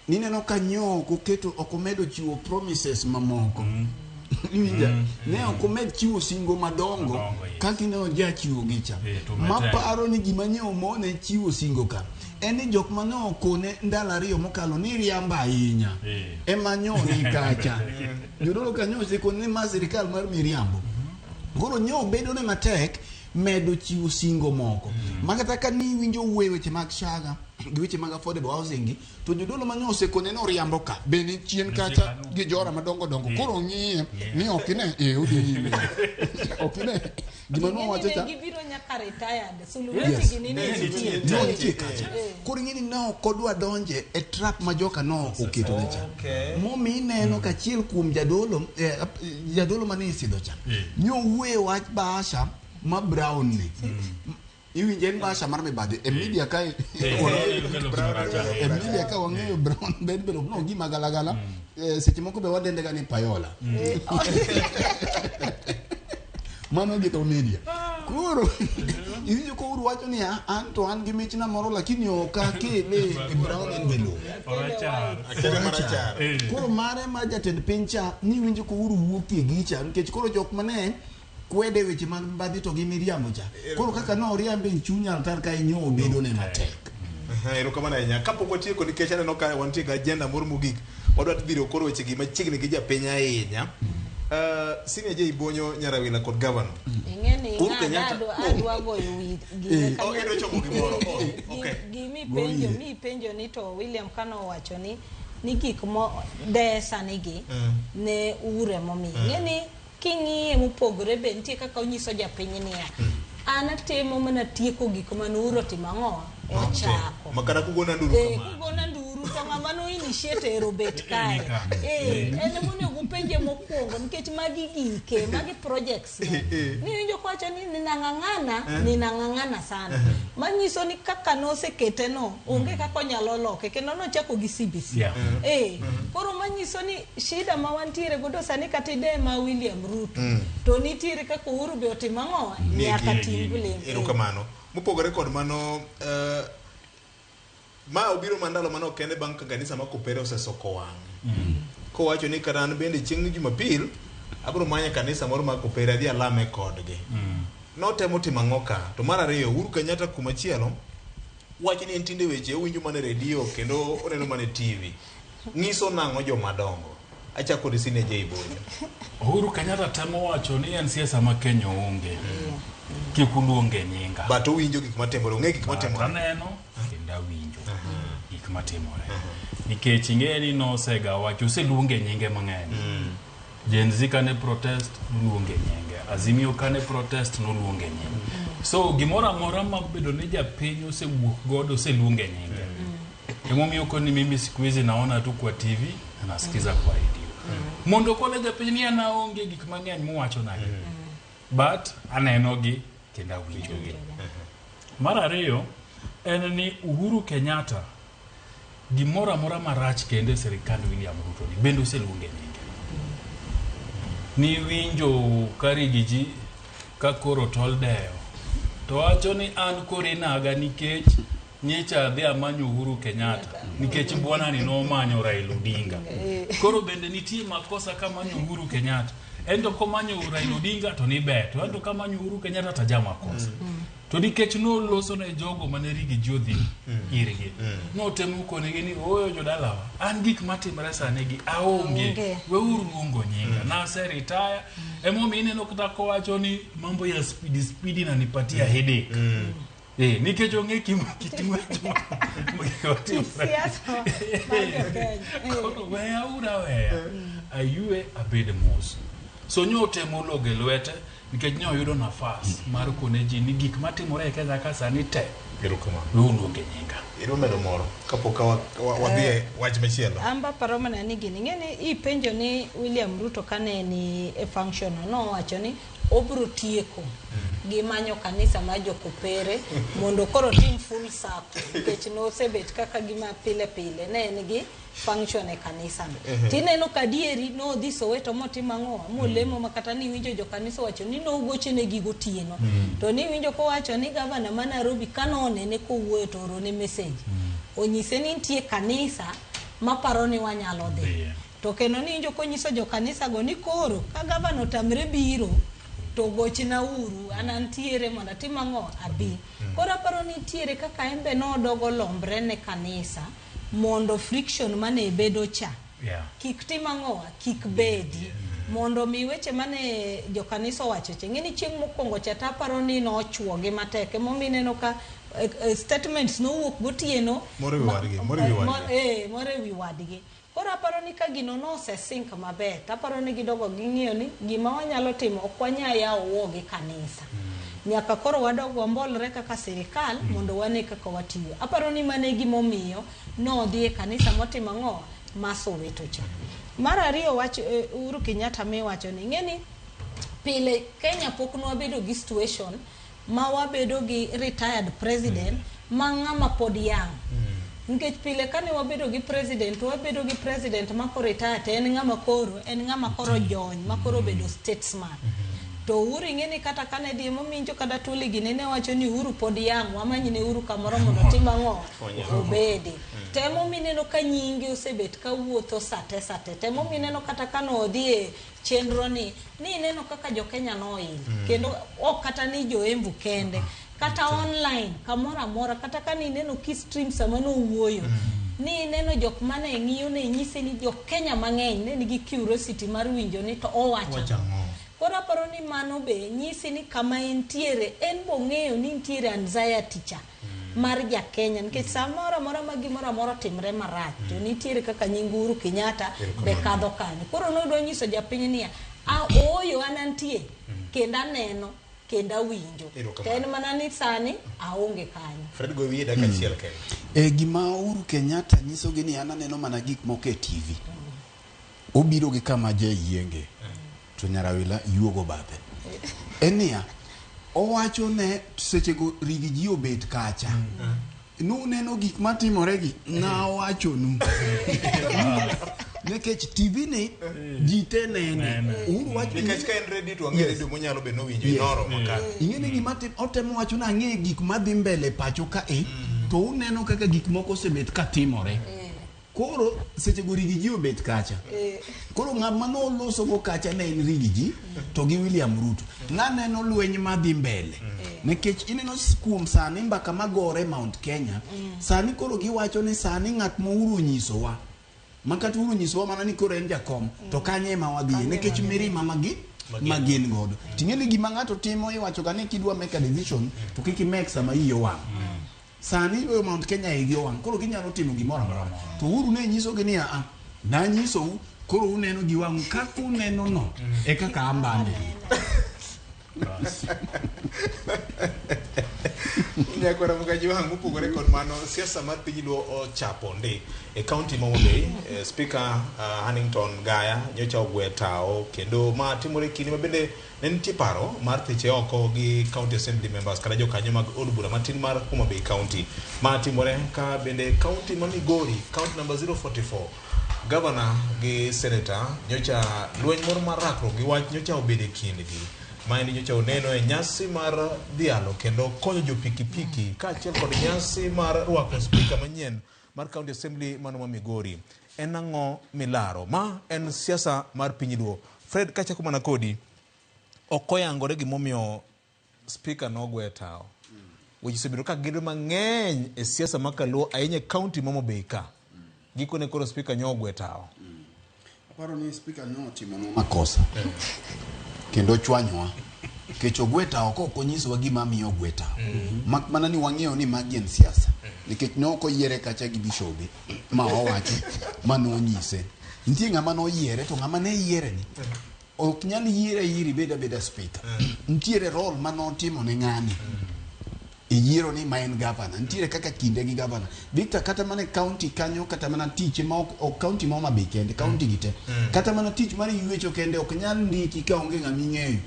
nineno ka nyo ok oketo ok omedo chiwo promises mamoko. Iwinja? Ne ok omed chiwo singo madongo kaka ne ojachiwo gicha. to matek. Maparo ni gima ne omone chiwo singo ka en ni jok mane okone ndalo ariyo mokalo ni riambo ahinya ema nyoni kacha jodolo kanyo osekone ni ma sirikal mar miriambo koro nyo bedo ne matek medo chiwo singo moko ma kata ka ni iwinjo wuoye weche mag shaga gi weche mag affordable housing gi to jodolo ma nyo osekone ni oriambo ka be ni chien kacha gi jora madongo dongo koro ng'iye ni ok ine e odhi nyime ok ine gima nowacho cha gibiro nyaka retired Yes. suluhu gi nini nitie. No, nitie kacha koro ing'e ni ne ok odwa donje e trap ma joka no oketo ne cha momi ineno ka achiel kuom jadolo jadolo mane isidho cha nyowuoye wach bahasha ma brown ni iwinje en bahasha mar mibadhi e media kae e media ka wang'eyo brown envelope no gima galagala seche moko be wadende ga ni payola mano gi dho media koro iwinjo ka Uhuru wacho niya an to an gi michna moro lakini ok akele e brown envelope Akele marachar. koro mare mar jatend piny cha niwinjo ka Uhuru wuokie gicha nikech koro jok mane kwede weche mag mbadhi to gi miriambo cha koro kaka ne oriambe e chuny altar ka inyo obedo ne matek Erokamano ahinya. Kapok watieko nikech aneno ka wantie gi agenda moro mogik, wadwa dhiro koro weche gi machiegni gi japiny ahinya. Senior J Bonyo Nyarawila kod governor. Ing'e ni Uhuru ng'a- Kenyatta. adwa goyo wi gine Oh, idwa chomo gimoro. Oh, okay. Gimi penjo ni to William kano owacho ni gik mo de sani gi ne Uhuru emomiyo. Ing'e ni king'iye mopogore be nitie kaka onyiso japiny niya an atimo mana tieko gik mane Uhuru otimo ang'o ochako. Makata kugona nduru kama. Kugona nduru to ng'ama no initiate ero bet kae. En emonego upenje mokwongo nikech magi gike, magi projects. Niwinjo kowacho ni ninang'ang'ana sana. Manyiso ni kaka nosekete no, onge kaka onyalo loke kendo nochako gi CBC. Koro manyiso ni shida ma wantiere godo sani kata ide ma William Ruto to nitiere kaka Uhuru be otimo ang'o nyaka tim blame. Erokamano. Mopogore kod mano ma obiro mandalo mano kende bang' ka kanisa ma Kopere osesoko wang'e. Kowacho ni kata an bende chieng' Jumapil abiro manyo kanisa moro mar Kopere adhi alame kodgi. Notemo timo ang'o ka? To mar ariyo Uhuru Kenyatta kumachielo wacho ni en tinde weche owinjo mana e redio kendo oneno mana e TV. Nyiso nang'o joma dongo? Achako kod Senior J Bonyo. Uhuru Kenyatta temo wacho ni en siasa ma Kenya onge. Kik uluonge nyinga. But owinjo gik matimore, ong'e gik matimore. Aneno kendo awinjo gik matimore. Nikech ing'e ni nosega wacho oseluonge nyinge mang'eny. Gen Z kane protest noluonge nyinge. Azimio kane protest noluonge nyinge. So gimoro amora mabedo ni japiny osewuok godo oseluonge nyinge. Emomiyo koni mimi siku hizi naona tu kwa TV na nasikiza kwa radio. Mondo kone japiny ni an aonge gik mang'eny muwacho nagi. But aneno gi kendo awinjo gi. Mar ariyo en ni Uhuru Kenyatta gimoro amora marach kendo e sirikand William Ruto ni bende oseluonge nyinge. Niwinjo ka Rigiji Ka koro tol deyo to wacho ni an koro inaga nikech nyicha adhi amanyo Uhuru Kenyatta nikech bwana ni nomanyo Raila Odinga. Koro bende nitie makosa kamanyo Uhuru Kenyatta. En to komanyo Raila Odinga to ni ber, to en to kamanyo Uhuru Kenyatta to aja makosa. To nikech noloso ne jogo mane Riggy G odhi irgi, notemo konegi ni ooyo jodalawa, an gik matimore sani gi aonge, Aonge. weuru luongo nyinga, nase retire. Emomiyo ineno kata kowacho ni mambo ya spidi spidi nanipatia headache. Nikech ong'e kit ng'wech ma timore. Siasa mar jo-Kenya. Koro weya uru aweya ayue abed mos. So nyo temo logo e lwete nikech ne oyudo nafas mar kone ji ni gik matimore e Kenya ka sani te Erokamano. weuru luonge nyinga. Idwa medo moro kapok wadhi e wach machielo. Amba paro mana ni gini ing'e ni ipenjo ni William Ruto kane ni e function no nowacho ni obro tieko gi manyo kanisa mar jokopere mondo koro tim full circle nikech nosebet kaka gima pile pile ne en gi function e kanisa no. Tineno ka adieri nodhi Soweto motimo ang'o molemo ma kata niwinjo jokanisa wacho ni nogochonegi gotieno. To niwinjo kowacho ni gavana ma Nairobi kanonene kowuoyo to oorone message. Onyise ni nitie kanisa maparo ni wanyalo dhi. To kendo niwinjo konyiso jokanisa go ni koro ka gavana otamre biro to gochna uru an antiere mondo atim ang'o abi. Koro aparo ni nitiere kaka en be nodogo lombre ne kanisa mondo friction mane bedo cha kik tim ang'o kik bedi mondo mi weche mane jokanisa owacho cha ing'e ni chieng' mokwongo cha taparo ni nochuogi matek emomiyo ineno ka statements nowuok gotieno Moro ewi wadgi, moro ewi wadgi. Moro ewi wadgi. Koro aparo ni ka gino nosesink maber taparo ni gidogo ging'iyo ni gima wanyalo timo ok wanyal yawo wo gi kanisa nyaka koro wadog wambolre kaka sirikal mondo wane kaka watiyo. Aparo ni mano e gimomiyo nodhi e kanisa motimo ang'o ma Soweto cha. Mar ariyo wach Uhuru Kenyatta miwacho ni ing'e ni pile Kenya pok nwabedo gi situation ma wabedo gi retired president ma ng'ama pod young. Nikech pile kane wabedo gi president, wabedo gi president ma koro retire to en ng'ama koro en ng'ama koro jony ma koro obedo statesman. To Uhuru ing'e ni kata kane dhi emominjo kata Tuli gini ne wacho ni Uhuru pod young, wamanyne Uhuru kamoro mondo otim ang'o obedi. To emomiyo ineno ka nyinge osebet ka wuotho sate sate. To emomiyo ineno kata kanodhi e chenro ni ineno kaka jo Kenya noil. Kendo ok kata ni jo Embu kende. Kata online kamoro amora kata ka nineno kistream sama nowuoyo ni ineno jok mane ng'iyo ne nyisi ni jo Kenya mang'eny ne nigi curiosity mar winjo ni to owacho ang'o. Koro aparo ni mano be nyisi ni kama entiere en bong'eyo ni nitiere anxiety cha mar ja Kenya nikech samoro amora ma gimoro amora otimre marach to nitiere kaka nying Uhuru Kenyatta be kadho kanyo. Koro nodwa nyiso japiny niya, a ooyo an antie kendo aneno kendo awinjo. To en mana ni sani aonge kanyo. Fred go wiye dakika achiel kende. Gima Uhuru Kenyatta nyisogi ni an aneno mana gik moko e TV. Obiro gi kama jayienge to Nyarawila yuogo bathe. En niya, owacho ne sechego Riggy G obet kacha. Nuneno gik matimore gi nawachonu. Nikech TV ni ji te nene. Uhuru wacho Nikech ka en redio to wang'e redio monyalo bedo nowinjo inoro makare. Ing'e ni gima otemo wacho ni ang'e gik madhi mbele pacho ka e to uneno kaka gik moko osebet ka timore. Koro sechego Riggy G obet kacha. Koro ng'ama noloso go kacha ne en Riggy G to gi William Ruto. Naneno lweny madhi mbele. Nikech ineno kuom sani mbaka magore Mount Kenya, sani koro giwacho ni sani ng'at ma Uhuru onyisowa ma kata Uhuru onyisowa mana ni koro en jakom to kanye ema wadhiye nikech mirima magi ma gin godo. Ting'e ni gima ng'ato timo iwacho ga ni kidwa make a decision to kik imek sama iyi owang'. Sani yo Mount Kenya igi owang' koro ginyalo timo gimoro amora. To Uhuru ne nyisogi ni a nanyisou koro uneno gi wang'u kaka uneno no e kaka an be aneno. Nyakwara Mugajwang' mopogore kod mano siasa mar piny Luo ochapo ndi e kaunti ma Homa Bay. Speaker Hannington Gaya nyocha ogwe tao kendo ma timore kinde ma bende ne nitie paro mar thiche oko gi county assembly members kata jokanyo mag od bura matin mar Homa Bay County. Ma timore ka bende kaunti ma Migori, county number 044, governor gi senator nyocha lweny moro mar rakruok gi wach nyocha obedo e kindgi. Maendi nyocha oneno e nyasi mar dhialo kendo konyo jo pikipiki kaachiel kod nyasi mar rwako spika manyien mar County Assembly mano ma Migori. En ang'o milaro? Ma en siasa mar piny Luo. Fred, kachako mana kodi, ok oyangore gimomiyo spika nogwe tawo. Weche osebedo ka gedo mang'eny e siasa ma Kaluo ahinya e county ma Homa Bay ka. Gikone koro spika nyo ogwe tawo. Aparo ni spika ne otimonwa makosa kendo ochwanyowa nikech ogwe tawo ka ok onyisowa gima miyo ogwe tawo mak mana ni wang'eyo ni magi en siasa nikech ne ok oyiere kacha gi bishobe ma owacho ma nonyise nitie ng'ama noyiere to ng'ama ne yiere ni ok nyal yiere iri ibed abeda spika nitiere role ma notimo ne ng'ani e yiero ni ma en gavana nitiere kaka kinde gi gavana Victor kata mana e county kanyo kata mana tich ma ok ok county ma Homa Bay kende county gi te kata mana tich mar ywecho kende ok nyal ndiki ka onge ng'ama ing'eyo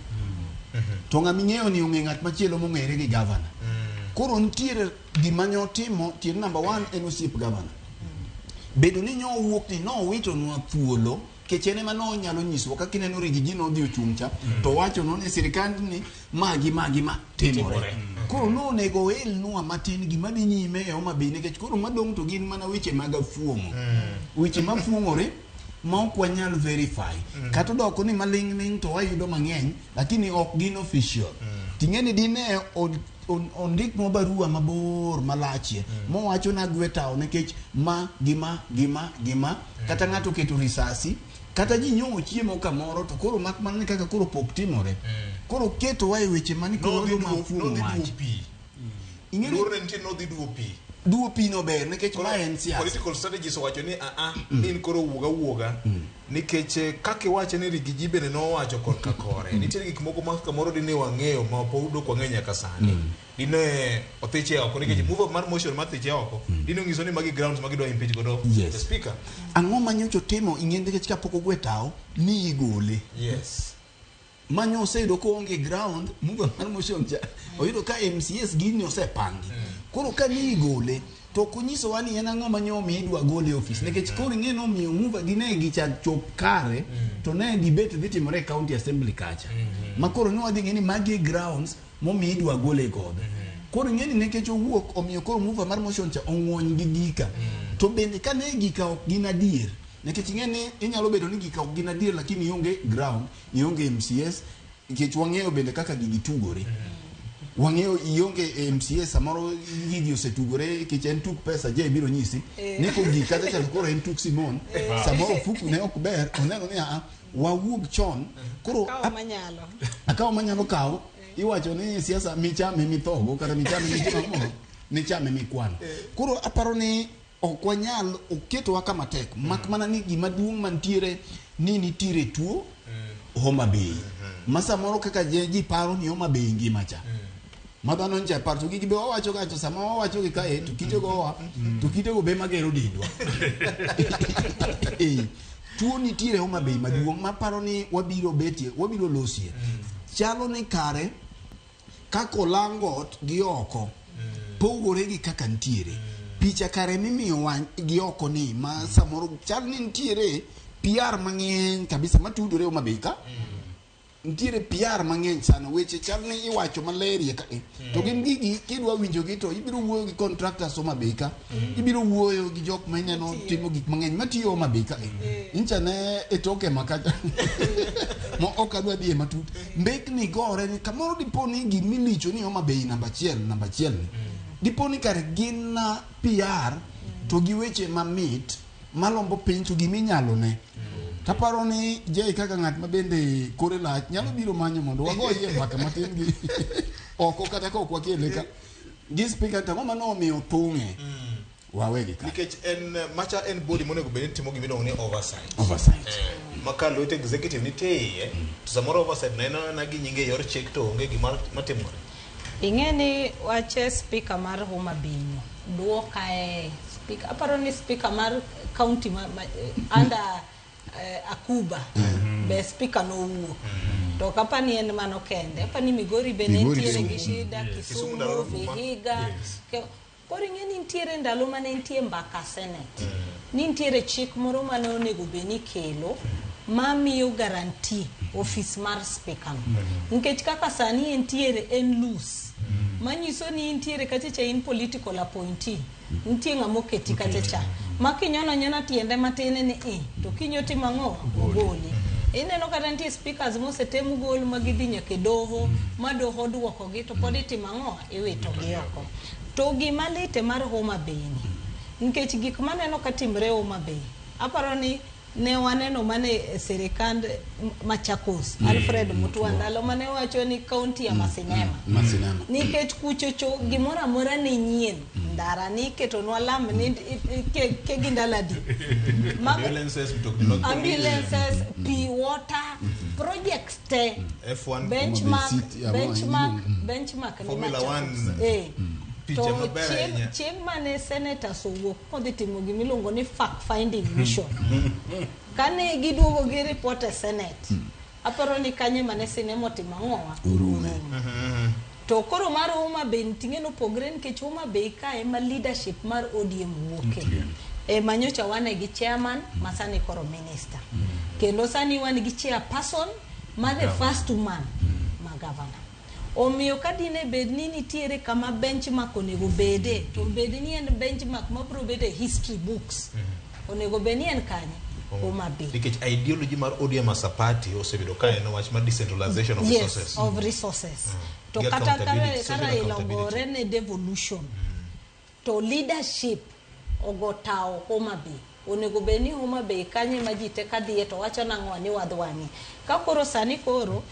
to ng'ama ing'eyo ni ong'e ng'at machielo mong'ere gi gavana koro nitiere gima ne otimo tiend number one en osiep gavana bedo ni nowuok ni nowitonwa thuolo kech en ema nonyalo nyisowa kaka ineno Riggy G nodhi ochung' cha to wachonwa ni sirikandni ma gi ma gi ma timore koro nonego oelnwa matin gima dhi nyime e Homa Bay nikech koro madong' to gin mana weche mag afuong'o weche mafuong'ore ma ok wanyal verify kata odoko ni maling'ling' to wayudo mang'eny lakini ok gin official ting'e ni dine ondiknwa barua mabor malachie mowacho nagwe tawo nikech ma gi ma gi ma gi ma kata ng'ato oketo risasi kata ji nyo ochiemo kamoro to koro mak mana ni kaka koro pok timore koro ketowa e weche mani koro Nodhi wadwa duo mafuong'o nodhi duo wach pi. Ing'e ni- Luor ne nitie nodhi duo pi. duo pi no ber nikech ma en siasa Political strategies owacho ni aa ni in koro wuog awuoga nikech eh, kaka iwache ni Riggy G bende nowacho korka kore nitiere gik moko ma kamoro dine wang'eyo ma pod ok wang'eyo nyaka sani dine othiche oko nikech move up mar motion mar thiche oko dine onyiso ni magi grounds ma gidwa impeach godo Yes. the speaker ang'o ma nyocha otimo ing'e nikech kapok ogwe tawo ni igole yes manyo oseyudo koonge ground mover mar motion cha oyudo ka MCS gini osepangi koro ka ni igole to ok onyisowa ni en ang'o ma omiyo idwa gole e ofis nikech koro ing'e nomiyo mover gi ne gicha chop kare to ne debate dhi timore e county assembly kacha ma koro ne wadhi ng'e ni magi e grounds momiyo idwa gole godo koro ing'e ni nikech owuok omiyo koro mover mar motion cha ong'wony gi gika to bende ka ne gika ok gin adier nikech ing'e ni inyalo bedo ni gika ok gin adier lakini ionge ground ionge MCS nikech wang'eyo bende kaka gigi tugore wang'eyo ionge MCS samoro gigi osetugore nikech en tuk pesa je biro nyisi Eh. ni kogik kata cha koro en tuk Simon Eh. samoro ofuku ne ok ber oneno ni aa wawuog chon koro Kawo manyalo. akawo manyalo kawo iwacho ni siasa michame mithogo kata michame mitimo michame mikwano koro aparo ni ok wanyal oketowa kama tek mak mana ni gima duong' mantiere ni nitiere tuo Homa Bay ma samoro kaka je ji paro ni Homa Bay ngima cha ma dhano ncha paro to gigi be wawacho ga to sama wawacho gi kae to kitego oa to kitego be magero dendwa Eh, tuo nitiere Homa Bay maduong' maparo ni wabiro betie wabiro losie chalo ni kare kaka olang ot gi oko pogore gi kaka nitiere picha kare mimiyowa gi oko ni ma samoro chal ni nitiere PR mang'eny kabisa matudore Homa Bay ka nitiere PR mang'eny sana weche chal ni iwacho maler iye ka e. to gin gigi kidwa winjogi to ibiro wuoyo gi contractors Homa Bay ka ibiro wuoyo gi jok ma ineno timo gik mang'eny matiyo Homa Bay ka e. Nyicha ne e toke makacha mo ok adwa dhiye matut mbekni gore ni kamoro dipo ni gimilicho ni Homa Bay namba achiel namba achiel ni dipo ni kare gin na PR to gi weche mamit malombo piny to giminyalo ne taparo ni Jay kaka ng'at ma bende kore lach nyalo biro manyo mondo wagoyie mbaka matin gi oko kata ka ok wakele ka gi speaker to ang'o mane omiyo thung'e wawegi ka nikech en macha en body monego bed ni timo gima iluongo ni oversight Oversight. Eh, ma ka lwet executive nitie e iye to samoro oversight no en mana gi nyinge e yor chik to onge gima matimore Ing'e ni wach speaker mar Homa Bay no duoka e speaker aparo ni speaker mar county ma, ma, under Akuba be speaker nowuok to ok apa ni en mano kende apa ni Migori be ne Migori nitiere be. gi shida Yes. Kisumu Kisumu ndalo Ruma. Vihiga Yes. Koro ing'e ni nitiere ndalo mane nitie mbaka Senate ni nitiere chik moro mane onego bed ni kelo mamiyo guarantee office mar speaker no. Nikech kaka sani entiere en loose. Manyiso ni intiere kacha cha in political appointee. Nitie ng'ama oketi kacha cha. Ma kinyono nyona tiende matin ni i to kinyo timo ang'o ogoli. Ineno kata nitie speakers mosetem gol ma gidhi nyaka e doho ma doho duokogi to pod itimo ang'o iwitogi oko. To gima lite mar Homa Bay ni nikech gik maneno ka timre Homa Bay aparo ni ne waneno mane e sirikand Machakos Alfred Mutua ndalo mane wacho ni kaunti ya Masinema Masinema. nikech kuchocho gimoro amora ne nyien ndara ni iketonwa lam ni ke gi ndalo adi Ambulances, mtokni mag polis. ambulances pi water projects te F1 benchmark City, yeah, benchmark benchmark ni Formula Machakos. One. Eh. Picha To maber chieng' ahinya. chieng' mane senators owuok modhi timo gimiluongo ni fact finding mission kane giduogo gi report e senate aparo ni kanye mane sinema otimo ang'owa Urume. to koro mar Homa Bay ting'e nopogre nikech Homa Bay ka ema leadership mar ODM wuoke ema nyocha wane gi chairman ma sani koro minister kendo sani wan gi chairperson ma the first woman ma governor omiyo ka dine bed ni nitiere kama benchmark onego bede to bed ni en benchmark mabiro bedo e history books onego bed ni en kanye Homa Bay Nikech ideology mar ODM as a party osebedo ka en wach mar decentralization of yes, resources. of resources. To Gi kata ka accountability, ka social Raila accountability. ogore ne devolution to leadership ogo tawo Homa Bay onego bed ni Homa Bay kanye ma ji te kadhiye to wacho nang'o ni wadwani ka koro sani koro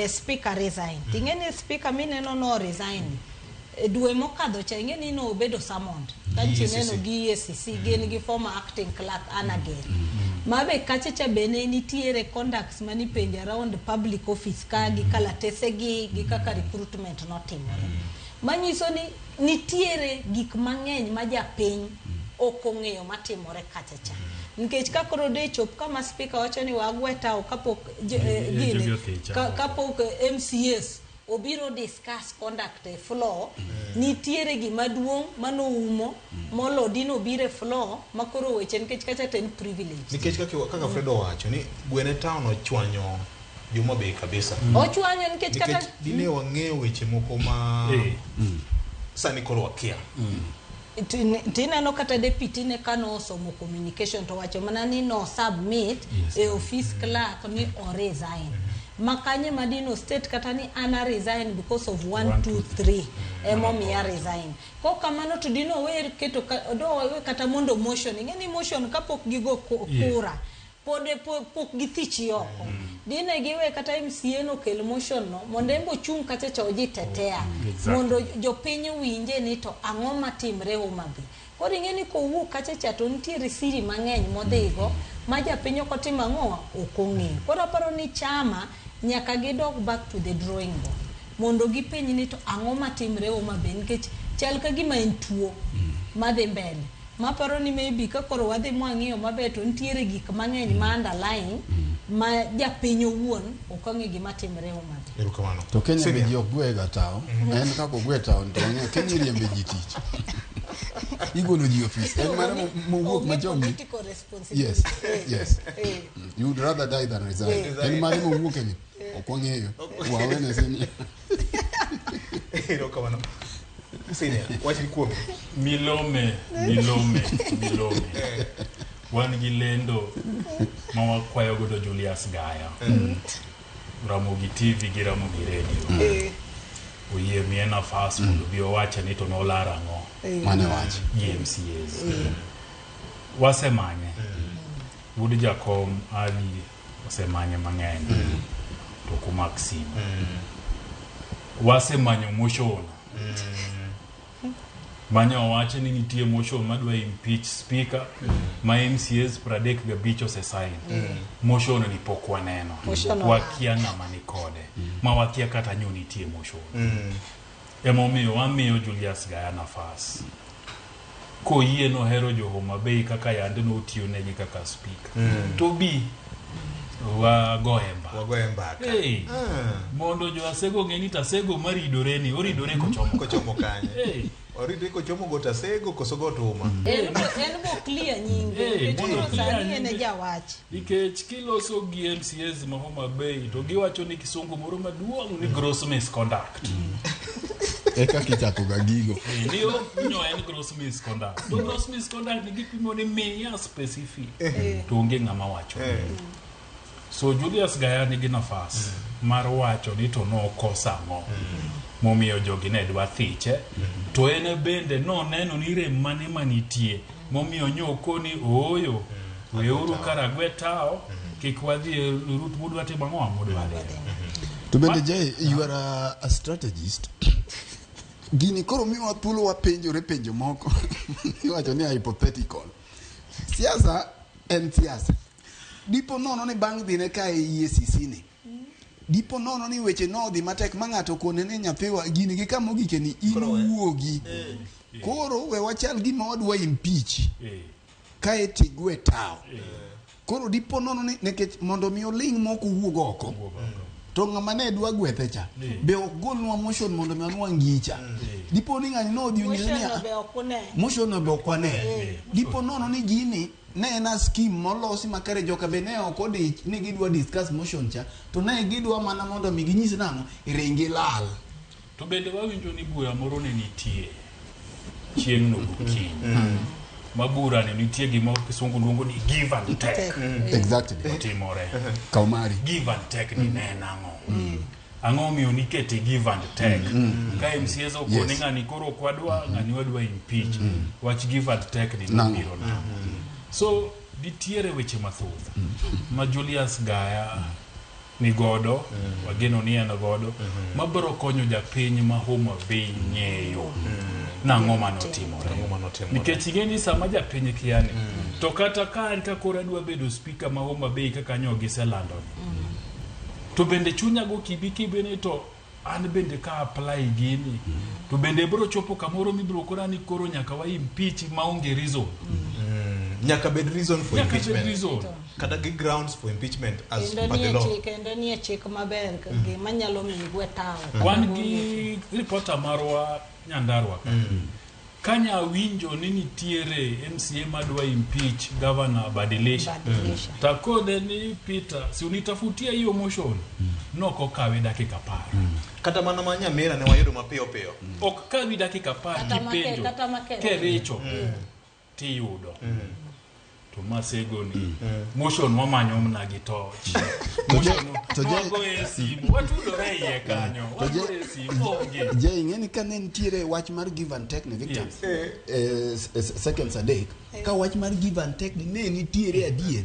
speaker resign ting'e ni speaker mineno no resign e dwe mokadho cha ing'e ni nobedo summoned kanchi Gi EACC. neno gi EACC gin gi former acting clerk Anna Ger mabe kacha cha be ne nitiere conducts manipenjo around public office ka gi kalatese gi gi kaka recruitment notimore manyiso ni nitiere gik mang'eny ma japiny ok ong'eyo matimore kacha cha nikech ka koro de chop kama speaker wacho ni wagwe tawo kapok gini, Jogi othicha. kapok MCAs obiro discuss conduct e floor nitiere gima duong' manoumo molo dino obiro e floor ma koro weche nikech kacha to en privilege Nikech kaka Fred owacho ni Gwene town ochwanyo joma Bay kabisa. Ochwanyo nikech kata Nikech dine wang'eyo weche moko ma sani koro wakia. Tineno kata deputy ne kano osomo communication to wacho mana ni no submit e office clerk ni o resign ma kanye madino state kata ni ana resign because of 1 2 3 emomiya resign ko kamano to dino wer keto do we kata mondo motion ing'e ni motion kapok gigo kura pod pok githichi oko dine giwe kata MCA no kel motion no mondo en be ochung' kacha cha oji tetea mondo jopiny owinje ni to ang'o matimre Homa Bay koro ing'e ni kowuok kacha cha to nitiere siri mang'eny modhigo ma japiny ok otimo ang'o ok ong'eyo koro aparo ni chama nyaka gidog back to the drawing board mondo gipenj ni to ang'o matimre Homa Bay nikech chal ka gima en tuo madhi mbele maparo ni maybe ka koro wadhi mwang'iyo maber to nitiere gik mang'eny ma underlying ma japiny owuon ok ong'e gima timre Homa Bay. Erokamano. To Kenya be Senior. ji ok gwe ga tawo. En kaka ogwe tawo to wang'eyo Kenya iriembe ji tich. Igolo ji ofis. En mana mowuok Onge machon. political responsibility. Yes. Yes. Eh. You would rather die than resign. Yeah. En mare mowuok ni ok wang'eyo. Wawene senior. Erokamano. Senior, wachni kuome. Milome, milome, milome. Wan gi lendo ma wakwayo godo Julius Gaya. Ramogi TV gi Ramogi Radio. Oyie miye nafas mondo obi owache ni to nolar ang'o. Mane wach. Gi MCAs. Wasemanye. Wuod Jakom Ali osemanye mang'eny. To ok omak simu. Wasemanyo motion. Manyo owacho ni nitie motion madwa impeach speaker ma MCAs 35 osesign. Motion ni pok waneno. Motion olal. Wakia ng'ama ni kode. Ma wakia kata nyo nitie motion. Emomiyo wamiyo Julius Gaya nafas. Koyie nohero jo Homa Bay kaka yande notiyo negi kaka speaker. To bi wagoye mbaka. Wagoye mbaka. Hey, mondo jo Asego ng'e ni to Asego maridore ni oridore kochomo Kochomo kanye. Hey. Orite kochomo got Asego koso got Uma. En bo clear nyinge. Eh, Nikech mondo koro clear sani en e nyinge. jawach. Nikech kiloso gi MCAs ma Homa Bay to giwacho ni kisungu moro maduong' ni gross misconduct. Eka kichako ga gigo. Eh, ni ok nyo en gross misconduct. To gross misconduct ni gipimo ni miya specific. To onge ng'ama wacho. So Julius Gaya nigi nafas mar wacho ni to nokosa ang'o. Momiyo jogi ne dwa thiche. To en bende noneno ni rem mane manitie. Momiyo nyokoni ooyo. Weuru Karagwe tao. Kik wadhi e rut mudwa timo ang'o mudwa dhi. To bende Jay, you are a strategist. Gini koro miwa thuolo wapenjore penjo moko. Iwacho ni hypothetical. Siasa en siasa. Dipo nono ni bang' dhine ka e EACC ni. Dipo nono ni weche nodhi matek ma ng'ato kone ni nyathiwa gini gi kama ogike ni in wuogi. Koro we wachal gima wadwa impeach. Kae tigwe tawo. Koro dipo nono ni nikech mondo mi oling' mok owuog oko. To ng'ama ne dwa gwethe cha be ok golnwa motion mondo mi wanwang' gicha. Dipo ni ng'ani nodhi onyiso ni Motion no be ok une. motion no be ok wane. Dipo nono ni gini ne en a scheme molosi makare joka be ne ok odich ni gidwa discuss motion cha to ne gidwa mana mondo mi ginyis nang'o ringi lal. To bende wawinjo ni bura moro ne nitie chieng'no gokinyi. Ma bura ni nitie gima kisungu luongo ni give and take. Exactly. Otimore. Kaw mari. Give and take ni ne en ang'o? Ang'o omiyo nikete give and take? Ka MCAs okone Yes. ng'ani koro ok wadwa, ng'ani wadwa impeach. Wach give and take ni Nang'o? nobiro nang'o? So nitiere weche mathoth ma Julius Gaya ni godo, wageno ni en godo, mabiro konyo japiny ma Homa Bay ng'eyo nang'o manotimore. Nikech ing'e ni sama japiny kia ni, to kata ka an ka koro adwa bedo speaker ma Homa Bay kaka nyo giselando ni, to bende chunya go kibi kibi ni to an bende ka apply gini, to bende biro chopo kamoro mibiro kora ni koro nyaka wa impeach maonge reason. Nyaka bed reason for Nyaka bed impeachment. reason. Kata gi grounds for impeachment as Kendo per the nie law. chik, kendo nie chik maber gima nyalo miyo igwe tawo. Wan gi reporter marwa Nyandarua ka. Kanya winjo ni nitiere MCA madwa impeach governor Badilisha. Badilisha. Takone ni Peter, si unitafutie hiyo motion. Nok okawe dakika 10. Kata mana ma Nyamira ne wayudo mapiyo piyo. Ok kawi dakika 10 Kata make- kipenjo. kata make- Kericho. Tiyudo. To masego ni motion wamanyo mna gi toch. Motion to je- wagoye e simu, watudore iye kanyo. To je- Wagoye e simu, onge. Jay, ing'e ni ka ne nitiere wach mar give and take ni Victor, Yes. seconds adek, ka wach mar give and take ni ne nitiere adier,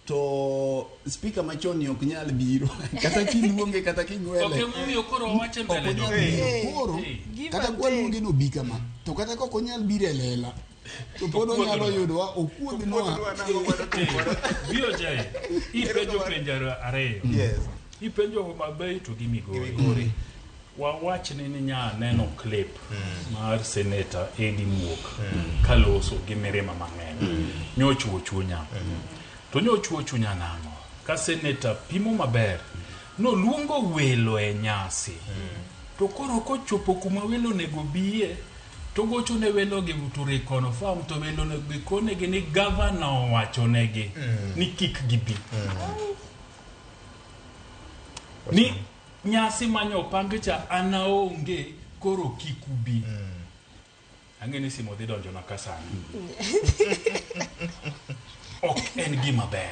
to speaker machon ni ok nyal biro kata kiluonge kata king'wele Ok emomiyo koro wawache ok mbele onyal jopiny. biro. Koro kata kwaluonge nobi kama to kata ka ok onyal biro e lela to pod onyalo yudowa okuodhnwa. BOJ, ipenjo penjo ariyo. Ipenjo Homa Bay to gi Migori. Wawachni ni nya neno clip mar Senator Eddie Muok kaloso gi mirima mang'eny. Nyochuo chunya. To nyochuo chunya nang'o? Ka senator pimo maber, noluongo welo e nyasi. To koro kochopo kuma welo onego biye, to gocho ne welo gi to reconfirm to welo onego konegi ni gavana owachonegi ni kik gibi. Ni nyasi manyo opang cha an aonge koro kik ubi. Ang'e ni simu dhi donjona ka sani. Ok en gima ber.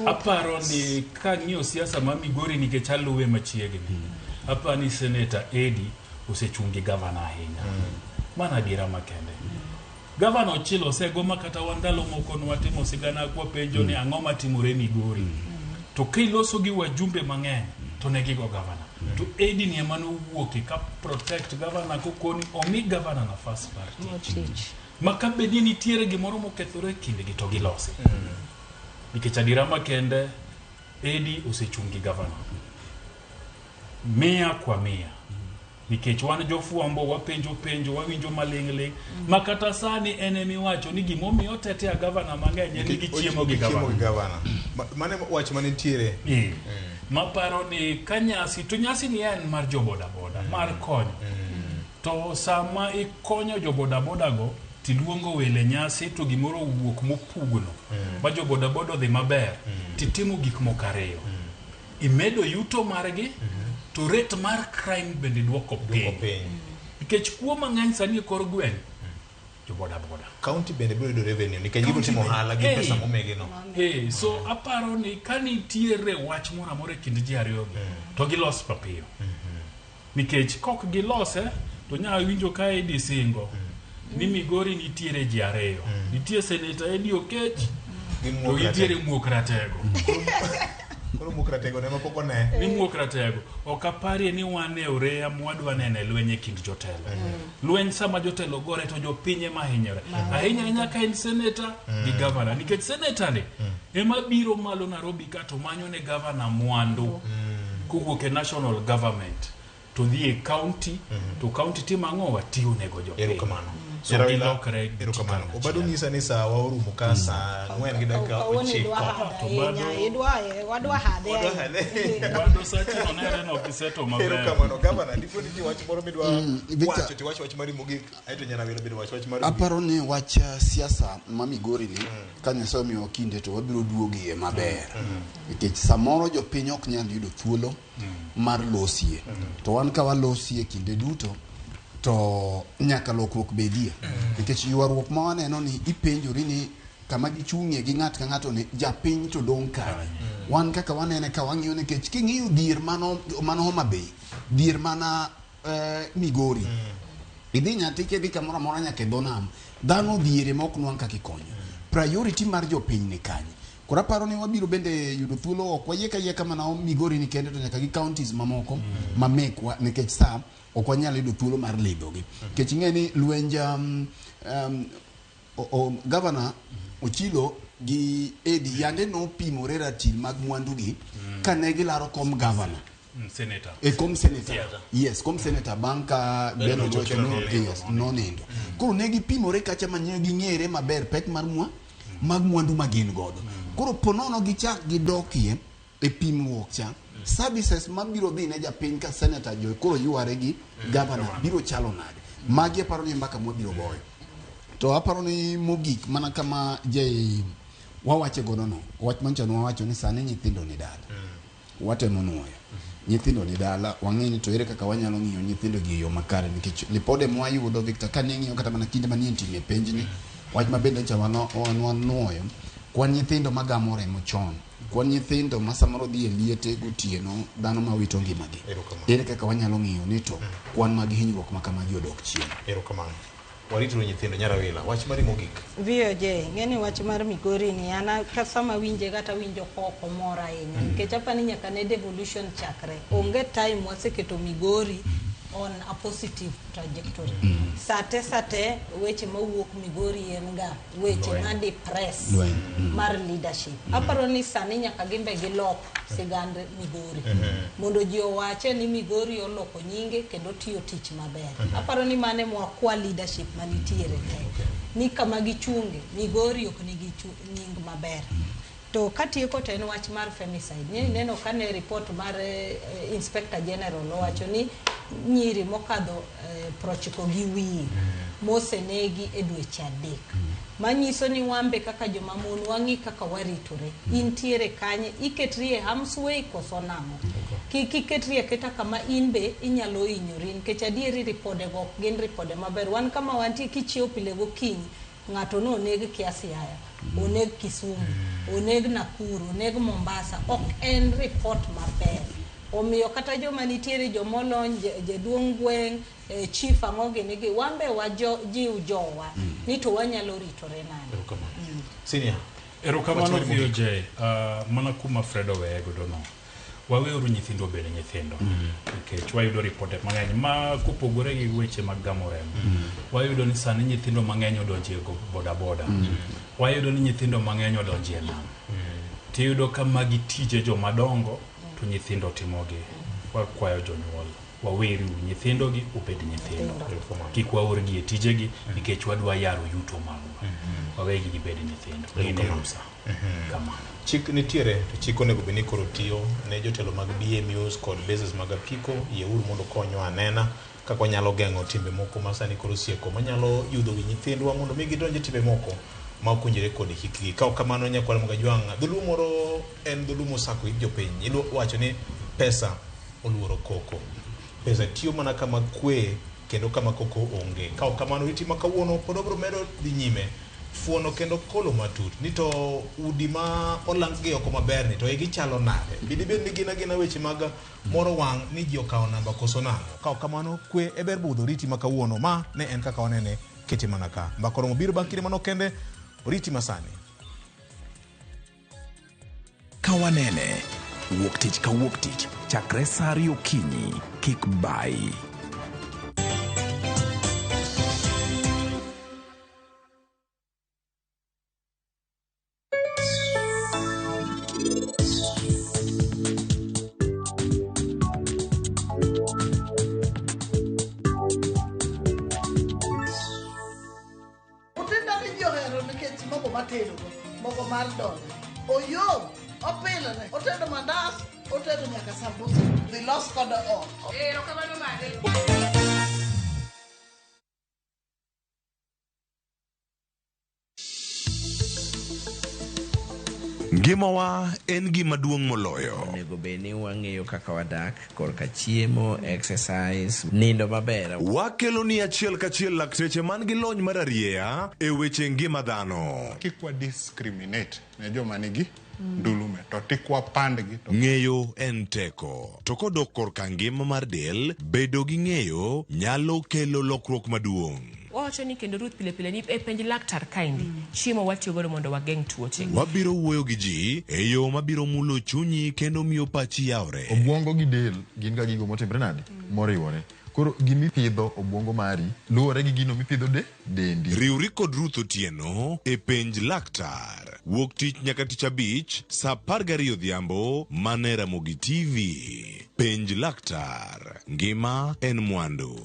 Aparo ni kang'iyo siasa ma Migori nikech aluwe machiegni. Aparo ni Senator Eddie osechung' gi gavana ahinya. Mano adiera makende. Gavana Ochilo osego ma kata wan ndalo moko nwatimo sigana kwapenjo ni ang'o matimore Migori. To kiloso gi wajumbe mang'eny to ne gigo gavana. To Eddie ni ema nowuoke ka protect gavana kokoni omi gavana nafas mar tich. Ma ka bed ni nitiere gimoro mokethore e kindgi to gilosi. Nikech adiera makende Eddie osechung' gi gavana 100 kwa 100. Nikech wan jofwambo wapenjo penjo wawinjo maling'ling' ma kata sani en emiwacho ni gimomiyo otetea gavana mang'eny en ni gichiemo gi Gichiemo gi gavana. gavana. Mano e wach manitiere. Maparo ni ka nyasi to nyasi ni en mar jo bodaboda mar konyo. To sama ikonyo jo bodaboda go tiluongo wele nyasi to gimoro owuok mopugno ma jo bodaboda odhi maber titimo gik moko ariyo. Imedo yuto margi to rate mar crime bende duoko piny. Nikech kuo mang'eny sani e kor gweng' jo bodaboda. County bende biro yudo revenue nikech gibiro timo ohala gi pesa momigi no. Hey, so aparo ni ka nitiere wach moro amora e kind ji ariyogi to gilos mapiyo. Nikech kok gilose to nya winjo ka Eddie singo ni Migori nitiere ji ariyo. Nitie Senator Eddie Okech Gi to Muok nitiere Ratego. Muok Ratego. Koro Muok Ratego ne ma pok one. Ni Muok Ratego. Ok aparie ni wan e oreya mwadwa neno e lweny e kind jotelo. Lweny sama jotelo gore to jopiny ema hinyore. Ahinya ahinya ka en senator gi governor. Nikech senator ni ema biro malo Nairobi ka to manyo ne governor mwandu kowuok e national government to dhi e county to county timo ang'o watiyo nego jopiny. Erokamano. So gilokre Erokamano. Obado nyisa ni saa wa orumo ka saa 4 gi dakika Kawuono 9. idwa hada ahinya, wadwa hade ahinya. Bado sachino nere no kiseto maber. Erokamano gavana, dipo nitie wach moro midwa Victor. wacho to iwach wach mari mogik aeto Nyarawilo bende wach wach mari mogik. Aparo ni wach siasa ma Migori ni ka Nyasaye omiyowa kinde to wabiro duogie maber. Nikech samoro jopiny ok nyal yudo thuolo mar losie. To wan ka walosie kinde duto to nyaka lokruok bedie. Nikech ywaruok ma waneno ni ipenjori ni kama gichung'ie gi ng'at ka ng'ato ni japiny to dong' kanye. Wan kaka wanene ka wang'iyo nikech king'iyo dhier mano mano Homa Bay, dhier mana Migori. Idhi Nyatike idhi kamoro amora nyaka e dho nam. Dhano odhiere ma ok nwang' kaka ikonyo. Priority mar jopiny ni kanye? Koro aparo ni wabiro bende yudo thuolo ok wayiek ayieka mana Migori ni kende to nyaka gi counties mamoko ma mekwa nikech sa ok wanyal yudo thuolo mar lidhogi. Nikech ing'e ni lwenj governor Ochilo gi Eddie yande nopimore ratil mag mwandugi kane gilaro kom governor. Senator. E kom senator. Theatre. Yes, kom senator bang' ka Ben Ben Oluoch Oluoch nonindo. yes, nonindo. Koro ne gipimore kacha ma ne ging'ere maber pek mar mwa mag mwandu ma gin godo. Koro ponono gichak gidokie e pimruok cha services mabiro dhi ne japiny ka senator jo koro yware gi governor biro chalo nade. Magi aparo ni mbaka mwabiro goyo. To aparo ni mogik mana kama je wawache godo no wach mancha nwawacho ni sani nyithindo ni dala. Watemo nuoyo nyithindo ni dala wang'e ni to ere kaka wanyalo ng'iyo nyithindo gi e yo makare nikech lipode mwayudo Victor ka ning'iyo kata mana kinde manie time penjni wach ma bende ncha wanuoyo kwan nyithindo magamo remo chon kwan nyithindo ma samoro dhi e liete gotieno dhano ma wito ngimagi ere kaka wanyalo ng'iyo ni to kwan mag hinyruok ma kamagi odok chien. Erokamano. Warituru nyithindo Nyarawila. Wach mari mogik. VOJ, ng'eni wach mar Migori ni an ka sama winje kata winjo kok omor ahinya nikech apani nyaka ne devolution chakre onge time waseketo Migori on a positive trajectory. Sate sate weche mawuok Migori en ga weche Lweny. ma depress Lweny. mar leadership. Aparo ni sani nyaka gimbe gilok sigand Migori mondo ji owache ni Migori oloko nyinge kendo tiyo tich maber. Aparo ni mane mwakwa leadership manitiere te ni kama gichunge Migori ok nigi nying maber. To katieko to en wach mar femicide. Ni neno kane report mar Inspector General owacho ni nyiri mokadho 90 gi wiye mosenegi e dweche 3. Manyiso ni wambe kaka joma mon wang'i kaka waritore. Intiere kanye, iketri e harm's way koso nang'o? Kik iketri aketa kama in be inyalo hinyori nikech adieri ripode go ok gin ripode maber. Wan kama wantie kichiewo pile gokinyi ng'ato noneg kia Siaya, oneg Kisumu, oneg Nakuru, oneg Mombasa. Ok en report maber. Omiyo kata joma nitiere jomolony, jaduong' gweng', chief ang'o gini gi, wan be wajiw jowa ni to wanyalo ritore nade. Senior. Erokamano VOJ, mana kuma Fred oweye godo no. Waweuru nyithindo obed nyithindo. Nikech wayudo ripote mang'eny ma kopogore gi weche mag gamo remo. Wayudo ni sani nyithindo mang'eny odonje bodaboda. Wayudo ni nyithindo mang'eny odonje e nam. Tiyudo ka magi tije jomadongo to nyithindo timogi. Wakwayo jonyuol Waweru nyithindogi obed nyithindo. Kik waorgi e tijegi nikech wadwa yaro yuto magwa. Wawegi gibed nyithindo. Gin e rusa. Kamano. Chik nitiere to chik onego bed ni koro tiyo ne jotelo mag BMUs kod bases mag apiko. Yieuru mondo konywa anena kaka wanyalo geng'o timbe moko ma sani koro sieko manyalo yudho wi nyithindwa mondo mi gidonj e timbe moko ma ok owinjore kod hikgi. Ka ok kamano nyakwar Mogajwang', dholuo moro en dholuo mosako it jopiny. Iwacho ni pesa oluoro koko. Pesa tiyo mana kama kwe kendo kama koko onge. Ka ok kamano riti ma kawuono pod wabiro medo dhi nyime fuono kendo kolo matut ni to udi ma olang gi oko maber ni to igi chalo nade. Bidi bed ni gin agina weche mag moro wang' ni ji okawo namba koso nang'o. Ka ok kamano kwe e ber budho riti ma kawuono ma ne en kaka wanene kete mana ka. Mbaka oromo biro bang' kinde manok kende oriti masani. Kawanene wuok tich ka wuok tich chakre sa 2 okinyi kik bayi. Otinda ni ji ohero nikech mogo matedogo, mogo mar dole. Oyom, opilore, otedo mandas, otedo nyaka sambusa. Dhi los kode ot. Erokamano made. Ngimawa en gima duong' moloyo. Onego bed ni wang'eyo kaka wadak korka chiemo, exercise, nindo maber. Wakelo ni achiel kachiel lakteche man gi lony mar arieya e weche ngima dhano. Kik wa discriminate ne joma nigi ndulume to tik wapandgi to Ng'eyo en teko. To kodok korka ngima mar del, bedo gi ng'eyo nyalo kelo lokruok maduong'. Wawacho ni kendo Ruth pile pile ni e penj laktar kaendi chiemo watiyo godo mondo wageng' tuoche. Wabiro wuoyo gi ji e yo mabiro mulo chunyi kendo miyo pachi yawre. Obwongo gi del gin ga gigo motimre nade? Moriwore. Koro gimipidho obwongo mari luwore gi gino mipidho de dendi. Riwri kod Ruth Otieno e penj laktar. Wuok tich nyaka tich abich saa 12 odhiambo mana e Ramogi TV. Penj laktar. Ngima en mwandu.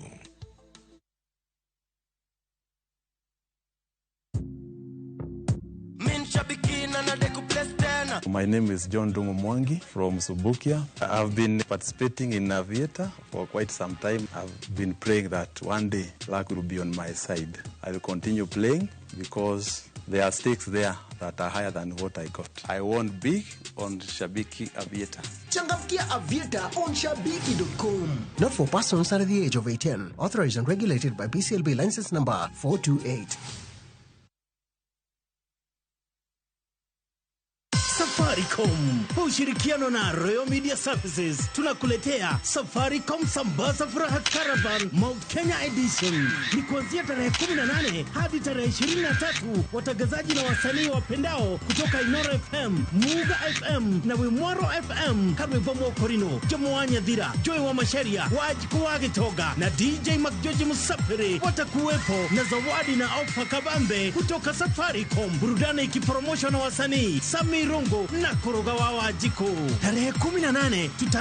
My name is John Dungu Mwangi from Subukia. I've been participating in Aviator for quite some time. I've been praying that one day luck will be on my side. I will continue playing because there are stakes there that are higher than what I got. I won big on Shabiki Aviator. Changamkia Aviator on Shabiki.com. Not for persons under the age of 18. Authorized and regulated by BCLB license number 428. Safaricom kwa ushirikiano na Royal Media Services tunakuletea Safaricom Sambaza Furaha Caravan Mount Kenya Edition. Ni kuanzia tarehe 18 hadi tarehe 23. Watangazaji na wasanii wapendao kutoka Inoro FM, Muga FM na Wimwaro FM, Karwĩmbo Korino, Jomo wa Nyathira, Joy wa Masharia, Wajiko wa Gitoga na DJ McGeorge Musafiri watakuwepo na zawadi na ofa kabambe kutoka Safaricom, burudani ikiporomoshwa na wasanii Sami Rongo na Koroga wa Wajiko. Tarehe 18 tuta